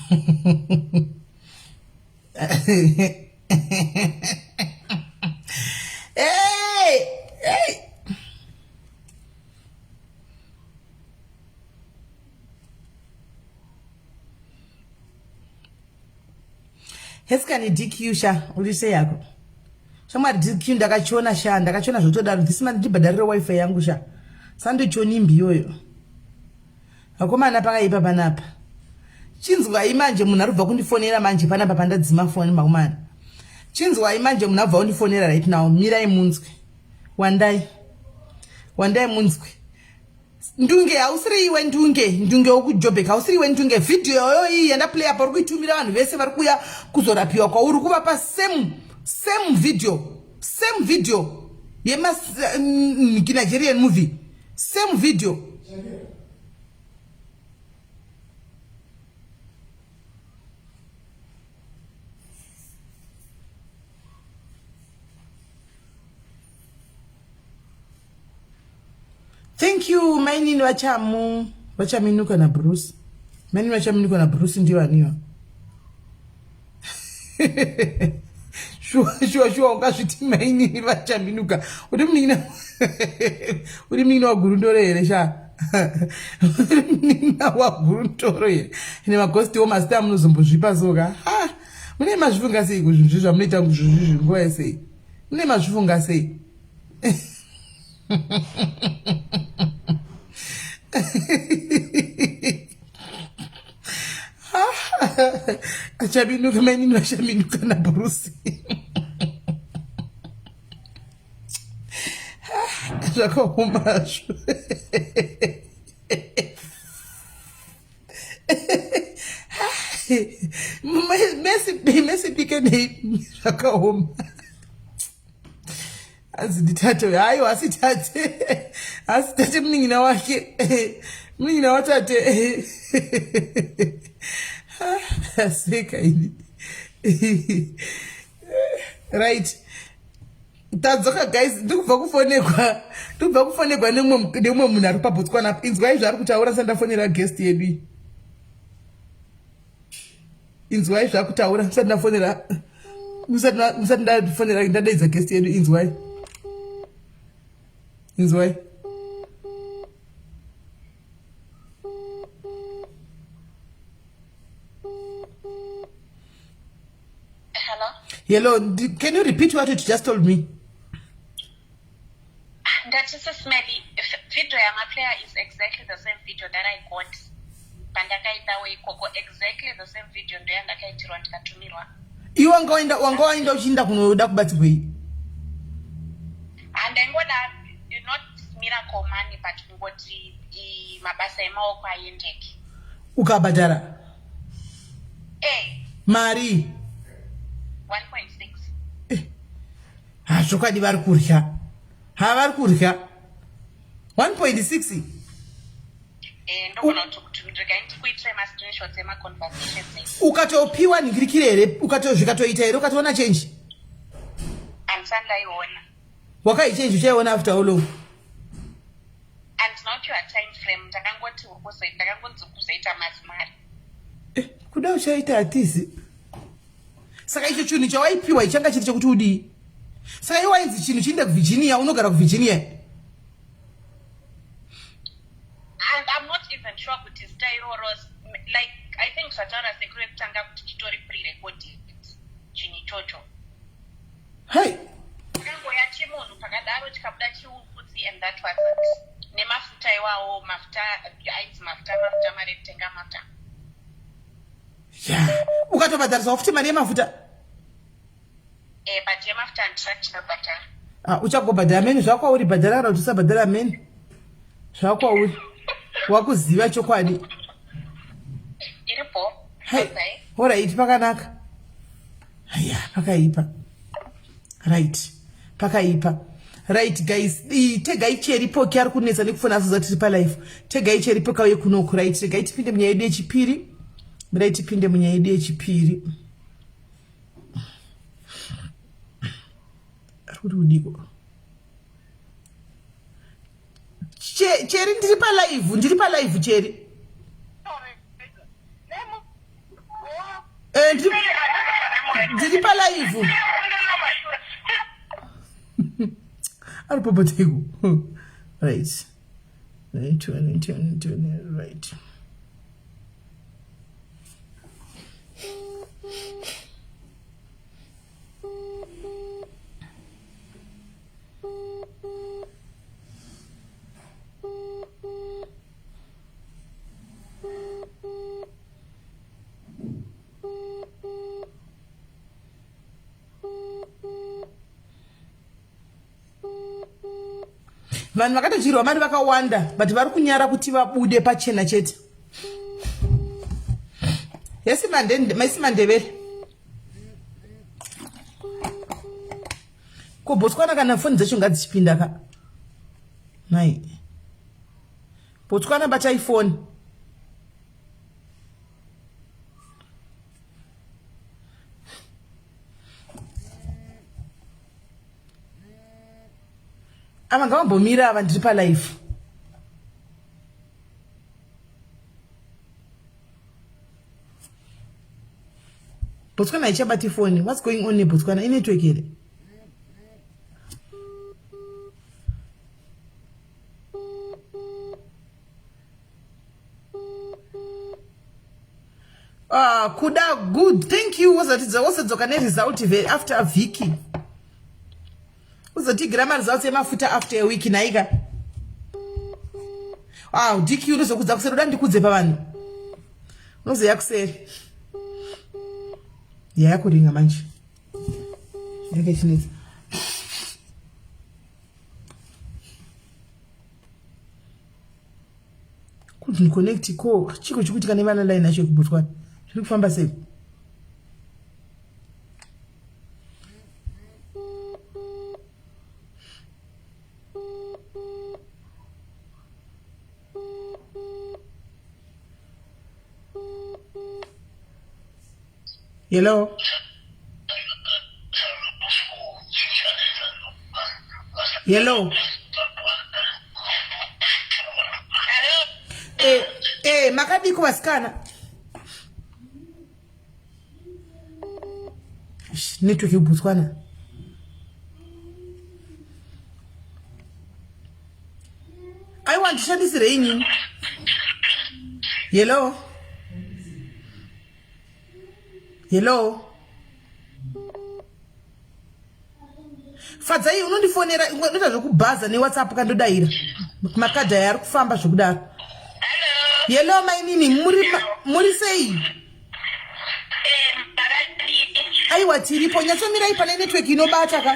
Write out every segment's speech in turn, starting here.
Hey! Hey! Heskani DQ sha uri sei yako shamwari DQ ndakachiona sha ndakachiona zvotodaro this month ndibhadharire wifi yangu sha sandochioni imbi iyoyo vakomana pakaipa panapa chinzwai manje munhu arikubva kundifonera manje panapa pandadzima foni makomana chinzwai manje munhu abva kundifonera right now mirai munzwe wandai wandai munzwe ndunge hausiri iwe ndunge ndunge wekujobek hausiri iwe ndunge vhidhiyo yoyo iyi yandaplay apa uri kuitumira vanhu vese vari kuuya kuzorapiwa kwauri kuvapa same same video same video yemanigerian movie same video Thank you mainini vachamu vachaminuka naBruce. Mainini vachaminuka naBruce ndivo aniwa. Shuwa shuwa shuwa ungazviti mainini vachaminuka. Uri munin'ina uri munin'ina waGurundoro here sha? Uri munin'ina waGurundoro here? Ine magosti mazita amunozombozvipa soka. Ha! Mune mazvifunga sei kuzvinhu zvamunoita zvinhu nguva yese? Mune mazvifunga sei? Achaminuka mainini vachaminuka nabhurusi zvakaoma hazvo mesipike nei zvakaoma hanzi nditate uyo haiwa asi tate asi tate munin'ina wake munin'ina watate aseka ini right tadzoka guys ndikubva kufonekwa ndikubva kufonekwa nemumwe munhu ari pabotswana inzwai zvaari kutaura sandafonera guest yedu iyi inzwai zvakutaura musati ndafonera musati ndafonera ndadaidza guest yedu inzwai inzwai Hello? Hello, can you repeat what you just told me? Ndati Sis Melly, video yamaplayer is exactly the same video that I got pandakaitawo ikoko exactly the same video ndoyandakaitirwa ndikatumirwa. Iwe wanga waenda wanga waenda uchiinda kunoda kubatsirwei? Handaingoda not miracle money but kungoti mabasa emaoko aendeke. Ukabhadhara? Eh. Mari? 1.6. Eh. Ha zvokwadi vari kurya. Ha vari kurya. 1.6. Eh, ndogona kuti regai ndikuitire mascreenshots emaconversations. Ukatopiwa ningirikire here? Ukato zvikatoita here ukatoona change? Handisati ndaiona. Wakaichange uchaiona after how long? Handina kupiwa time frame ndakangoti uri kuzoita ndakangonzi kuzoita mazimari. Eh, kuda uchaita hatizi. Saka icho chinhu chawaipiwa ichanga chiri chekuti udii? Saka iwe wainzi chinhu chiinde kuVirginia, unogara kuVirginia. And I'm not even sure kuti zita iroro like I think zvataura sekuru vekutanga kuti chitori pre-recorded chinhu ichocho. Hey. Pakangoya chimunhu pakadaro chikabuda chiutsi and that was it. Nemafuta iwawo mafuta ainzi mafuta mafuta mari yekutenga mafuta. Yeah. Ukatobhadhariswa futi mari yemafuta. Eh, but yemafuta handisati ndabhadhara. Ah, uchagobhadhara meni zvakwauri bhadhara kana kuti usabhadhara meni zvakwauri wakuziva chokwadi. Iripo. Hey. Horaiti pakanaka. Haya, pakaipa. Right. Pakaipa. Right guys, tegai cheri poki ari kunetsa nekufona asoza tiri pa life. Tegai cheri poki auye kunoku right. Tegai tipinde munyaya yedu yechipiri. Mirai tipinde munyaya yedu yechipiri. Ari kuti kudiko? Cheri ndiri pa live, ndiri pa live Cheri. Eh, ndiri palive ari popoteko right right right right vanhu vakatodyirwa mari vakawanda but vari kunyara kuti vabude pachena chete yesi mandevere ko botswana kana foni dzacho ngadzichipinda ka nai botswana batai foni ava ngavambomira ava ndiri palife Botswana haichabati foni. What's going on neBotswana? Inetwork here? Ah, kuda good. Thank you. Wozatidza wozodzoka neresult after a vhiki. Uzotigira maresults emafuta after a week naika. Wow, DQ unozokudza kuseri uda ndikudze pavanhu. Unozoya kuseri. Yayakuringa manje. Yake chinetsa. Couldn't connect ko chiko chikuitika nevana line yacho yekuBotswana. Zviri kufamba sei? Hello. Hello. Eh, eh, makadiko vasikana. Network yekuBotswana. Aiwa ndishandisirei inini. Hello. Hello. Fadzai unondifonera unoita zvekubhaza newhatsapp kandodaira makadhi aya ari kufamba zvekudaro. Hello mainini muri muri sei? Aiwa tiripo nyatsomirai pane network inobata ka.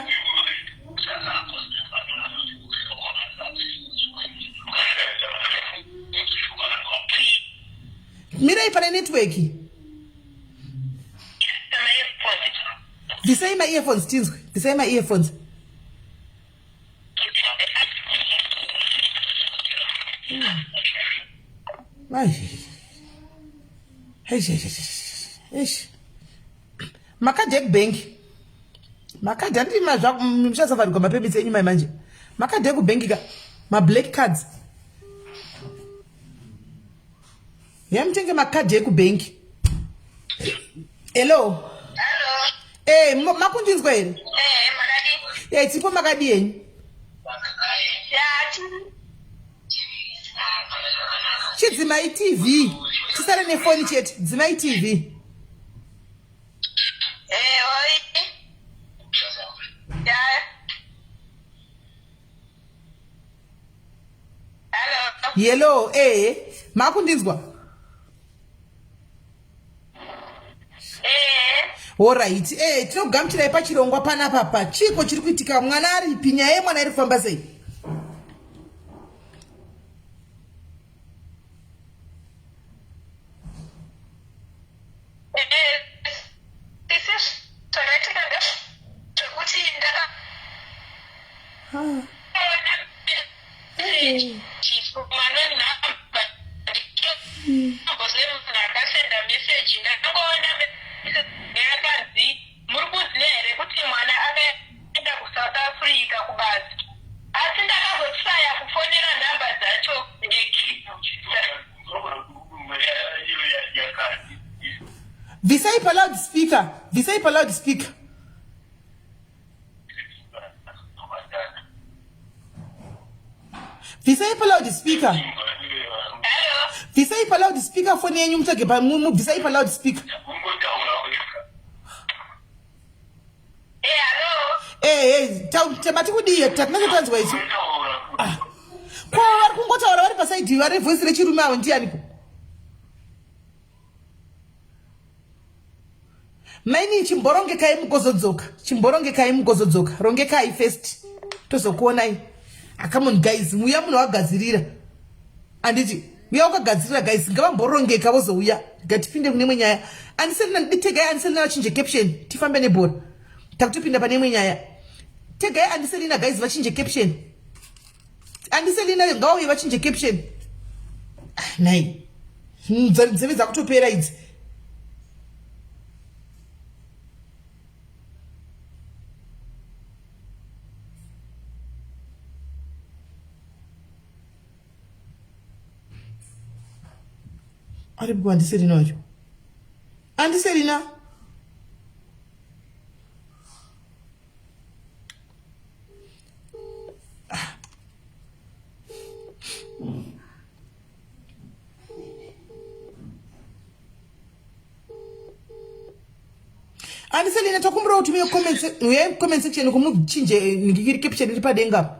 Mirai pane network. Bvisai ma earphones tinzwe. Bvisai ma earphones. Ai. Eish, eish, eish, eish. Makadhi ekubank. Makadhi andii muchasavharigwa mapemits enyu mai manje. Makadhi ekubank ka. Ma black cards. Yamutenge makadhi ekubank. Hello. Hello. Eh, makundinzwa here? Eh, makadii? Eh, tipo makadii henyu? Chidzimai TV. Tisare nefoni chete. Dzimai TV. Eh, oi. Ya. Hello. Hello, eh. Makundinzwa? Horaiti eh, tinogamuchirai pachirongwa panapa pa chiiko chiri kuitika mwana aripi nyaya yemwana iri kufamba sei Muri kuziva here kuti mwana akaenda kuSouth Africa kubasa asi ndakazotraya kufonera nhamba dzacho Bvisai pa loud speaker. Bvisai pa loud speaker. Bvisai pa loud speaker. Bvisai pa loud speaker foni yenyu mutsvage pa mubvisai pa loud speaker. Eh, eh, tabati kudii tatinenge tanzwa isu. Ah. Ko vari kungotaura vari pasaidi vari voice rechirume avo ndianiko? Maini chimborongekai mugozodzoka chimborongekai mugozodzoka rongekai first tozokuonai ah, come on guys muya munhu wagadzirira anditi uya wakagadzirira guys ngavamborongeka vozouya ngatipinde kune imwe nyaya andiselina nditegai andiselina vachinje caption tifambe nebhora takutopinda pane imwe nyaya tegai andiselina guys vachinje caption andiselina ngavauye vachinje caption ah, nai nzeve dzakutopera idzi aripo andiselina wacho andiselina Andiselina tokumbira kuti uye comment uye comment section kumuchinje eh, ngikiri caption iri padenga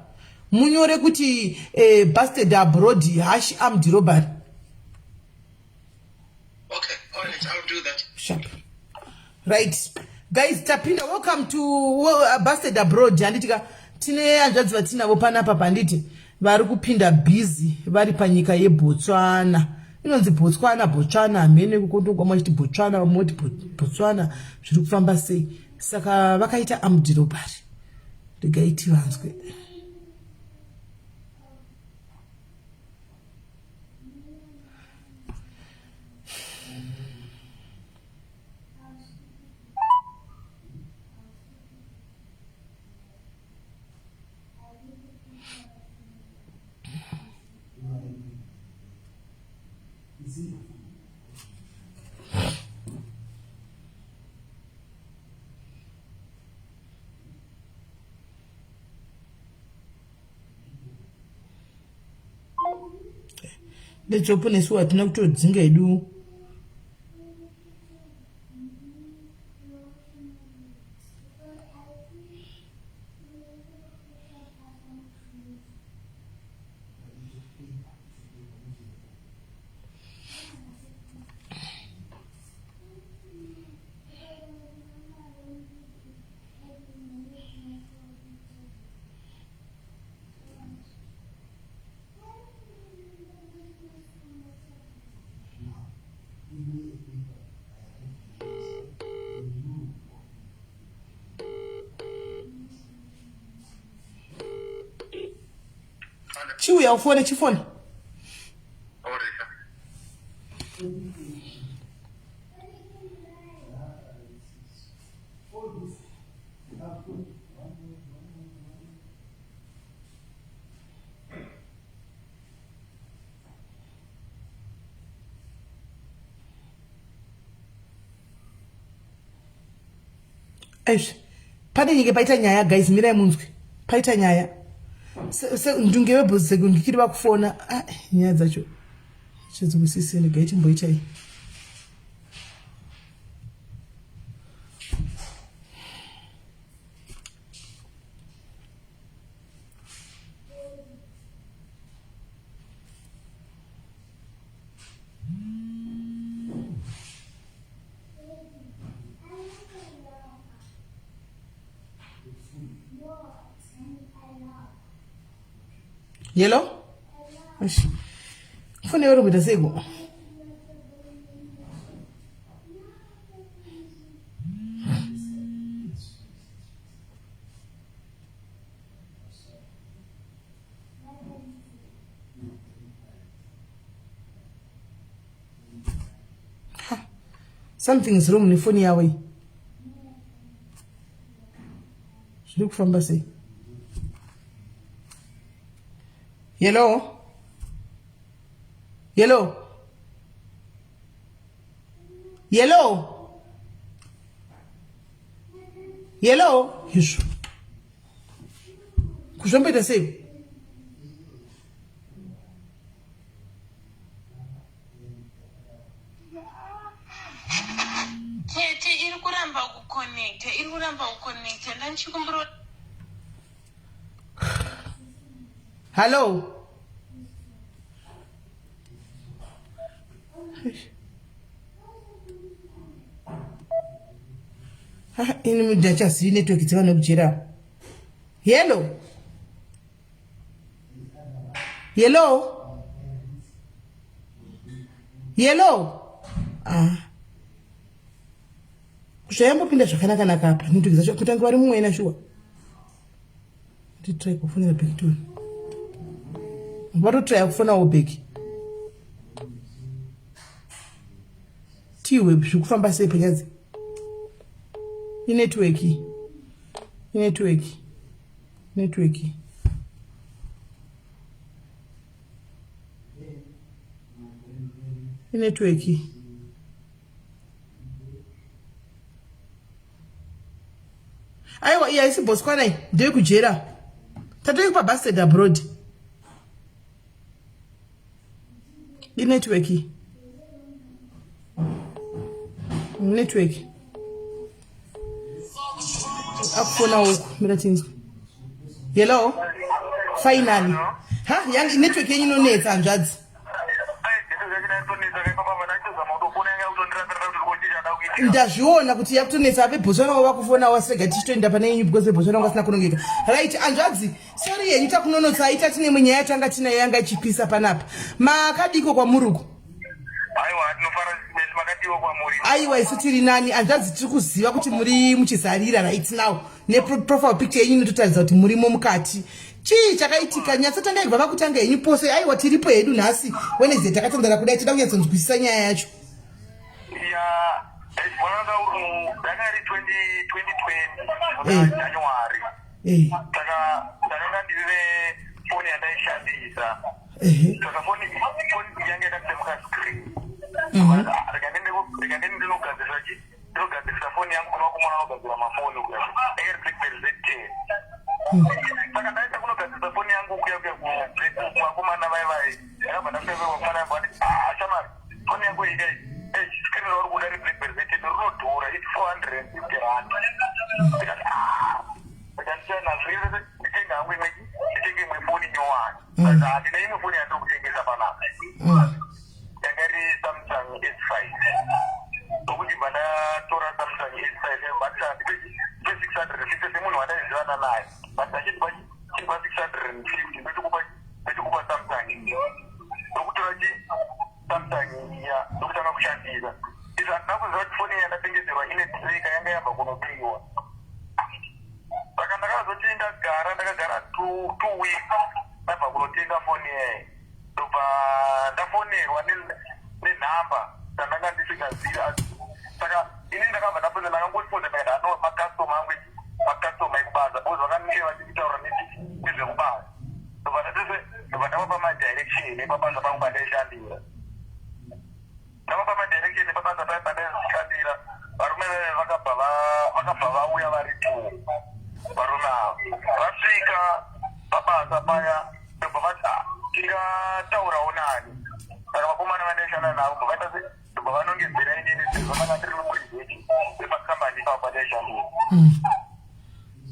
munyore kuti eh, busted abroad hash armed robbery. Okay, all right, I'll do that. Sharp. Right. Guys, tapinda welcome to busted abroad handitika tine hanzvadzi vatinavo panapa panditi vari kupinda busy vari panyika yebotswana inonzi botswana botswana hamene kukondogwa vachiti botswana vamwe voti botswana zviri kufamba sei saka vakaita amdirobari regai tivanzwe Let's nesu hatina kutodzinga hedu. Chiuya ufone chifone. Eish, pane nyike paita nyaya guys, mirai munzwe. Paita nyaya. Ndunge webhozekundikiri vakufona. Ah, nyaya dzacho. Chidzwisiseni gai chimboitai. Yellow? Fone uri kuita seiko? Something is wrong nefoni yavo iyi. Zviri kufamba sei? Hello? Hello? Hello? Hello, izvo. Kuzvomboita sei? Tete iri kuramba kuconnecta, iri kuramba kuconnecta. Ndandichikumbira Hello. Ini munhu achazivi network dzevanhu vekujera. Hello. Hello. Hello. Ah. Zvayambopinda zvakanaka naka apa. Network dzacho kutange vari mumwena shuwa. Nditry kufonera Bhekitoni. Vatotraya kufonawo Bheki. T-web zviri kufamba sei panyadzi? Inetwork. Inetwork. Network. Inetwork. Aiwa iyi haisi Botswana iyi ndeyekujera. Tatove pabasted abroad. Inetwork iyi. Network. Akufona uku mira tinzwe. Hello. Finally. Ha, yangi network yenyu inonetsa hanzvadzi. Ndazviona kuti yakutonetsa ape Botswana wava kufona wasega tichitoenda pane yenyu because Botswana wanga asina kunongeka. Right, hanzvadzi, sorry yenyu takunonotsai tati nemwe nyaya yatanga tinayo yanga ichipisa panapa. Makadiko kwamuri uko? Aiwa, tinofara makadiwa kwamuri. Aiwa, isu tiri nani hanzvadzi, tiri kuziva kuti muri muchizarira right now neprofile picture yenyu inototaridza kuti murimo mukati. Chii chakaitika? Nyatsotanga ibva vakutanga henyu pose. Aiwa, tiripo hedu nhasi Wednesday takatandara kudai toda kunyatsonzwisisa nyaya yacho. Ya, wakanga uri yanga iri 2020 muna January. Saka ndakanga ndiri foni yandaishandisa. Saka foni yange yakatsemuka screen. Rega ndiende ndinogadzirisa chi ndinogadzirisa foni yangu kuna vakomana vanogadzira mafoni kuya. Yanga iri BlackBerry Z10. Saka ndaenda kunogadzirisa foni yangu kuya kuya kuvakomana vai vai. Ndakabva ndasvika kuvakomana vangu vati ah shamari foni yako iyi kai screen rauri kuda reBlackberry Z10 rinodhura it's 450 rand. Ndikati ah ndikandisiya nazvo nditenge hangu imwe nditenge imwe foni nyowani. Saka handina imwe foni yandiri kutengesa panapa. Yanga iri Samsung S5. Ndokuti bva ndatora Samsung S5 but ndipe 650 semunhu wandaizivana naye. But ndachindipa chindipa 650 ndochikupa ndochikupa Samsung. Ndokutora chi Samsung iya ndokutanga kushandisa. Izvo handina kuziva kuti foni yandatengeserwa ine tracker yanga yabva kunobiwa. Saka ndakazoti ndagara ndakagara two weeks ndabva kunotenga foni iyayi. Ndobva ndafonerwa nenhamba dzandanga ndisingazivi. Saka ini ndakabva ndapedza ndakangofona ndikati ano makastoma angu makastoma ekubasa because vakange vachitaura nezvekubasa. Ndobva ndatese ndobva ndavapa madirection epabasa pangu pandaishandira. Ndavapa madirection epabasa paya pandaishandira varume vaive vakabva vakabva vauya vari two varume ava vasvika pabasa paya ndobva vati ah tingataurawo nani saka vakomana vandaishanda navo bva vaita se ndobva vanongedzera inini sezvo manga ndiri muridzi wepakambani ipapo pandaishandira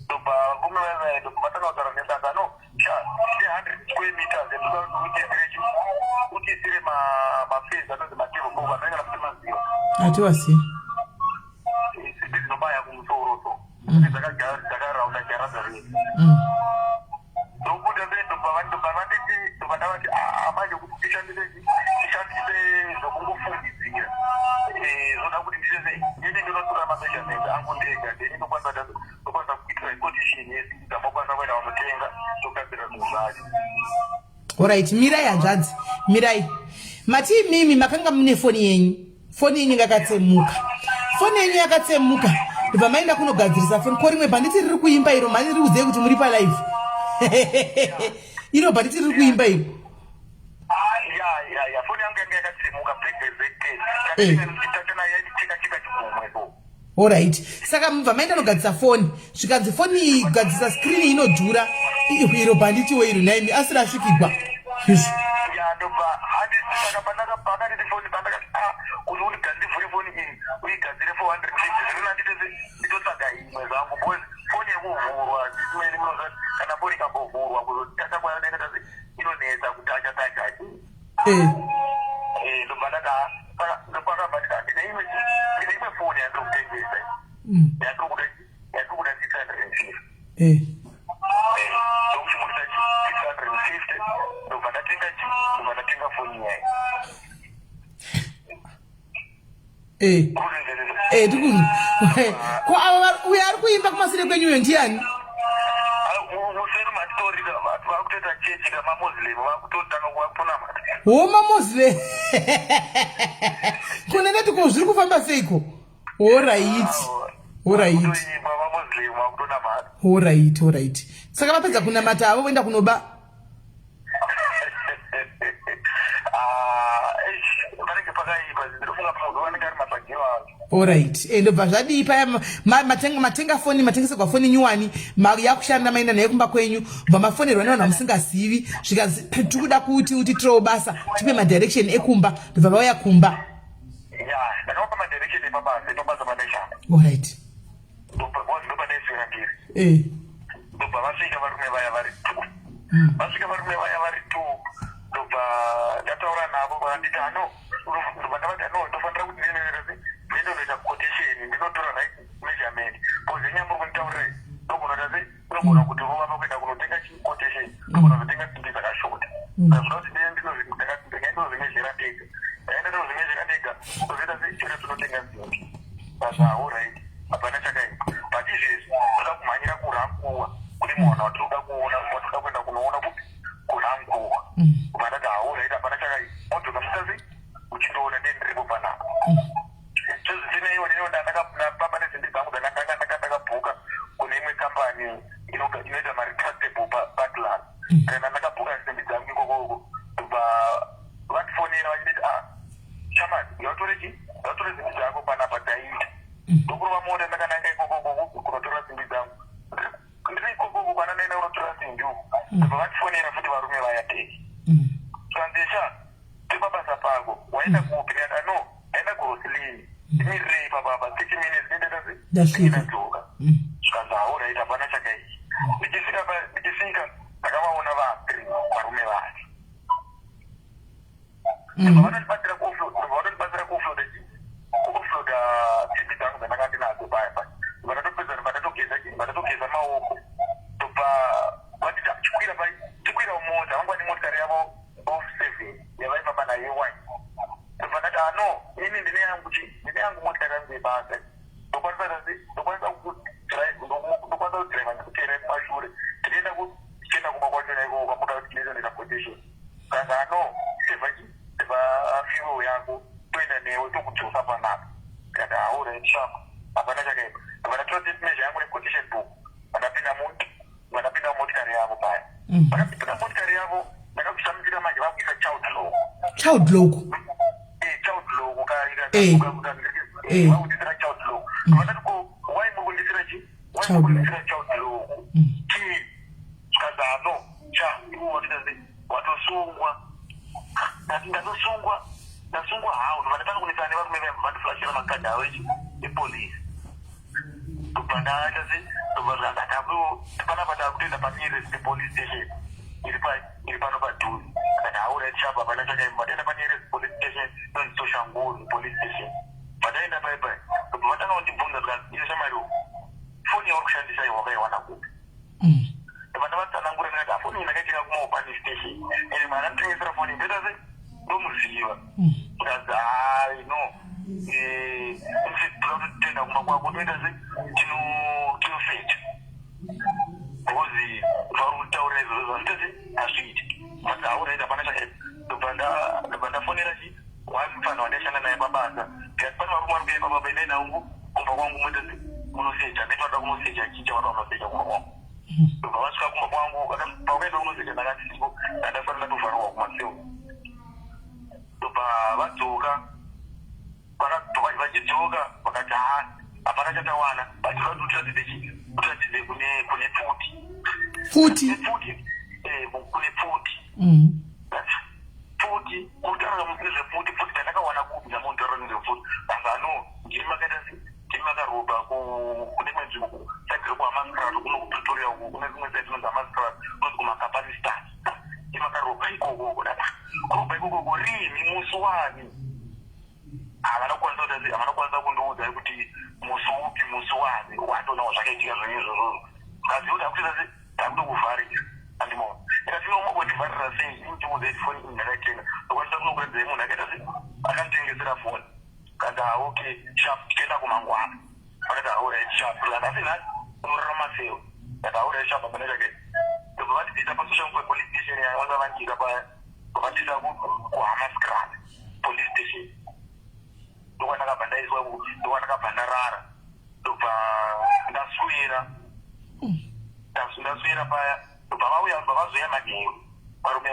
ndobva varume vaive ndobva vatanga kutaura nesaka no sha 300 square meters yatoda kuti utiisire chi utiisire mafezi anonzi matiro ko vanoenda kuti maziva atiwasiya simbi dzinobaya kumusoro so dzakaraunda jaradza rei ndokuda mberi ndobva ndobva vanditi ndobva ndavati ah manje kuti tishandise tishandise zvokungofungidzira zvoda kuti ndisese ini ndinotora mameasurements angu ndega then ndokwanisa ndokwanisa kuitira quotation yesimbi dzamokwanisa kuenda vanotenga togadzira zvinhu zvacho. Alright, mirai hanzvadzi, mirai. Mati imimi makanga mune foni yenyu. Foni yenyu yakatsemuka. Foni yenyu yakatsemuka. Ndobva maenda kunogadzirisa foni. Ko rimwe bhanditi riri kuimba iro, mhani riri kuziva kuti muri palive. Iro bhanditi riri kuimba iro. Ya ya ya, foni yangu yanga yakatsemuka BlackBerry Z10. Tachana yaicheka cheka chigumwe so. Alright. Saka mubva maenda nogadzisa foni. Zvikanzi foni iyi kugadzisa screen inodhura. Iro bhanditi wo iro nhaimi asi rasvikigwa. Izvo. Ya ndobva handi saka pandaka pakanditi foni pandakati ah kuti undigandivhure foni iyi uigadzire 450 zviri nanditese nditotsvaga imwe zvangu because foni yekuvhurwa imweni munoziva kana foni ikambovhurwa kuzotacha kwayo nene tasi inonetsa kutacha tacha. Eh. Eh ndobva ndati ah saka ndopakabva ndikati ndine imwe ndine imwe foni yandiri kutengesa yandiri kuda yandiri kuda 650. Eh. Ndokuchimurisa 650 ndobva ndatenga chi ndobva ndatenga foni yayo. Eh. Eh tikunzwa. Ko ava uyo ari kuimba kumasure kwenyu uyo ndiani? Museri matitorika vakutoita chechi kamamuslim vakutotanga kuvakunamata. Wo mamuslim. Kune ndati ko zviri kufamba seiko? Alright. Alright. Vakutoimba mamuslim vakutonamata. Alright, alright. Saka vapedza kunamata avo voenda kunoba. Ah, eish, panenge pakaipa ndinofunga pamwe vanenge ari matsvagiro acho. Alright. Eh ndobva zvadii paya matenga foni matengeserwa foni nyuwani yakushanda maenda nayo kumba kwenyu bva mafonerwa nevanhu vamusingazivi zvikanzi tikuda kuti utitirewo basa tipe madirection ekumba ndobva vauya kumba. Ya, ndakavapa madirection epabasa epabasa pandaishanda. Alright. Ndobva ndopandaiswera ndiri. Eh. Ndobva vasvika varume vaya vari two. Vasvika varume vaya vari two ndobva ndataura navo vakanditi ano ndobva ndavati ano ndofanira kuti ndinoita ndinoita quotation ndinotora right measurement because inyaya muri kunditaurira iyi ndogona kuita sei ndogona kuti vova pakuenda kunotenga chi quotation ndogona kutenga simbi dzakashota ndazvida kuti ndinozvimezhera ndega ndaenda ndozvimezhera ndega ndozoita sei chero tinotenga simbi basa alright hapana chakaipa but izvezvi toda kumhanyira kurankuwa kune munhu watinoda kuona watinoda kuenda kunoona kupi kurankuwa ubva ndati alright hapana chakaipa modzoka musasi uchindoona ndiye ndiripo panapa sezvisineiwo neniwo ndandakapapa nesimbi dzangu dzandakanga ndakabhuka kune imwe kambani inoita maretractable butler kana ndakabhuka simbi dzangu ikokoko ndobva vandifonera vachinditi ah shamani ngautore chi ngautore simbi dzako panapa dzaita ndokurova mota ndakananga ikokoko kunotora simbi dzangu ndiri ikokoko kwana ndaenda kunotora simbi uku ndobva vandifonera futi varume vaya teki zvikanzi sha tiri pabasa pako waenda kupi ndikati ano ndaenda kuroslin ndimirirei ipapa 30 minutes ndindaita sei Ndasvika. ndadzoka zvikanzi alright hapana chakaipa ndichisvika ndichisvika ndakavaona vathree varume vacho ndobva vatotibatsira kuoffload ndobva vatotibatsira kuoffload kuoffload simbi dzangu dzandanga ndinadzo paya paya ndobva ndatopedza ndobva ndatogeza ndobva ndatogeza maoko ndobva vanditi chikwira pai chikwira mumota vanga vane motikari yavo Golf 7 yavaifamba nayo yewhite ndobva ndati ano ini ndine yangu chi ndine yangu motikari yangu yebasa ndokwanisa tasi ndokwanisa kudrive ndokwanisa kudrive ndikuteera kumashure tichienda ku tichienda kumba kwacho naiko kwamuda kuti tinoita quotation kanzi ano sevha chi sevha fuel yako toenda newe tokudzosa panapa ndikati alright sharp hapana chakaipa ndobva ndatora tape measure yangu nequotation book vandapinda mu vandapinda mumotikari yavo paya vakapinda mumotikari yavo ndakakushamisira manje vakuisa child lock. Child lock. Eh, child lock Eh. Eh. vakundisira child lock vandati ko why muri kundisira chi why Child muri kundisira child lock chii zvikanzi ano cha iwe watoita sei watosungwa ndati ndatosungwa ndasungwa how ndobva ndatanga kunetsana nevarume vaya vandiflashira makadhi avo echi epolisi ndobva ndaita sei ndobva zvikanzi hataku panapa takutoenda panearest police station iri pa iri pano padhuze ndati alright sharp hapana chakaimba taenda panearest police station inonzi Soshanguve police station pataenda pai pai ndobva vatanga kundibvunza zvikanzi iwe shamwari foni yauri kushandisa iyi wakaiwana kupi ndobva ndavatsanangura ndikati "Ah, foni iyi ndakaitenga kumaupani station ende munhu akanditengesera foni iyi ndoita sei ndomuziva zvikanzi hai no toda kutenda kumba kwako toita sei tinosecha because zvauri kutaurira izvozvo zvanoita sei hazviiti but alright hapana chakaipa ndobva ndafonera chi one mufana wandaishanda naye pabasa ndikati pane varume vari kuuya ipapa endai navo kumba kwangu moita sei munosecha ndetoda kunosecha chicha vada kunosecha kumba kwangu ndobva vasvika kumba kwangu pavakaenda kunosecha ndakandisipo ndandafanira ndatovharwa kumaseu ndobva vadzoka vachidzoka vakati ha hapana. chatawana but toda kuti utiratidze chii utiratidze kune kune pfuti pfuti pfuti eh, kune pfuti mm. pfuti kutaura nezvepfuti pfuti tandakawana kupi namunhu nezvepfuti basa ano ndimi makaita se ndimi makaroba kune imwe nzvimbo side rekuHammanskraal kuno kuPretoria uku kune rimwe side inonzi Hammanskraal kunonzi kuMakapanistan ndimi makaroba ikoko kuroba ikoko rini musi wani havana kukwanisa kuti havana kukwanisa kundiudza kuti musi upi musi wani watonawo zvakaitika zvinhu izvozvozvo kaziva kuti akutoita se takutokuvharira andimona ndikati no mogondivharira sei ini tiudza kuti foni iyi ndakaitenga ndokwanisa kunokuredzai munhu akaita se akanditengesera foni kanzi ah okay sharp tichienda kumangwana vakati alright sharp ndikati asi nhasi unorarama sei ndati alright sharp hapana chake ndobva vatibvisa paSoshanguve police station yavanga vandiisa paya vatisa kuHammanskraal police station ndokwandakabva ndaiswa ndokwandakabva ndarara ndobva ndaswera ndaswera paya ndobva vauya bva vazoya manheru varume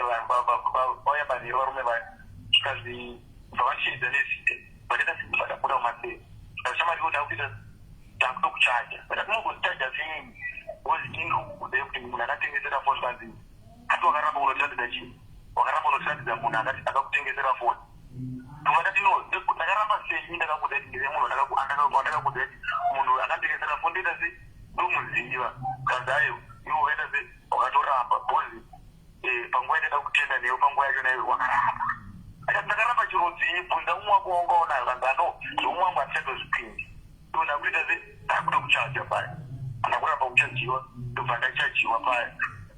vauya manheru varume vaya zvikazi bva vasheedza nezita vakaita vakabuda mumasero zvikazishamari kuti akuita takutokuchaja but atinongotichaja sei because inoudzai kuti munhu akatengesera foni kanzi asi wakaramba unotiratidza chii wakaramba unotiratidza munhu akakutengesera foni ndobva ndati no ndakaramba sei ndakakudza kuti ndine munhu andakakudza kuti munhu akantengesera foni ndoita sei ndomuziva kanzi ayo iwe wakaita sei wakatoramba because panguva yandaida kutenda newe panguva yacho naiwe wakaramba akati ndakaramba chirodzinyi bvunza umwe wako waungaonayo kanzi ano zveumwe wangu handichatozvipindi ndo ndakuita se ndakutokuchaja paya ndakuramba kuchajiwa ndobva ndachajiwa paya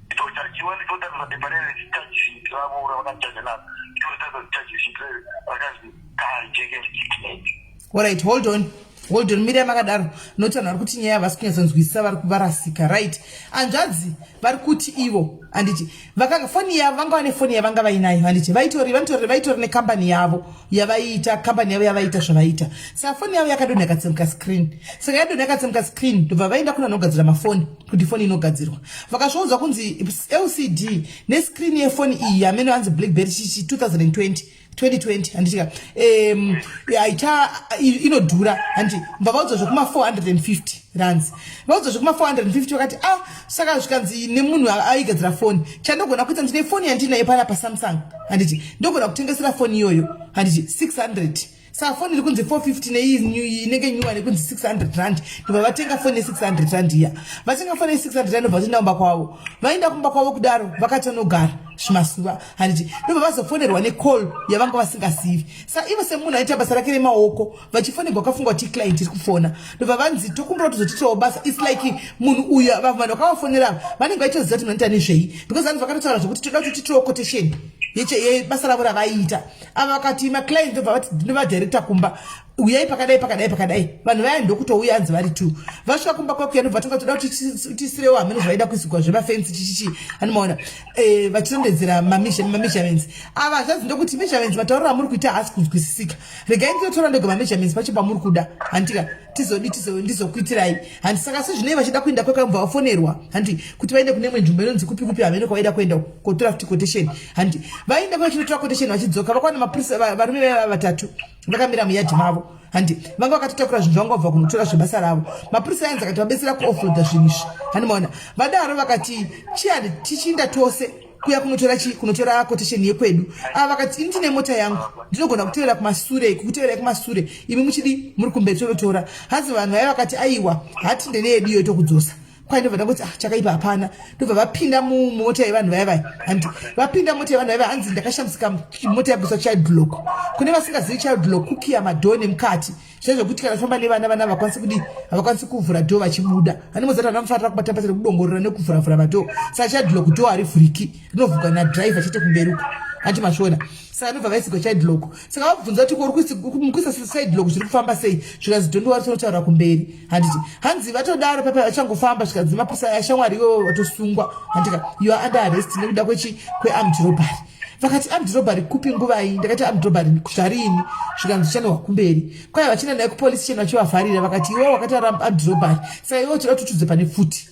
nditochajiwa nditotarisa bepa rere charge sheet ravo ravakachaja naro nditotarisa charge sheet rere rakanzi carjacking statement. Alright, hold on, hold on. Miriam akadaro nokuti vanhu vari kuti nyaya havasi kunyatsonzwisisa, vari kuvarasika. Right, hanzvadzi vari kuti ivo handiti vakanga foni yavo vanga vane foni yavanga vainayo handiti vaitori vanitori vaitori nekambani yavo yavaiita kambani yavo yavaiita zvavaiita. Saka foni yavo yakadonha ikatsemuka screen. Saka yadonha ikatsemuka screen, ndobva vaenda kuna anogadzira mafoni kuti foni inogadzirwa. Vakazvoudzwa kunzi LCD nescreen yefoni iyi yamene vanzi BlackBerry chichi 2020 2020 handitika aita inodhura handi. Mbavaudzwa zvekuma 450 rands, vaudzwa zvekuma 450. Vakati ah, saka zvikanzi nemunhu aigadzira foni, chandogona kuita ndine foni yandinayo panapa, Samsung handiti, ndogona kutengesera foni iyoyo handiti 600. Saka foni iri kunzi 450 neiyi inenge nyuwa nekunzi 600 rand. Ndobva vatenga foni ye600 rand iya. Vatenga foni ye600 rand, ndobva vatoenda kumba kwavo. Vaenda kumba kwavo kudaro, vakatonogara zvimasuva handiti. Ndobva vazofonerwa necall yavanga vasingazivi. Saka ivo semunhu aita basa rake remaoko, vachifonerwa kafunga kuti client iri kufona. Ndobva vanzi tokumbira kuti zotiitirawo basa. Its like munhu uyu vanhu vakavafonera vanenge vaitoziva kuti munoita nezvei, because vanhu vakatotaura zvokuti toda kuti tiitirewo quotation yebasa ravo ravaiita. Ava vakati maclient, ndobva vati ndovadirecta kumba, uyai pakadai pakadai pakadai. Vanhu vaya ndokutouya, hanzi vari two. Vasvika kumba kwakuya, ndobva tonga toda kuti tiisirewo hameno zvaida kuisigwa zvemafensi chichichi anomaona vachirondedzera mameasurements. Ava zvanzi ndokuti measurements matauriro amuri kuita haasi kunzwisisika, regai ndinotora ndega mameasurements pacho pamuri kuda handika tizodi ndizokuitirai handi. Saka sezvinei vachida kuenda kwekambva vafonerwa handi kuti vaende kune imwe nzvimbo inonzi kupi kupi hameno kwavaida kuenda kotora futi quotation handi. Vaenda kwachinotora quotation, vachidzoka vakawana mapurisa varume vaiva vatatu vakamira muyadhi mavo handi, vanga vakatotakura zvinhu zvavanga vabva kunotora zvebasa ravo. Mapurisa ainzi akati vabetsera kuoffloada zvinhu izvi handimaona. Vadaro vakati chiyani tichiinda tose kuya kunotora chi kunotora quotation yekwedu. Ava vakati ini ndine mota yangu, ndinogona kutevera kumasure kukuteverai kumasure, imi muchidi muri kumberi tonotora. Hanzi vanhu vaiva vakati aiwa, hatinde neyedu iyo tokudzosa kwai. Ndobva ndangoti ah, chakaipa hapana. Ndobva vapinda mumota yevanhu vaya vaya handi. Vapinda mota yevanhu vaya vaya, hanzi ndakashamisika mota yabviswa child lock. Kune vasingazivi child lock, kukiya madoor nemukati zvezvekuti kana famba nevana, vana havakwanisi kudi havakwanisi kuvhura door vachibuda. Hanimozati vana vanofanira kubata basa rekudongorora nekuvhuravhura madoor. Saka child lock door harivhuriki, rinovhurwa nadriver chete kumberi uko hanti mazviona. Saka ndobva vaisigwa child lock. Saka vabvunza kuti uri kuisa side lock zviri kufamba sei? Zvikanzi don't worry, tinotaura kumberi handiti. Hanzi vatodaro papa vachangofamba, zvikanzi mapurisa ashamwari iwewe watosungwa handika, you are under arrest nekuda kwechi kwearmed robbery. Vakati armed robbery kupi, nguvai? Ndakati armed robbery zvarini? Zvikanzi zvichanohwa kumberi. Kwai vachienda naye kupolice station vachivavharira, vakati iwewe wakati armed robbery, saka iwewe toda kuti utudze pane pfuti.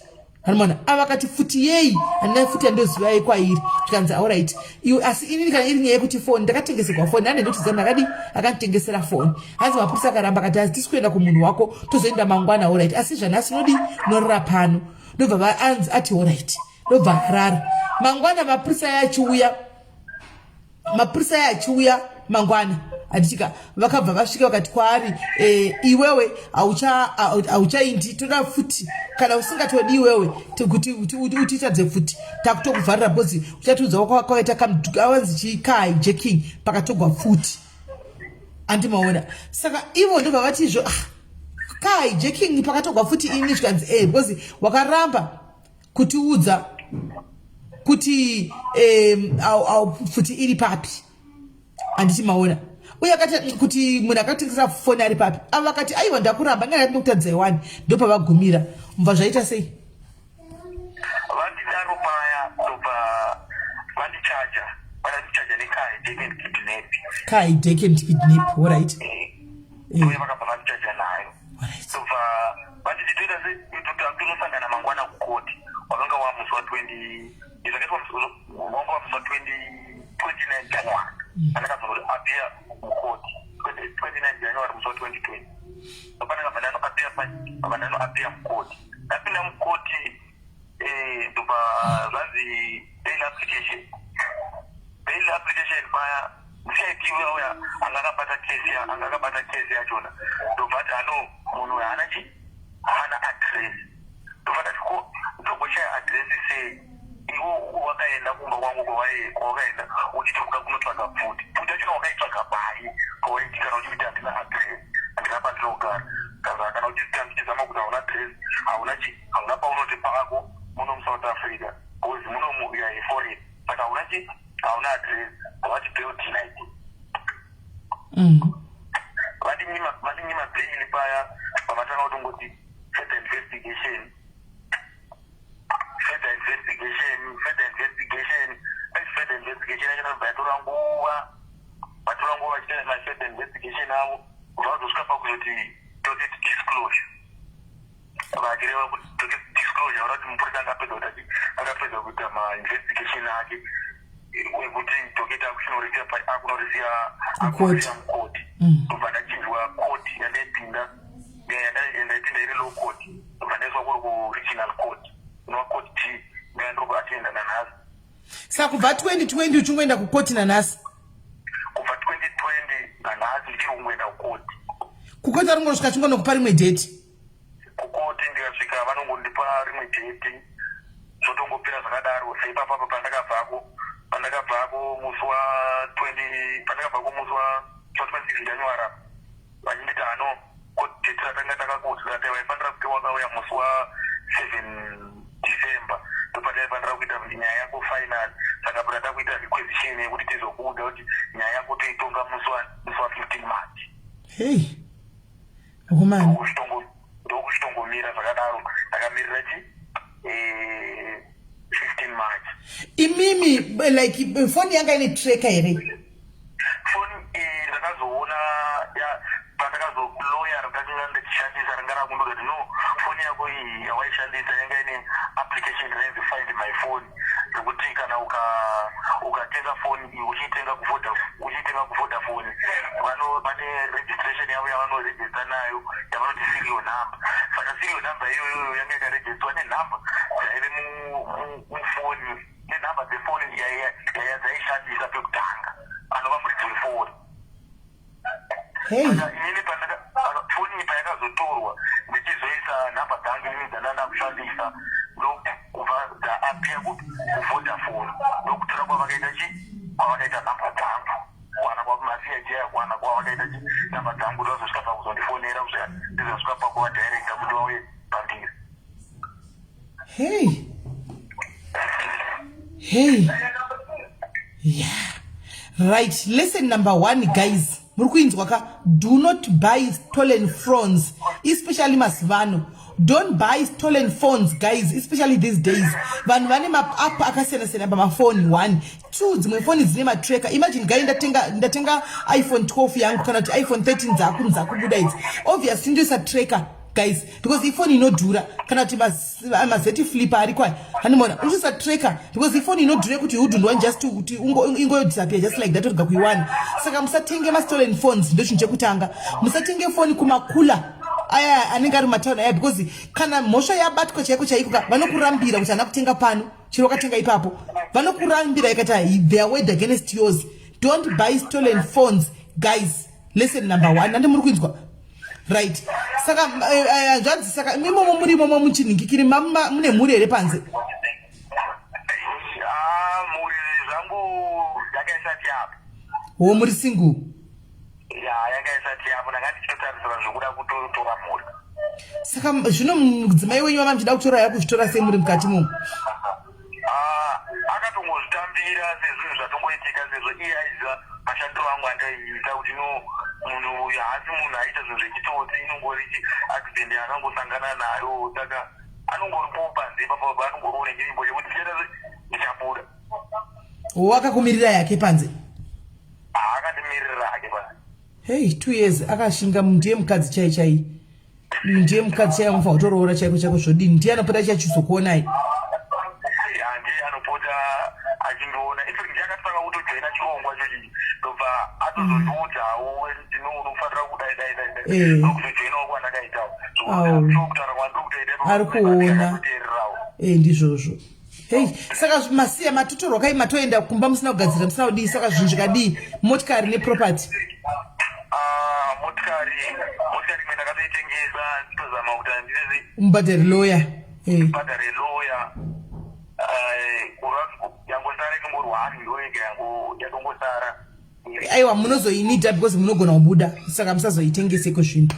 Anomona ava akati futi yei handina futi yandoziva yei kwairi zvikanzi alright iwe asi inini kana iri nyaya yekuti foni ndakatengeserwa foni hande ndotiziva munhu akadi akanditengesera foni hanzi mapurisa akaramba akati hazi tisi kuenda kumunhu wako tozoenda mangwana alright asi zvanhasi unodi norora pano ndobva vaanzi ati alright ndobva arara mangwana mapurisa yachiuya mapurisa aya achiuya mangwana handitika vakabva vasvika vakati kwaari e, iwewe hauchaindi toda futi kana usingatodi iwewe kuti utiitadze futi takutokuvharira because uchatiudza kwakaita awanzi chikai jacking pakatogwa futi andimaona saka ivo ndobva vati izvo ah, kai jacking pakatogwa futi ini zvikanzi e because wakaramba kutiudza kuti pfuti iri papi handiti maona uye akati kuti munhu akatengesa foni ari papi avo vakati aiwa ndakuramba ngana ndinokutadzai wani ndopavagumira mubva zvaita sei vandidaro paya ndobva vandichaja vandichaja nekai and kidnap kai deck and kidnap alright eh, eh. vakabva vandichaja nayo ndobva vati titoita se tonosangana mangwana kukoti wakanga wamusi wa 20 zvakaitwa wanga wamusi wa 29 January andakazonoti appear mukoti 29 January musi wa 2020 ndopanakabva ndanoappear bva ndanoappear mukoti ndapinda mukoti eh, ndobva zvanzi bail application bail application paya CIP uya uya anga akabata kesi anga akabata kesi yachona ndobva ati ano munhu uyu haana chi haana address ndobva ndati ko ndogoshaya address sei iwo wakaenda kumba kwangu kwawakaenda uchiti kuda kunotsvaga pfuti pfuti yachona wakaitsvaga pai pawaiti kana uchiti handina address handina pandinogara kaza kana uchizama kuti hauna address hauna chi hauna paunoti pako muno muSouth Africa because muno you are a foreign saka hauna chi hauna address havati bail denied Vandinyima bail paya pamatanga kutongoti further investigation further investigation further investigation further investigation yacho nobva yatora nguva vatora nguva vachiita mafurther investigation avo kubva vazosvika pakuzoti totiti disclosure vachireva kuti totiti disclosure vara kuti mupurisa akapedza kuti akapedza kuita mainvestigation ake ekuti docket akuchinorisiya akunorisiya akunorisiya mukoti ndobva ndachinjwa koti yandaipinda yandaipinda iri low court ndobva ndaiswa kuri kuregional court inova court D ndandiri achienda nanhasi. Saka kubva 2020 uchingoenda kukoti nanhasi? Kubva 2020 nanhasi ndichiri kungoenda kukoti. Kukoti vari kungosvika chingonokupa rimwe dheti? Kukoti ndikasvika vanongondipa rimwe dheti zvotongopera zvakadaro seipapapa pandakabvako pandakabvako musi wa 20 pandakabvako musi wa 26 January apa vachinditi hano date ratanga takakuti waifanira kunge wakauya musi wa 7 December ndopataifanira kuita nyaya yako final saka pota takuita requisition yekuti tizokuudza kuti nyaya yako toitonga musi wa 15 March. Hei akomana ndokuchitongomira zvakadaro ndakamirira chi 15 eh, March. Imimi like foni yanga ine tracker here? Foni eh, ndakazoona pandakazoloya randakanga ndichishandisa ranga rakundoda kuti no foni yako iyi yawaishandisa yanga ine application rainzi find my phone rekuti kana ukatenga foni iyi uchiitenga uchiitenga kuVodafone vane registration yavo yavanoregista nayo yavanoti serial number saka serial number iyoyoyo yanga yakaregistwa nenhamba dzaive mufoni nenhamba dzefoni dzaishandisa pekutanga anova muridzi wefoni. Inini foni iyi payakazotorwa ndichizoisa nhamba dzangu inini dzandanga kushandisa ndokubva dzaapia kuVodafone ndokutora kwavakaita chi kwavakaita nhamba dzangu kuwana kwamasiya kuwana kwavakaita chi nhamba dzangu ndozosvika pakuzondifonera kusvika ndizosvika pakuvadirecta kuti vauye pandiri. Hey hey yeah right lesson number 1 guys muri kuinzwa ka do not buy stolen phones especially mazuvano don't buy stolen phones guys especially these days vanhu vane maapp akasiyana siyana pamafoni 1 2 dzimwe foni dzine matracker imagine guy ndatenga iPhone 12 yangu kana kuti iPhone 13 dzakunzi dzakubuda idzi obviously ndoisa tracker. guys, because ifoni inodhura. Kana kuti mazeti flip ariko aya, handimaona, unotoisa tracker, because ifoni inodhura yekuti you wouldn't want just kuti ingodisappear just like that, orega kuiwana. Saka musatenge mastolen phones, ndo chinhu chekutanga. Musatenge foni kumakula aya anenge ari mumatauni aya, because kana mhosva yabatwa chaiko chaiko ka, vanokurambira kuti hana kutenga pano, chero wakatenga ipapo vanokurambira, ikati their word against yours. Don't buy stolen phones, guys. Lesson number one, andi muri kuinzwa? Right. Saka hanzvadzi, saka imomo muri imomo muchinhingikiri, mune mhuri here panze? Ah, mhuri zvangu yanga isati yapo. Wo, muri single? Ya, yanga isati yapo. Ndanga ndichitotarisira zvokuda kutotora mhuri. Saka zvino mudzimai wenyu vava muchida kutora, yakuzvitora sei muri mukati momo? Ah, akatongozvitambira sezvinhu zvatongoitika, sezvo iye aiziva mashandiro angu andaiita, kuti no, munhu uyu haasi munhu aita zvinhu zvechitsotsi, inongori accident yaakangosangana nayo. Saka anongoripo panze ipapo, anongoriwo nechivimbo chekuti ndichaita se ndichabuda. Wo, akakumirira yake panze? Akandimirira hake panze. Hei, 2 years akashinga. Ndiye mukadzi chai chai, ndiye mukadzi chai amufanira kutoroora chaiko chaiko. Zvodini? Ndiye anopota chachizokuonai? Handiye anopota achindiona. In fact, ndiye akatanga kutojoina chirongwa chochi, ndobva atozondiudzawo ndino unofanira kudai dai dai dai. Ndokuzojoinawo kwandakaitawo. Au. Kutaura kwandiri kutoita. Ari kuona. Kuteererawo. E, ndizvozvo. Hei, saka masiya matotorwa kai, matoenda kumba musina kugadzira, musina kudii? Saka zvinhu zvikadii, motikari neproperty? Ah, motikari imwe ndakatoitengesa, nditozama kuti handizezi Mubhadhari lawyer. Bhadhare lawyer. Yangosara ingori one, ndoyega yatongosara. Aiwa, munozoinida because munogona kubuda, saka musazoitengeseko zvinhu.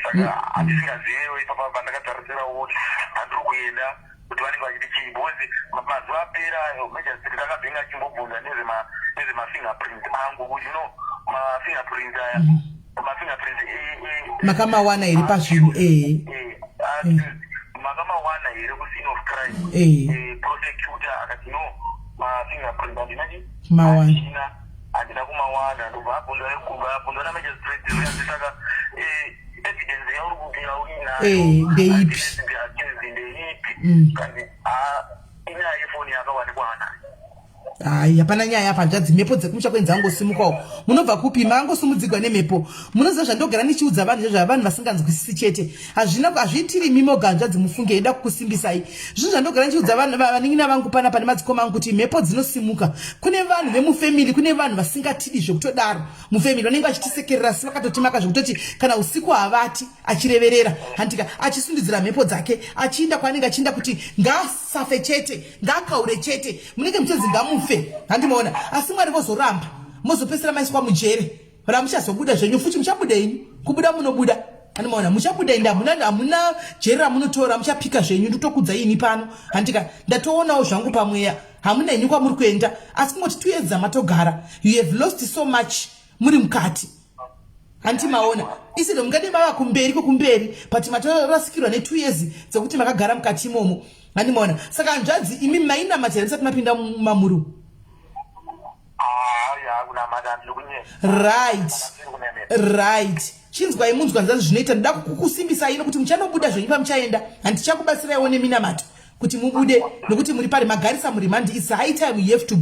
Saka handisingazivewo ipapa pandakatarisirawo kuti pandiri kuenda kuti vanenge vachiti chii, because mazuva apera ayo magistrate akabvenga achimbobvunza nezvemafingerprint angu, kuti no, mafingerprint aya, mafingerprint Makamawana here pazvinhu? Makamawana here kuscene of crime? Prosecutor akati no, mafingerprint handina chi Mawana. Handina kumawana. Ndobva abvunzwa namagistrate zvikanzi, saka evidence yauri kuti yauinayo Ndeipi? Accused ndeipi? Kanzi inyaya yefoni yakawanikwa anayo. Hai, hapana nyaya apa, hanzvadzi. Mhepo dzekumusha kwenzi angosimukawo. Munobva kupi? Maangosimudzigwa nemhepo. Munoziva zvandogara ndichiudza vanhu izvozvo, vanhu vasinganzwisisi chete. Hazvina, hazviitiri imi moga, hanzvadzi, mufunge ida kukusimbisai. Zvinhu zvandogara ndichiudza vanhu, vanin'ina vangu panapa nemadzikoma angu, kuti mhepo dzinosimuka. Kune vanhu vemufamily, kune vanhu vasingatidi zvekutodaro mufamily, vanenge vachitisekerera, asi vakatotimaka zvekutoti kana usiku havati, achireverera, handika, achisundidzira mhepo dzake, achiinda kwaanenge achiinda, kuti ngaasafe chete, ngaakaure chete. Munenge muchinzi ngamufe, handimaona, asi Mwari vozoramba, mozopedzisira maiswa mujere ramuchazobuda zvenyu futi. Muchabuda inyu, kubuda munobuda, handimaona, muchabuda ende hamuna jeri ramunotora, muchapika zvenyu. Ndotokudza ini pano, handika, ndatoonawo zvangu pamweya, hamuna henyu kwamuri kuenda, asi kungoti 2 years dzamatogara, you have lost so much muri mukati, hanti maona? Isiro mungade mava kumberi kwekumberi, but matorasikirwa ne2 years dzekuti makagara mukati imomo, handi maona? Saka hanzvadzi, imi mainamata here musati mapinda mamuru? Ya, kunamata handiri kunyepa. Right, chinzwai munzwa nzazi zvinoita. Ndoda kukusimbisai nokuti muchanobuda zvenyu pamuchaenda, handichakubatsiraiwo neminamato kuti mubude, nokuti muri pari magarisa murimandi. It's high time you have to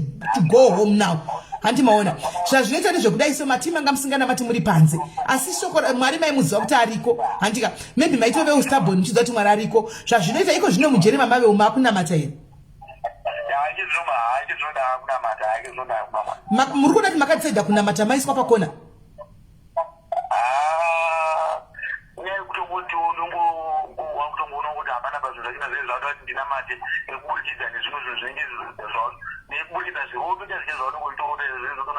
go home now, handi maona? Zvazvinoita ndezvekudai, so mati manga musinganamati muri panze, asi shoko Mwari maimuziva kuti ariko, handika? Maybe maitove stubborn muchiziva kuti Mwari ariko. Zvazvinoita iko zvino mujeri mamave maakunamata here? Haachizvoda kunamata, haachizvoda kunamata. Muri kuona kuti makadecida kunamata maiswa pakona? Ah, nyaya yekutongoti wakutongoona kuti hapana pazvinhu zvachina zvinhu zvakuda kuti ndinamate, nekuburikidza nezvimwe zvinhu zvinenge nekuburikidza zviroto chazicha zvaunongoitorota izvozvo,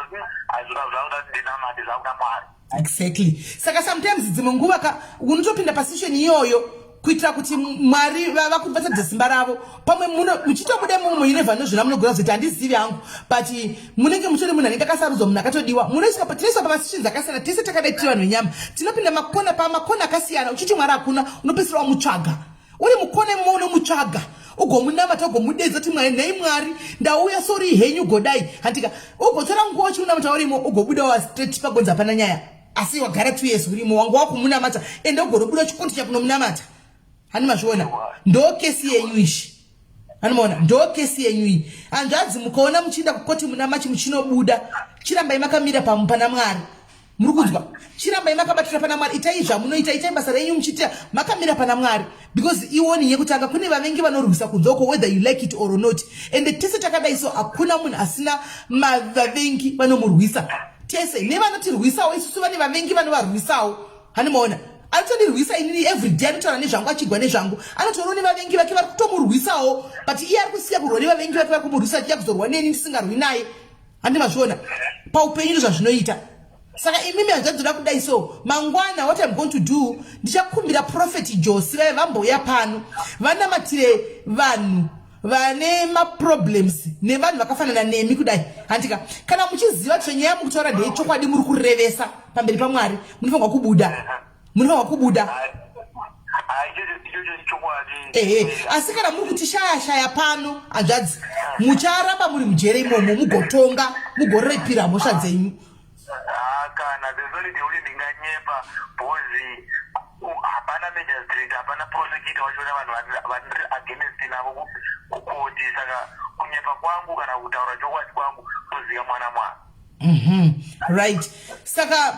hazvina zvakuda kuti ndinamate, zvakuda Mwari. Exactly. Saka sometimes dzimwe nguva ka unotopinda pasituation iyoyo kuitira kuti Mwari vakubatadza simba ravo. Pamwe muchitobuda imomo, you never know zvina munogona kuzoita, handizivi hangu, but munenge mutori munhu anenge akasarudzwa, munhu akatodiwa. Munoiswa, tinoiswa pamasituations akasiyana. Tese takadai tiri vanhu venyama, tinopinda makona, pamakona akasiyana. Uchiti Mwari hakuna, unopedzisira wamutsvaga uri mukona imomo, unomutsvaga, ugomunamata, ugomudedza kuti, "Mwari, nhai Mwari, ndauya, sorry henyu, godai," handika? Ugotora nguva uchimunamata urimo, ugobuda wa straight pagonzi hapana nyaya. Asi wagara 2 years urimo, wanga wakumunamata, ende ugorobuda uchikontinya kunomunamata. Hani mazviona? Ndo kesi yenyu ishi. Anomaona ndo kesi yenyu iyi. Hanzvadzi, mukaona muchienda kukoti muna Machi muchinobuda, chirambai makamira pana Mwari. Muri kunzwa? Chirambai makabatira pana Mwari, itai zvamunoita, itai basa renyu muchiita makamira pana Mwari, because iwoni yekutanga kune vavengi vanorwisa kunze uko, whether you like it or not. And tese takadai so, hakuna munhu asina vavengi vanomurwisa. Tese nevanotirwisawo isusu vane vavengi vanovarwisawo. Hanimaona anotondirwisa inini everyday, anotaura nezvangu, achigwa nezvangu, anotorawo nevavengi vake vari kutomurwisawo, but iye ari kusiya kurwa nevavengi vake vari kumurwisa, achiya kuzorwa neni ndisingarwi naye. Handi mazviona paupenyu ndozvazvinoita. Saka imimi hanzvadzoda kudai so, mangwana what I'm going to do, ndichakumbira Prophet Josi vaive vambouya pano vanamatire vanhu vane maproblems nevanhu vakafanana nemi kudai. Handika kana muchiziva kuti nyaya mukutaura ndeyechokwadi, muri kurevesa pamberi paMwari, munofanirwa kubuda, munofanirwa kubuda. Ehe, asi kana muri kutishaya shaya pano, hanzvadzi, mucharamba muri mujere imomo, mugotonga, mugorepira mhosva dzenyu. Kana there's only ndinganyepa, because hapana magistrate, hapana prosecutor wachona vanhu vandiri against navo kukoti. Saka kunyepa kwangu kana kutaura chokwadi kwangu toziva mwana mwana. Right, saka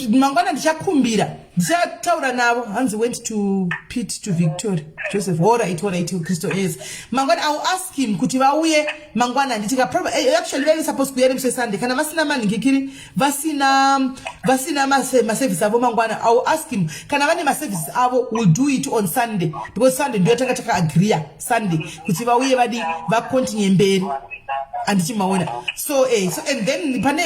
mangwana ndichakumbira, ndichataura navo. Hanzi went to pit to Victoria Joseph. Alright, Christo, yes, mangwana I will ask him kuti vauye mangwana. Nditika actually vaive supposed kuuya nemusi weSunday. Kana vasina manhingikiri, vasina maservice avo mangwana, I will ask him. Kana vane maservice avo, will do it on Sunday, because Sunday ndiyo tanga takaagreea, Sunday, kuti vauye vadi vacontinue mberi. Handichimaona. So and then pane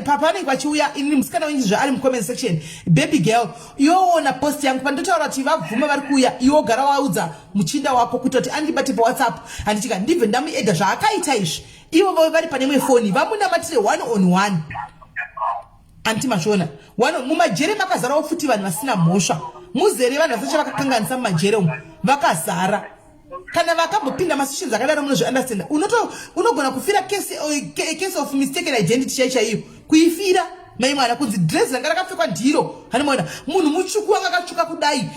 papanenge vachiuya, ini musikana wenyu zvaari mucomment section, baby girl, iwoona post yangu pandotaura kuti vabvuma, vari kuuya. Iwo gara waudza muchinda wako kuita kuti andibate paWhatsApp, handichika ndibve ndamuedha zvaakaita izvi. Ivo vari pane imwe foni, vamunamatire one on one. Anti mazviona, mumajere makazarawo futi vanhu vasina mhosva, muzere vanhu vasacha vakakanganisa mumajere umu vakazara. Kana vakambopinda masessions akadaro, munozviunderstanda. Unogona kufira case of mistaken identity chai chaiyo, kuifira mai mwana, kunzi dress ranga rakapfekwa ndiro. Hanimaona munhu mutsvuku wanga akatsvuka kudai,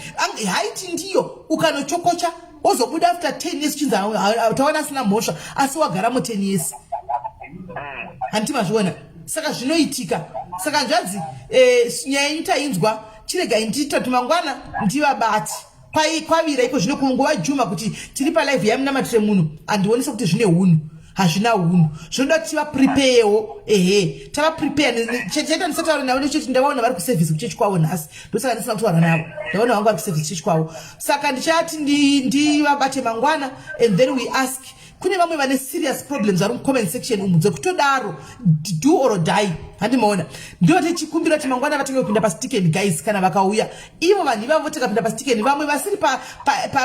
haiti ndiyo, ukanochokocha wozobuda after 10 years, chinzi tawana asina mhosva, asi wagaramo 10 years. Handiti mazviona? Saka zvinoitika. Saka nzvadzi, nyaya yenyu tainzwa. Chiregai nditoti mangwana ndivabati kwavira iko zvino kungova juma kuti tiri palive yamunamatire munhu. Handionese kuti zvine unhu, hazvina unhu. Zvinoda kuti tivapreparewo. Ehe, tavaprepare. Chaita ndisataura navo necheti ndavaona vari kuservice kuchechi kwavo nhasi, ndosaka ndisina kutaura navo. Ndavaona vangu vari kuservice chechi kwavo. Saka ndichati ndivabate mangwana and then we ask. Kune vamwe vane serious problems vari mucomment section umu dzekutodaro do or die. Handimaona, ndo tichikumbira kuti mangwana vatange kupinda pasticken. Guys, kana vakauya ivo vanhu ivavo, tikapinda pasticken, vamwe vasiri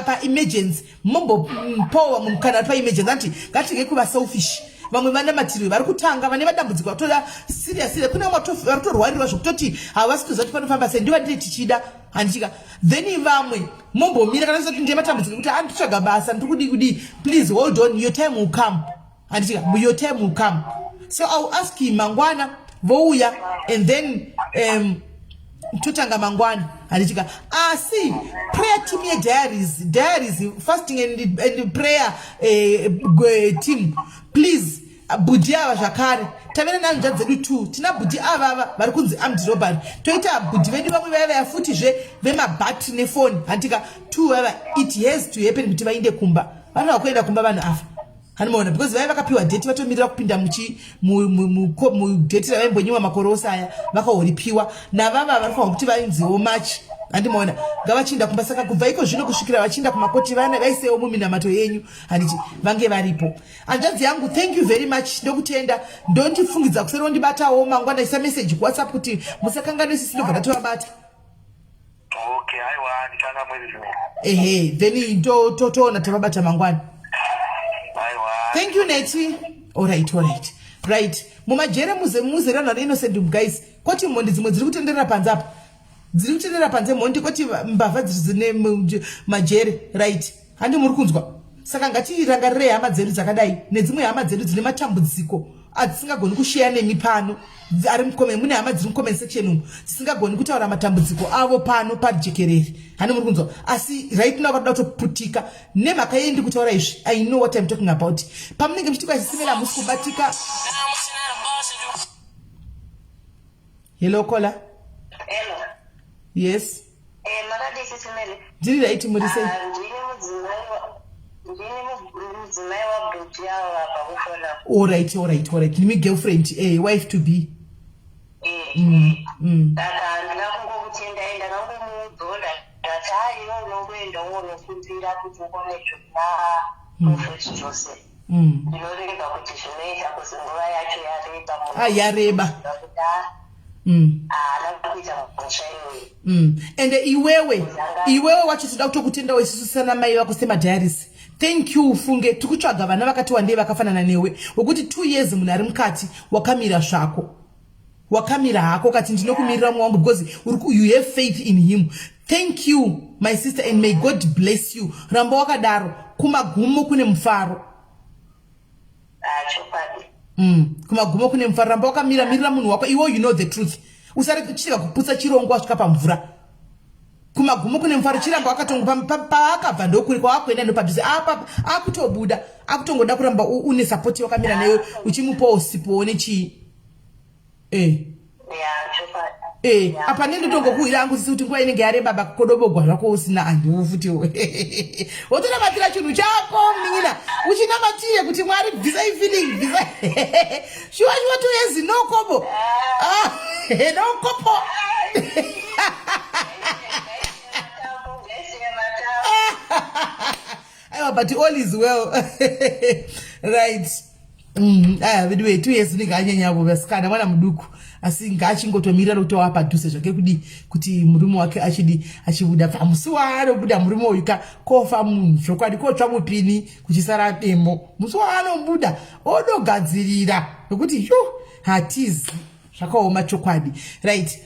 paemergency mombopowa munhu kana paemergency. Anti ngatirege kuva selfish. Vamwe vanamatirwe vari kutanga vane vadambudziko vatoda serious serious. Kune vamwe vari kutorwarirwa zvekutoti havasi kuziva kuti panofamba sei, ndiva ndine tichida handichika. Then vamwe mombomira kana tisati ndiye matambudziko ekuti anditsvaga basa, ndiri kudii kudii. Please hold on, your time will come. Handichika, your time will come. So I will ask him mangwana vouya and then totanga mangwana. Handichika, asi prayer team yediaries, diaries fasting and prayer team, please, bhudhi ava zvakare tave nenhanzva dzedu two. Tina bhudhi avava vari kunzi armed robbery, toita bhudhi vedu vamwe vaya vaya futizve vemabhatri nefoni. Handika two vava, it has to happen kuti vainde kumba. Vanoda kuenda kumba vanhu ava, hanimaona, because vaiva vakapiwa date, vatomirira kupinda mudate ravaimbonyiwa makore ose aya, vakahoripiwa navava vari kuti vainziwo Machi. Handimaona, ngavachiinda kumba. Saka kubva iko zvino kusvikira vachiinda kumakoti, vana vaisewo muminamato yenyu, handiti vange varipo. Hanzvadzi yangu, thank you very much, ndokutenda. Ndondifungidza kuseri, wondibatawo mangwana, isa message kuWhatsApp kuti musakanganisisi, ndobva ndatovabata. Okay, aiwa, ndichanga mwezi zvino. Ehe, then totoona tavabata mangwana. Aiwa. Thank you, Neti. Alright, right. Mumajere muzere vanhu vari innocent, guys. Koti mhondi dzimwe dziri kutenderera panze apa, dziri kutenderera panze mhondi, koti mbavha dzine majere. Right, handi muri kunzwa? Saka ngatirangarirei hama dzedu dzakadai nedzimwe hama dzedu dzine matambudziko. adzisingagoni kusheya nemi pano ari mucomment, mune hama dziri mucomment section umu dzisingagoni kutaura matambudziko avo pano pajekerere. Hani muri kunzwa? Asi right now vanoda kutoputika nemhaka yei ndiri kutaura izvi. I know what I'm talking about. Pamunenge muchiti kwazisimela hamusi kubatika. Hello caller. Hello. Yes. Eh, makadii Sisimele? Ndiri right, muri sei? Ah, ndini mudzimai ndini mudzimai wabhuti avo vabva kufona. Alright, alright, alright. Ndimi girlfriend, wife to be. Eh, Saka handina kungokutendai, ndakangomuudzawo ndakati haiwa unongoenda ungonokumbira kuti ukone zvekuna Prophet Jose. Ndinoreva kuti zvinoita kuzi nguva yacho yareba munhu. Ah, yareba. Kuti haana kuita mhosva iyoyo. Ende iwewe wacho toda kutokutendawo isusu sana mai vako semadiaries. Thank you ufunge tiri kutsvaga vana vakati wandei vakafanana newe wekuti 2 years munhu ari mukati wakamira zvako, wakamira hako ukati ndinokumirira mumwe wangu because you have faith in him. Thank you my sister and may God bless you. Ramba wakadaro, kumagumo kune mufaro. Ah, chokwadi. Kumagumo kune mufaro. Ramba wakamira, mirira munhu wako iwe. You know the truth. Usare kuchitika kuputsa chirongwa wasvika pamvura. Kumagumo kune mufaro. Chiramba wakatongo paakabva ndokuri kwaakuenda ndopadhuze apa akutobuda akutongoda kuramba une support wakamira newe uchimupawo sipowo nechii. Ya, chokwadi. Apa nendotongokuwira angu sisi kuti nguva inenge yareba bakodobogwa zvako usina andiwo futi wotonamatira chinhu chako munin'ina uchinamatire kuti Mwari bvisai feeling, bvisai shuwa shuwa 2 years, no kobo. Ah, no kopo. Matambo, ngaisiye matambo. Aiwa, but all is well, right? Aya veduwe, 2 years unenge anyanyavo vasikana, mwana muduku, asi ngaachingotomirira nokuti wava padhuze zvake kudi kuti murume wake achidi achibuda. Bva musi waanobuda murume uyu ka kofa munhu zvokwadi, kotsva mupini kuchisara demo. Musi waanobuda odogadzirira nokuti yo hatizi zvakaoma chokwadi. Right,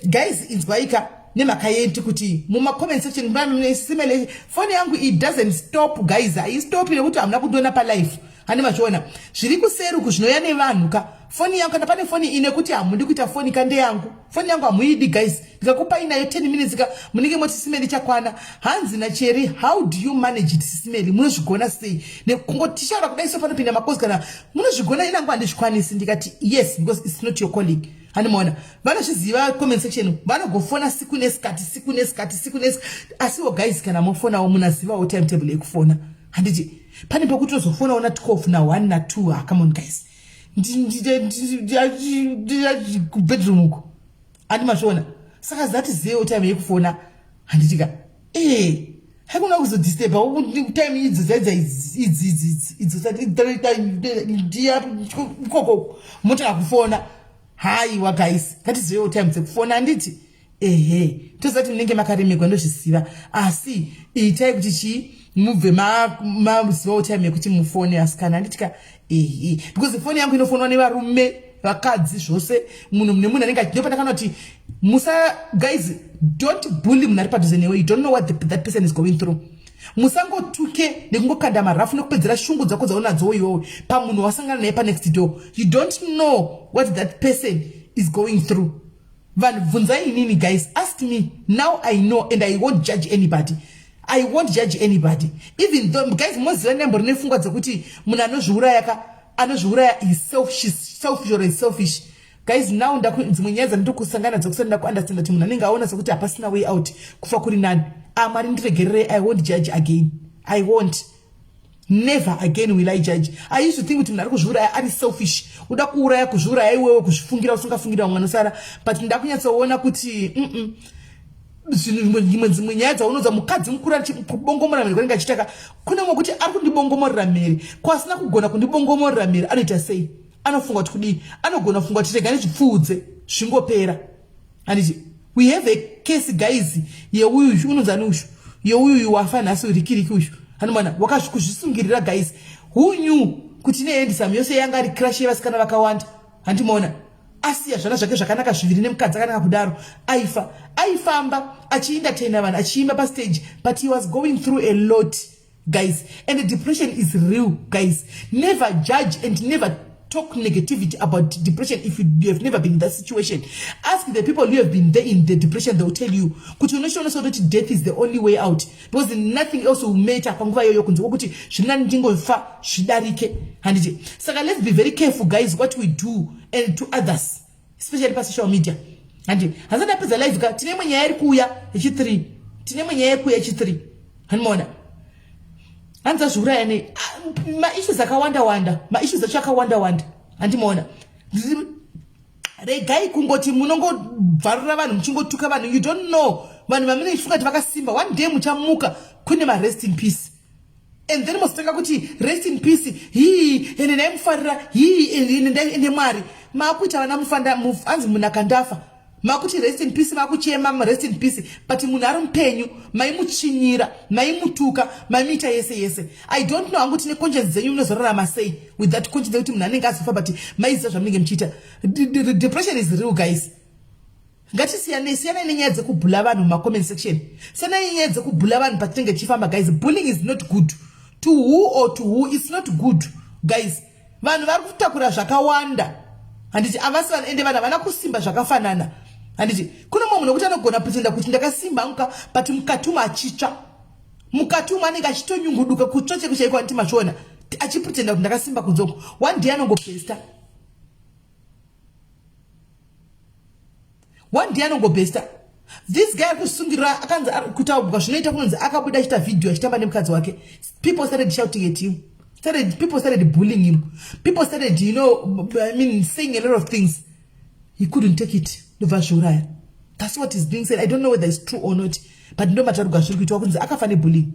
guys, inzwaika nemhaka yetu kuti mumacomment section simele foni yangu, it doesn't stop guys, haistopi nekuti hamuna kundiona palife. Hani machiona zviri kuseri uku zvinouya nevanhu ka. Foni yangu kana pane foni ine kuti hamudi kuita foni ka, ndeyangu foni yangu, hamuidi guys. Ndikakupai nayo 10 minutes ka munenge moti Simeli chakwana. Hanzi nacheri, "How do you manage it, Sisimeli? Munozvigona sei nekungotishaura kudai so panopinda makozi kana munozvigona?" Inangu handizvikwanisi. Ndikati yes, because it's not your colleague. Handimaona vanozviziva comment section vanogofona siku nesikati, siku nesikati, siku nesikati. Asiwo guys, kana mofonawo munazivawo timetable yekufona, handiti? Pane pekuti tozofonawo na12 na1 na2. Ah, come on guys, kubedroom uko handi mazviona. Saka zatizivewo time yekufona, handitika? Ee, haikuna kuzodisturba time idzo dzaidza idzi idzi idzo ndiya ikoko motanga kufona. Haiwa guys, ngatizivewo time dzekufona, handiti? Ehe, toziva kuti munenge makaremegwa, ndozvisiva, asi itai kuti chii mubve mazivawo time yekuti mufone asikana, handitika? Ehe, because foni yangu inofonwa nevarume, vakadzi, zvose. Munhu nemunhu anenge ndopandakana kuti musa, guys, don't bully munhu ari padhuze newe. You don't know what that person is going through. Musangotuke nekungokanda marafu nekupedzera shungu dzako dzaunadzo iwewe pamunhu wasangana naye panext door. You don't know what that person is going through. Vanhu bvunzai inini guys, ask me. Now I know and I won't judge anybody. I won't judge anybody, even though guys moziva ndambori nepfungwa dzekuti munhu anozviuraya ka, anozviuraya is selfish, selfish or is selfish. Guys, now dzimwe nyaya dzandiri dzekusati ndakuunderstanda kuti munhu anenge aona sekuti hapasina way out, kufa kuri nani. Ah, Mwari ndiregererei. I won't judge again. I won't, never again will I judge. I used to think kuti munhu ari kuzviuraya ari selfish, uda kuuraya, kuzviuraya iwewe, kuzvifungira usingafungira vamwe vanosara. But ndakunyatsoona kuti zvinhu dzimwe nyaya dzaunodza mukadzi mukuru achikubongomora mhere kwanenge achitaka kune mwe kuti ari kundibongomorera mhere kwasina kugona kundibongomorera mhere anoita sei? Anofunga kuti kudii? Anogona kufunga kuti rega ndizvipfuudze zvingopera, handiti? We have a case guys yeuyu unonzani uyu, yeuyu wafa nhasi, rikiriki uyu, hanomana wakazvikuzvisungirira. Guys, who knew kuti nehandsome yose yanga ari crush yevasikana vakawanda, handimaona? Asiya zvana zvake zvakanaka zviviri nemukadzi akanaka kudaro. Aifa aifamba achientertaina vanhu, achiimba pastage, but he was going through a lot guys, and the depression is real guys. Never judge and never. talk negativity about depression if you have never been in that situation. Ask the people who have been there in the depression, they will tell you kuti unochiona sekuti death is the only way out because nothing else will matter panguva iyoyo kunze kwekuti zvinani ndingofa zvidarike. Handiti? Saka let's be very careful, guys, what we do and to others, especially pasocial media. Handiti? Handisati ndapedza live ka, tine imwe nyaya iri kuuya yechi3, tine imwe nyaya iri kuuya yechi3. Handimaona hanzi azviuraya nei? Ah, maissues akawanda wanda, maissues acho akawanda wanda. Handimaona, regai kungoti munongobvarura vanhu, muchingotuka vanhu. You don't know vanhu vamunenge chifunga kuti vakasimba. One day muchamuka kune marest in peace and then mozotanga kuti rest in peace, hii, ende ndaimufarira, hii, ende Mwari maakuita vana mufanda anzi munhu akandafa, makuti rest in peace, makuchema rest in peace, but munhu ari mupenyu maimuchinyira, maimutuka, maimuita yese yese. I don't know hangu tine conscience dzenyu munozorarama sei with that conscience yekuti munhu anenge azofa, but maiziva zvamunenge muchiita. Depression is real, guys. Ngatisiyanei, siyanai nenyaya dzekubhula vanhu mumacomment section, siyanai nenyaya dzekubhula vanhu patinenge tichifamba. Guys, bullying is not good to who or to who. It's not good, guys. Vanhu vari kutakura zvakawanda, handiti? Havasi vanhu, ende vanhu havana kusimba zvakafanana, handiti? Kune mumwe munhu wekuti anogona pretenda kuti ndakasimba anguka, but mukati umu achitsva, mukati umu anenge achitonyunguduka kutsva cheko chaiko, handiti? Mazviona, achipretenda kuti ndakasimba kunzoko. One day anongopesta, one day anongobhesta. This guy ari kusungirira akanzi kutaurwa zvinoita kunonzi akabuda achiita vhidhiyo achitamba nemukadzi wake. People started shouting at him, people started bullying him, people started, I mean, saying a lot of things. He couldn't take it, ndobva zviuraya. That's what is being said. I don't know whether it's true or not, but ndo mataurwa zviri kuitwa kunzi akafa nebullying.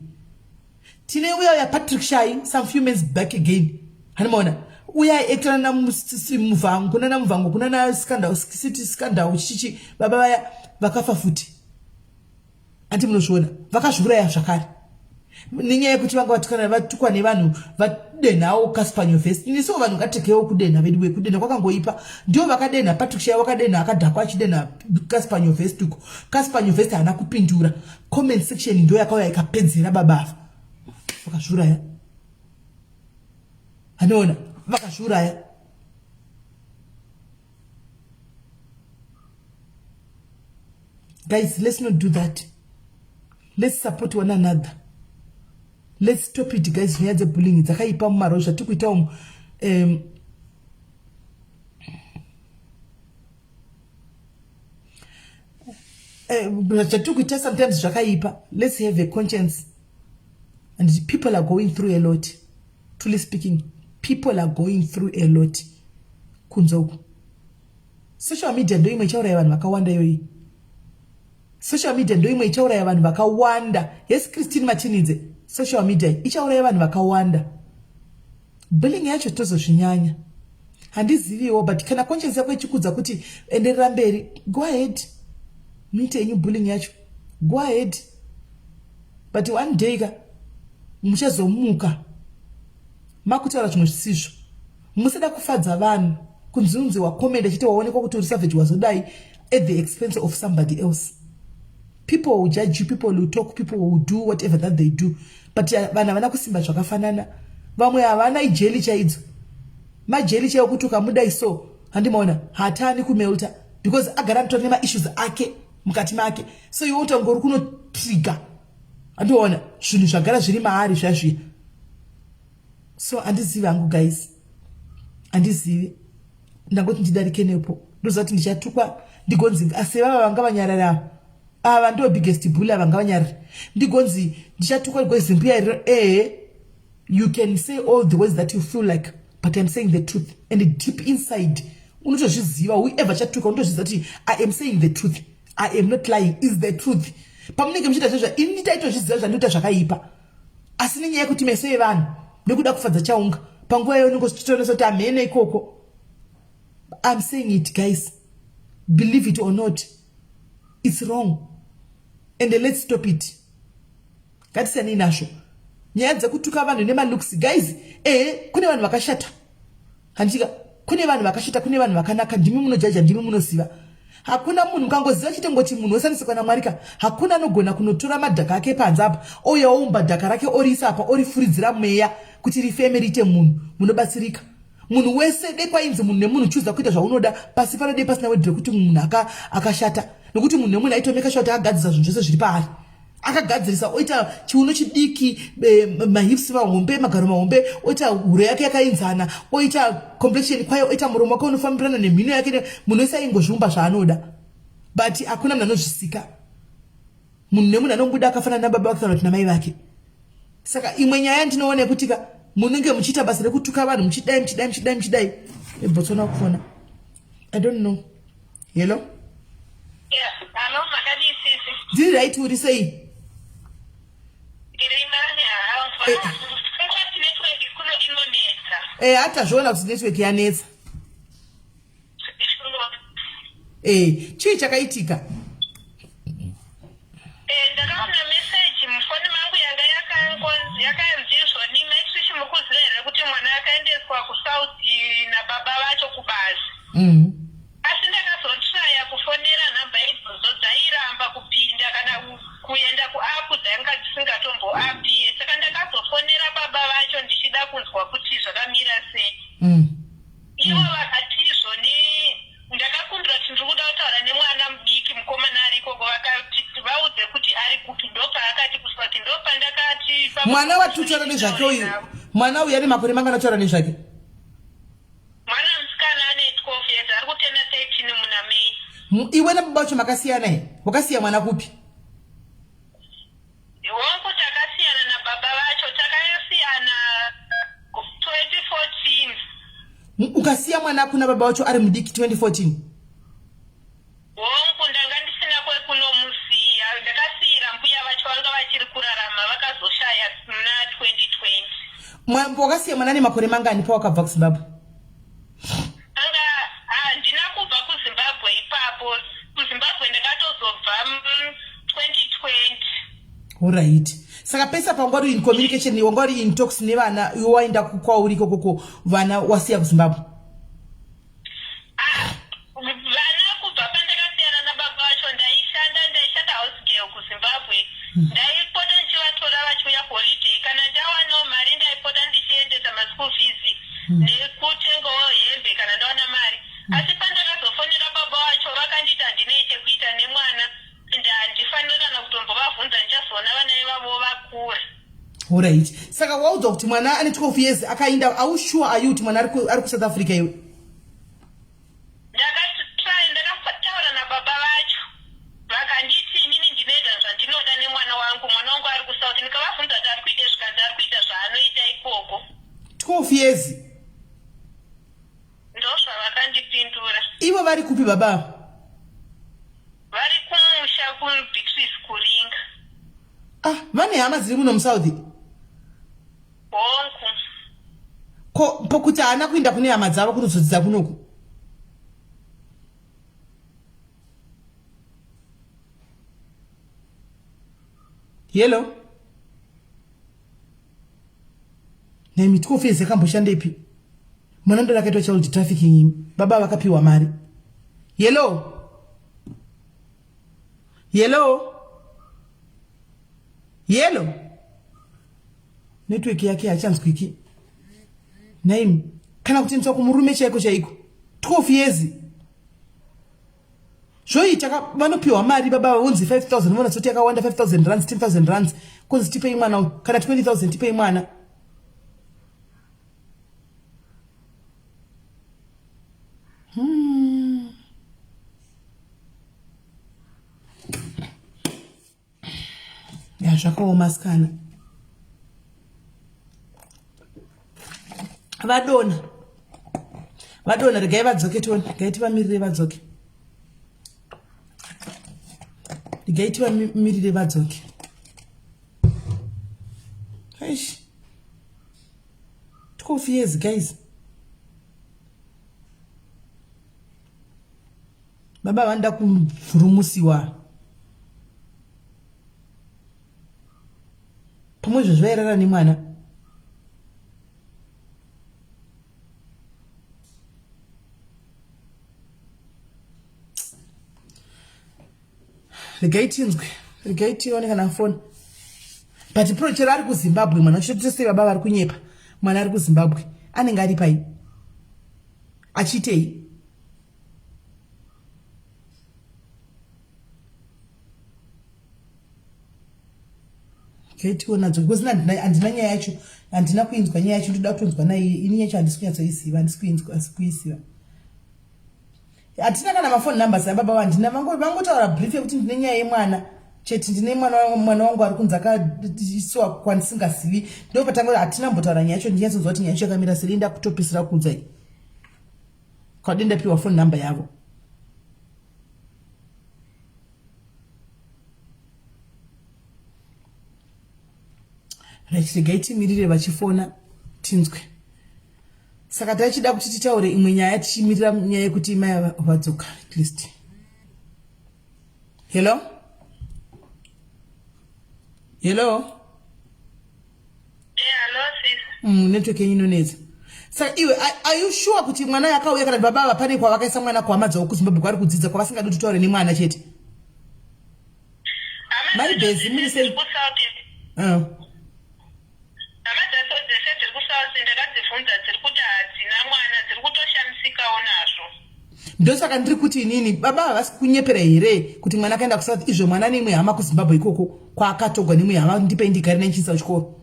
Tine uya uya Patrick Shai some few months back again, hanimaona uya aiactana naMuvhango, kuna naMuvhango, kuna naScandal City, Scandal chichichi, baba vaya vakafa futi, anti munozviona, vakazviuraya zvakare nenyaya yekuti vanga vatukana, vatukwa nevanhu, vadenhawo Cassper Nyovest. Inisiwo vanhu ngatirekewo kudenha vedu we, kudenha kwakangoipa. Ndivo vakadenha Patrick Shai, wakadenha akadhakwa achidenha Cassper Nyovest uko. Cassper Nyovest haana kupindura. Comment section ndo yakauya ikapedzera baba ava, vakazviuraya. Anoona vakazviuraya. Guys, let's not do that. Let's support one another. Let's stop it, guys. Nyaya dzebullying dzakaipa mumaro zvatiri kuita umu. Zvatiri kuita sometimes zvakaipa. Let's have a conscience, and people are going through a lot. Truly speaking, people are going through a lot kunze uku. Social media ndo imwe ichauraya vanhu vakawanda iyoyi. Social media ndo imwe ichauraya vanhu vakawanda. Yes, Christine Matinidze, social media ichauraya vanhu vakawanda. Bullying yacho tozozvinyanya, handiziviwo, but kana conscience yako ichikudza kuti enderera mberi, go ahead, muite yenyu bullying yacho, go ahead. But one day ka muchazomuka makutaura zvimwe zvisizvo. Musada kufadza vanhu, kunzi wakomenda chete waonekwa kuti uri savage, wazodai at the expense of somebody else. People will judge you, people will talk, people will do whatever that they do, but vanhu havana kusimba zvakafanana. Vamwe havana, ijelly chaidzo, majelly chaiwo, kuti ukamudai so, handimaona, hatani kumelta because agara anotori nemaissues ake mukati make. So iwe utangori kunotrigger, handiona, zvinhu zvagara zviri maari zvazviya. So handizivi hangu, guys, handizivi. Ndangoti ndidarike nepo. Ndoziva kuti ndichatukwa, ndigonzi asi vava vanga vanyarara ava ndo biggest bully, ava ngavanyarare. Ndigonzi ndichatukwa, ndigonzi mbuya iro. Ehe, you can say all the words that you feel like, but I'm saying the truth, and deep inside unotozviziva. Whoever chatuka, unotozviziva kuti I am saying the truth, I am not lying, is the truth. Pamunenge muchiita zvezva, ini taitozviziva zvandinoita zvakaipa, asi nenyaya yekuti meso evanhu nekuda kufadza chaunga panguva iyo unongotoonesa kuti hamhene ikoko. I'm saying it, guys, believe it or not, it's wrong and let's stop it. Ngatisiyanei nazvo nyaya dzekutuka vanhu nemalooks, guys. Ehe, kune vanhu vakashata, handika? Kune vanhu vakashata, kune vanhu vakanaka. Ndimi munojaja, ndimi munoziva. Hakuna munhu mukangoziva chitengoti munhu wesaniswa naMwari ka. Hakuna anogona kunotora madhaka ake panze apa, ouya oumba dhaka rake, oriisa apa, orifuridzira mweya kuti rifeme riite munhu. Munobatsirika. Munhu wese dei kwainzi munhu nemunhu chuza kuita zvaunoda pasi pano dei pasina wedhi rekuti munhu akashata nekuti munhu nemunhu aitomeka sure kuti akagadzirisa zvinhu zvese zviri paari. Akagadzirisa oita chiuno chidiki, mahips mahombe, magaro mahombe, oita huro yake yakainzana, oita complexion kwayo, oita muromo wake unofambirana nemhino yake. Munhu wese aingozviumba zvaanoda, but hakuna munhu anozvisika. Munhu nemunhu anobuda akafanana nababa vake kana kuti namai vake. Saka imwe nyaya yandinoona yekuti ka munenge muchiita basa rekutuka vanhu muchidai muchidai muchidai muchidai ebotsona kufona. I don't know. Hello? Hello, makadii sisi? Ndiri right, uri sei? Ndiri nani hangu. Ungati network kuno inonetsa. Eh, hatazviona kuti network yanetsa. Eh, chii chakaitika? Eh, ndakaona message mufoni mangu yanga yakangonzi yakanzi izvoni mai Trish muri kuziva here kuti mwana akaendeswa kuSouth nababa vacho kubasa. Asi ndakazotraya kufonera nhamba idzodzo dzairamba kupinda kana kuenda kuapp dzanga dzisingatomboapiye saka ndakazofonera baba vacho ndichida kunzwa kuti zvakamira sei. Ivo vakati izvoni ndakakumbira kuti ndiri kuda kutaura nemwana mudiki mukomana ari ikoko vakati vaudze kuti ari kupi ndopaakati kusoti ndopandakati Mwana watutaura nezvake uyu, mwana uyu ane makore mangani ataura nezvake? Mwana musikana ane 12 years ari kutena 13 muna May. Iwe nababa vacho makasiyana here? Wakasiya mwana kupi? Hongu takasiyana nababa vacho takasiyana 2014. Ukasiya mwana kuna baba vacho ari mudiki 2014? Hongu ndanga ndisina kwekunomusiya ndakasiyira mbuya vacho vanga vachiri kurarama vakazoshaya muna 2020. Wakasiya mwana nemakore mangani pawakabva kuZimbabwe? Anga handina kubva kuZimbabwe ipapo kuZimbabwe ndakatozobva 2020. Alright. Saka pese pawanga uri in communication wanga uri in talks nevana iwe waenda kwauri ikokoko vana wasiya kuZimbabwe? Ah, vana kubva pandakasiyana nababa vacho ndaishanda ndaishanda house girl kuZimbabwe ndaipota ndichivatora vachiuya kuholiday kana ndawanawo mari ndaipota ndichiendesa maschool fees nekutengawo hembe kana ndawana mari asi pandakazofonera baba vacho vakanditi handinei chekuita nemwana and handifaniri kana kutombovavhunza ndichazoona vana ivavo vakura. Alright. Saka waudzwa kuti mwana ane 12 years akainda, are you sure are you kuti mwana ari kuSouth Africa iwe? Ndakatry ndakataura nababa vacho vakanditi inini ndinoita zvandinoda nemwana wangu mwana wangu ari kuSouth ndikavabvunza kuti ari kuita zvikanzi ari kuita zvaanoita ikoko. 12 years. Ndozvavakandipindura. Ivo vari kupi baba ava? Vari kumusha kuBeatrice Kuringa. Ah, vane hama dziri muno muSouth? Hongu. Ko pokuti haana kuinda kune hama dzavo kunozodzidza kunoku? Hello? Nemi 12 years yakamboshandepi? Mwana ndo rakaitwa child trafficking imi. Baba vakapiwa mari. Hello? Hello? Hello? Network yake hachanzwiki. Naimi kana kuti nditswa kumurume chaiko chaiko. 12 years. Zvoita vanopiwa mari baba vonzi 5000 vona tsoti yakawanda 5000 rands 10000 rands kunzi tipei mwana kana 20000 tipei mwana. Ya zvakaoma sikana. Vadona. Vadona regai vadzoke tione, regai tivamirire vadzoke. Regai tivamirire vadzoke. Eish. 12 years guys. Baba vanoda kuvhurumusiwa. Pamwe izvo zvairara nemwana. Regai tinzwe, regai tione kana foni. But pro chero ari kuZimbabwe mwana chete sei baba vari kunyepa. Mwana ari kuZimbabwe anenge ari pai? Achiitei? Okay, tionadzo because handina nyaya yacho, handina kuinzwa nyaya yacho, ndoda kutonzwa naiye. Ini yacho handisi kunyatsoiziva, handisi kuinzwa, asi kuiziva. Hatina kana mafoni numbers ababa vandina, vangotaura brief yekuti ndine nyaya yemwana chete, ndine mwana, mwana wangu ari kunzi akaisiwa kwandisingazivi. Ndopatanga, hatina mbotaura nyaya yacho, ndinyatsonzwa kuti nyaya yacho yakamira sei. Ndakutopisira kuudzai kwadi ndapiwa phone number yavo. Right, regai timirire vachifona tinzwe. Saka tachida kuti titaure imwe nyaya tichimirira nyaya yekuti mai vadzoka at least. Hello? Hello? Hello sis. Network yenyu inonetsa. Saka iwe are you sure kuti mwana yakauya kana baba ava pane kwavakaisa mwana kuhama dzavo kuZimbabwe kwaari kudzidza kwavasingadi kuti taure nemwana chete? Mai Bezi muri sei? Ah. Hama dzacho dzese dziri kuSouth ndakadzibvunza dziri kuti hadzina mwana dziri kutoshamisikawo nazvo. Ndosaka ndiri kuti inini baba havasi kunyepera here kuti mwana akaenda kuSouth izvo mwana neimwe hama kuZimbabwe ikoko kwaakatogwa neimwe hama ndipei ndigare naye kuchikoro.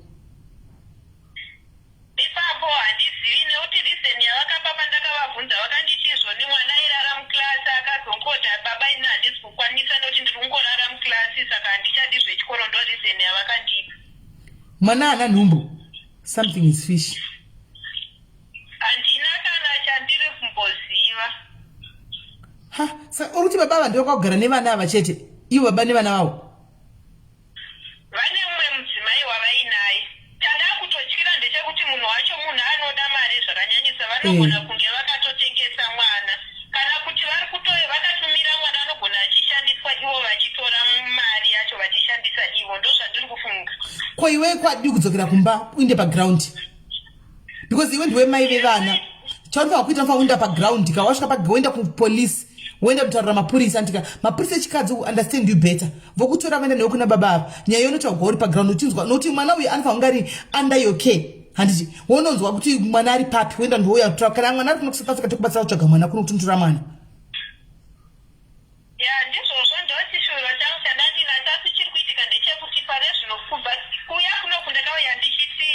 Ipapo handizivi nekuti reason yavakapa pandakavabvunza vakanditi izvoni mwana airara muclass akazongoti baba ini handisi kukwanisa nekuti ndiri kungorara muclass saka handichadi zvechikoro ndo reason yavakandipa. Mwana haana nhumbu something is fish. Handina kana chandiri kumboziva. Ha, saka uri kuti baba ava ndivo kwakugara nevana ava chete ivo baba nevana vavo? Vane mumwe mudzimai wavainaye. Chandakutotyira ndechekuti munhu wacho munhu anoda mari zvakanyanyisa vanogona eh. kunge vakatotengesa mwana kana kuti vari kuto vakatumira mwana anogona achishandiswa ivo vachitora mari yacho vachishandisa ivo ndozvandiri kufunga. Ko iwe kwadii kudzokera kumba uinde paground because iwe ndiwe mai vevana chaunofanira kuita unofanira kuenda paground ka wasvika woenda kupolice woenda kutaurira mapurisa andika mapurisa echikadzi understand you better vokutora voenda newe kuna baba ava nyaya yonotaurwa uri paground uchinzwa nokuti mwana uyu anofanira kunge ari under your care handiti wononzwa kuti mwana ari papi woenda ndouya kutora kana mwana ari kuno kusouth africa tokubatsira kutsvaga mwana kuno kutonotora mwana Ya ndizvozvo ndochishuwiro changu chandandinacho asi chiri kuitika ndechekuti pane zvino kubva kuuya kunoku ndakauya ndichiti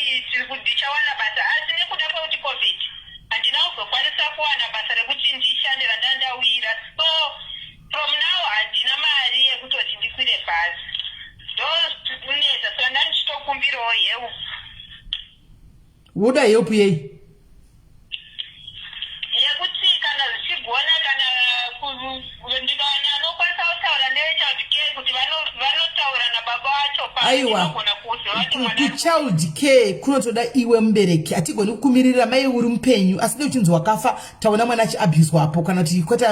ndichawana basa asi nekuda kwekuti covid handina kuzokwanisa kuwana basa rekuti ndishande randandauyira so from now handina mari yekutoti ndikwire bhazi ndozvinetsa saka ndandichitokumbirawo help. Woda help yei? Yekuti kana zvichigona kana ndikawana anokwanisa kutaura nevechild care kuti vanotaura nababa vacho aiwa kuchild care kunotoda iwe mubereki hatigoni kukumirira mai uri mupenyu asi dei uchinzi wakafa taona mwana achiabuswa apo kana kuti kwete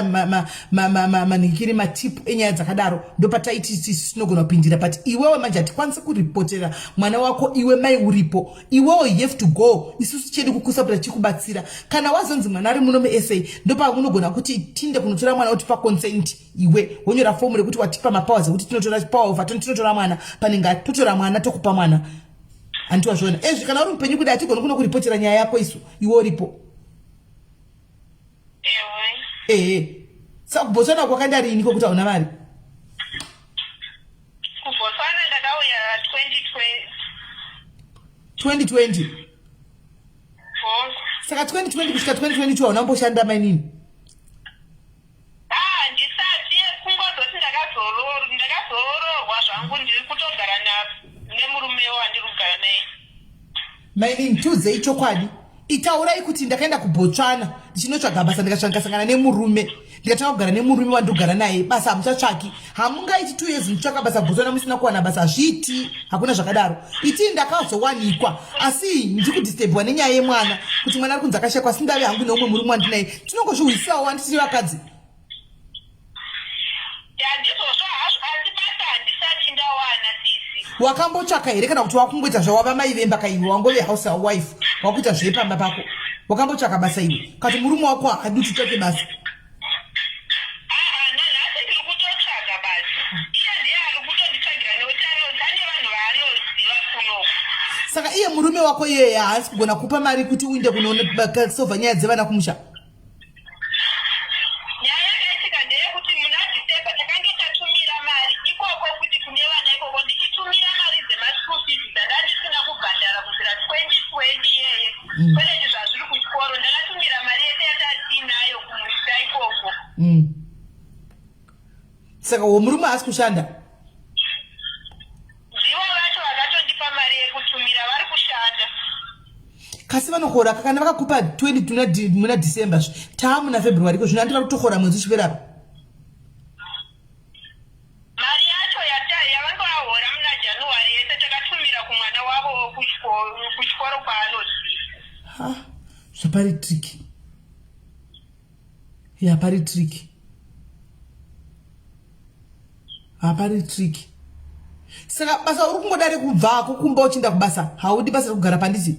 manhikiri matip enyaya dzakadaro ndopataiti tinogona kupindira but iwewe manje hatikwanisi kuripotera mwana wako iwe mai uripo iwewo you have to go isusu chedu kukusapota tichikubatsira kana wazonzi mwana ari muno musa ndopaunogona kuti tinde kunotora mwana wotipa consent iwe wonyora fomu rekuti watipa mapowers ekuti tinotora power of attorney tinotora mwana panenge totora mwana tokupa mwana hanti wazviona ezvi kana uri mupenyu kudai hatigoni kuno kuripotera nyaya yako isu iwe uripo ehe saka kubotswana kwakaenda riini kokuti hauna mari kubotswana ndakauya 2020 2020 saka 2020 kusvika 2022 hauna kumboshanda mainini Ah, ndisati kungozoti ndakazoroorwa zvangu ndiri kutogara nemurume wandiri kugara naye. Mainini tiudzei chokwadi itaurai kuti ndakaenda kubotswana ndichinotsvaga basa ndikasangana nemurume ndikatanga kugara nemurume wandogara naye basa hamuchatsvaki hamungaiti two years muchitsvaka basa botswana musina kuwana basa hazviiti hakuna zvakadaro itii ndakazowanikwa asi ndiri kudistebwa nenyaya yemwana kuti mwana ari kunzi akashakwa asi ndave hangu neumwe murume wandinaye tinongozvihwisisawo wani tiri vakadzi wakambotsvaka here kana kuti wakungoita zvawava mai vemba kaiwe wangove house wife wakuita zvepamba pako wakambotsvaka basa iwe kati murume wako haadi kuti utsvake basa saka iye murume wako iyeye haasi kugona kupa mari kuti uinde kunosova nyaya dzevana kumusha. mm. Saka wo murume haasi kushanda? Ndivo vacho vakatondipa mari yekutumira vari kushanda. Kasi vanohora kana vakakupa 20 muna December zve taa muna February ko zvino handi vari kutohora mwedzi uchipera apa. Mari yacho yavanga vahora muna January yese takatumira kumwana wavo kuchikoro kwaanodzidza. Ha, zvapari tricky. Ya pari tricky. Hapari tricky. Saka basa uri kungoda rekubvako kumba uchienda kubasa haudi basa rekugara panditi?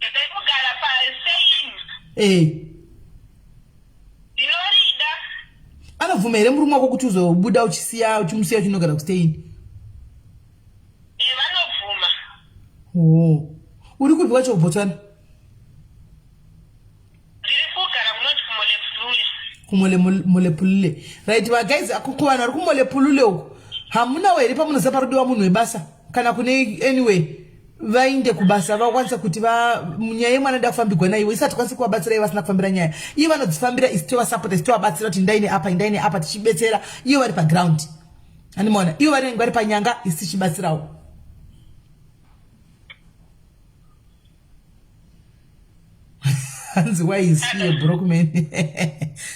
Rekugara pa stay in. Eh. Ndinorida. Anobvuma here murume wako kuti uzobuda uchisiya uchimusiya uchinogara kustay in? Eh, vanobvuma. Oh. Uri kupi kwacho kuBotswana? Ndiri kugara kunonzi kuMolepulule. KuMolepulule. Right, va guys, kuvanhu vari kuMolepulule uko. Hamunawo here pamunoziva parikudiwa munhu webasa kana kune anyway vainde kubasa vakwanisa kuti va nyaya yemwana da kufambigwa naivo isu hatikwanisi kuvabatsira ivo vasina kufambira nyaya ivo vanodzifambira isu tovasapota isu tovabatsira kuti indai neapa indai neapa tichibetsera ivo vari paground andimaona ivo vanenge vari panyanga isu tichibatsirawo hanzi why is he a broke man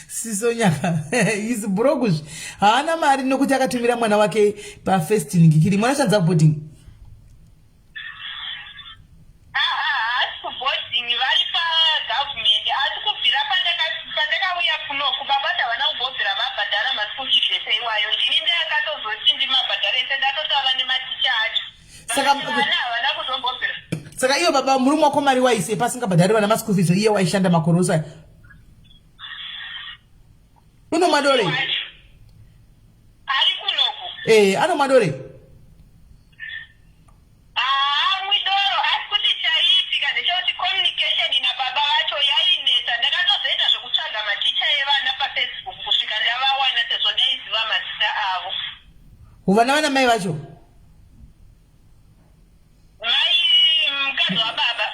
sisonyaka is broke zvi haana mari nokuti akatumira mwana wake pafirst ngikiri mwana shanza kuboarding Saka saka iyo baba murume wako mari waise pasingabhadhari vana maschool fees iye waishanda makore ose aya unomwa dore ari kunoku eh anomwa dore haamwi doro asi kuti chaiitika ndechekuti communication nababa vacho yainetsa ndakatozoita zvekutsvaga maticha evana pafacebook kusvika ndavawana sezvo ndaiziva mazita avo vana vana mai vacho Mai mukadzi wababa.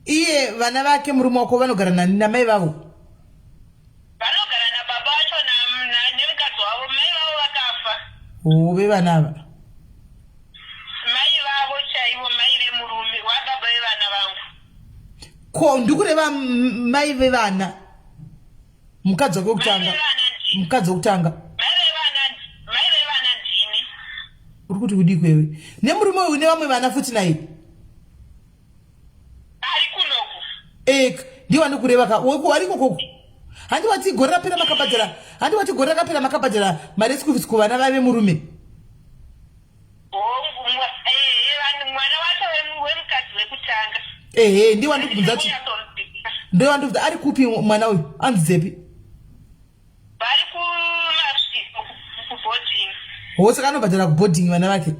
Iye vana vake murume wako vanogara nani namai vavo? Vanogara nababa vacho nemukadzi wavo mai vavo vakafa. Oh, vevana ava. Mai vavo chaivo mai vemurume wababa vevana vangu. Ko ndikureva mai vevana. Mukadzi wake wekutanga. Mukadzi wekutanga. Mai vevana ndini. Uri kuti kudii kwewe? Nemurume uyu nevamwe vana futi naye. Ari kunoku. Eh, ndiwo anokureva ka. Weku ari kokoko. Handi wati gore rapera makabhadhara. Handi wati gore rakapera makabhadhara mari yeschool fees kuvana vave murume. Hongu, eh, mwana wacho wemukadzi wekutanga. Ehe, ndiwo andikubvunza kuti. Ndiwo andikubvunza ari kupi mwana uyu? Anzi dzepi? Vari kumasvingo kuboarding. Ho saka anobhadhara kuboarding vana vake?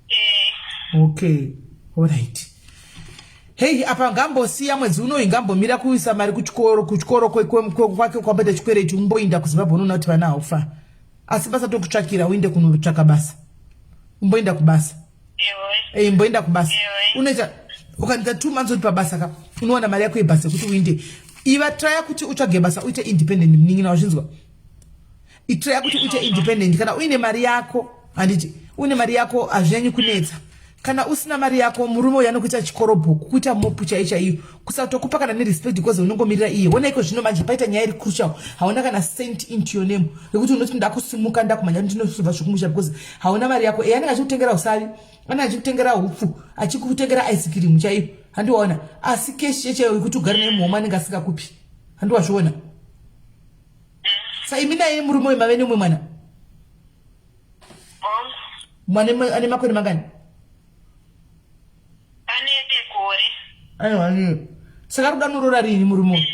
Eh. Okay. Alright. Hey, apa ngambosiya mwedzi unoyu ngambomira kuisa mari kuchikoro kuchikoro kwake kwamboita chikwereti umboinda kuZimbabwe unoona kuti vana haufa. Asi basa tokutsvakira uinde kunotsvaka basa. Umboinda kubasa. Eh, imboenda kubasa unoita ukanita two months uri pabasa ka unowana mari yako yebasa yekuti uinde iva traya kuti utsvage basa uite independent munin'ina wazvinzwa itraya kuti uite independent kana uine mari yako handiti uine mari yako hazvinyanyi kunetsa kana usina mari yako murume uyo anokuita chikorobho kukuita mopu chaiyo chaiyo kusatokupa kana nerespect because unongomirira iye wona iko zvino manje paita nyaya iri crucial hauna kana cent into your name rekuti unoti ndakusimuka ndakumhanya ndinosurva zvekumusha because hauna mari yako eya anenge achikutengera usavi anenge achikutengera hupfu achikutengera ice cream chaiyo handiwaona asi keshi chechaiyo yekuti ugare naye muhoma anenge asingakupi handiwazviona sa imi naye murume uyu mave neumwe mwana mwana ane makore mangani Ane gore. Aiwa ane. Saka ari kuda noroora riini murume uyu?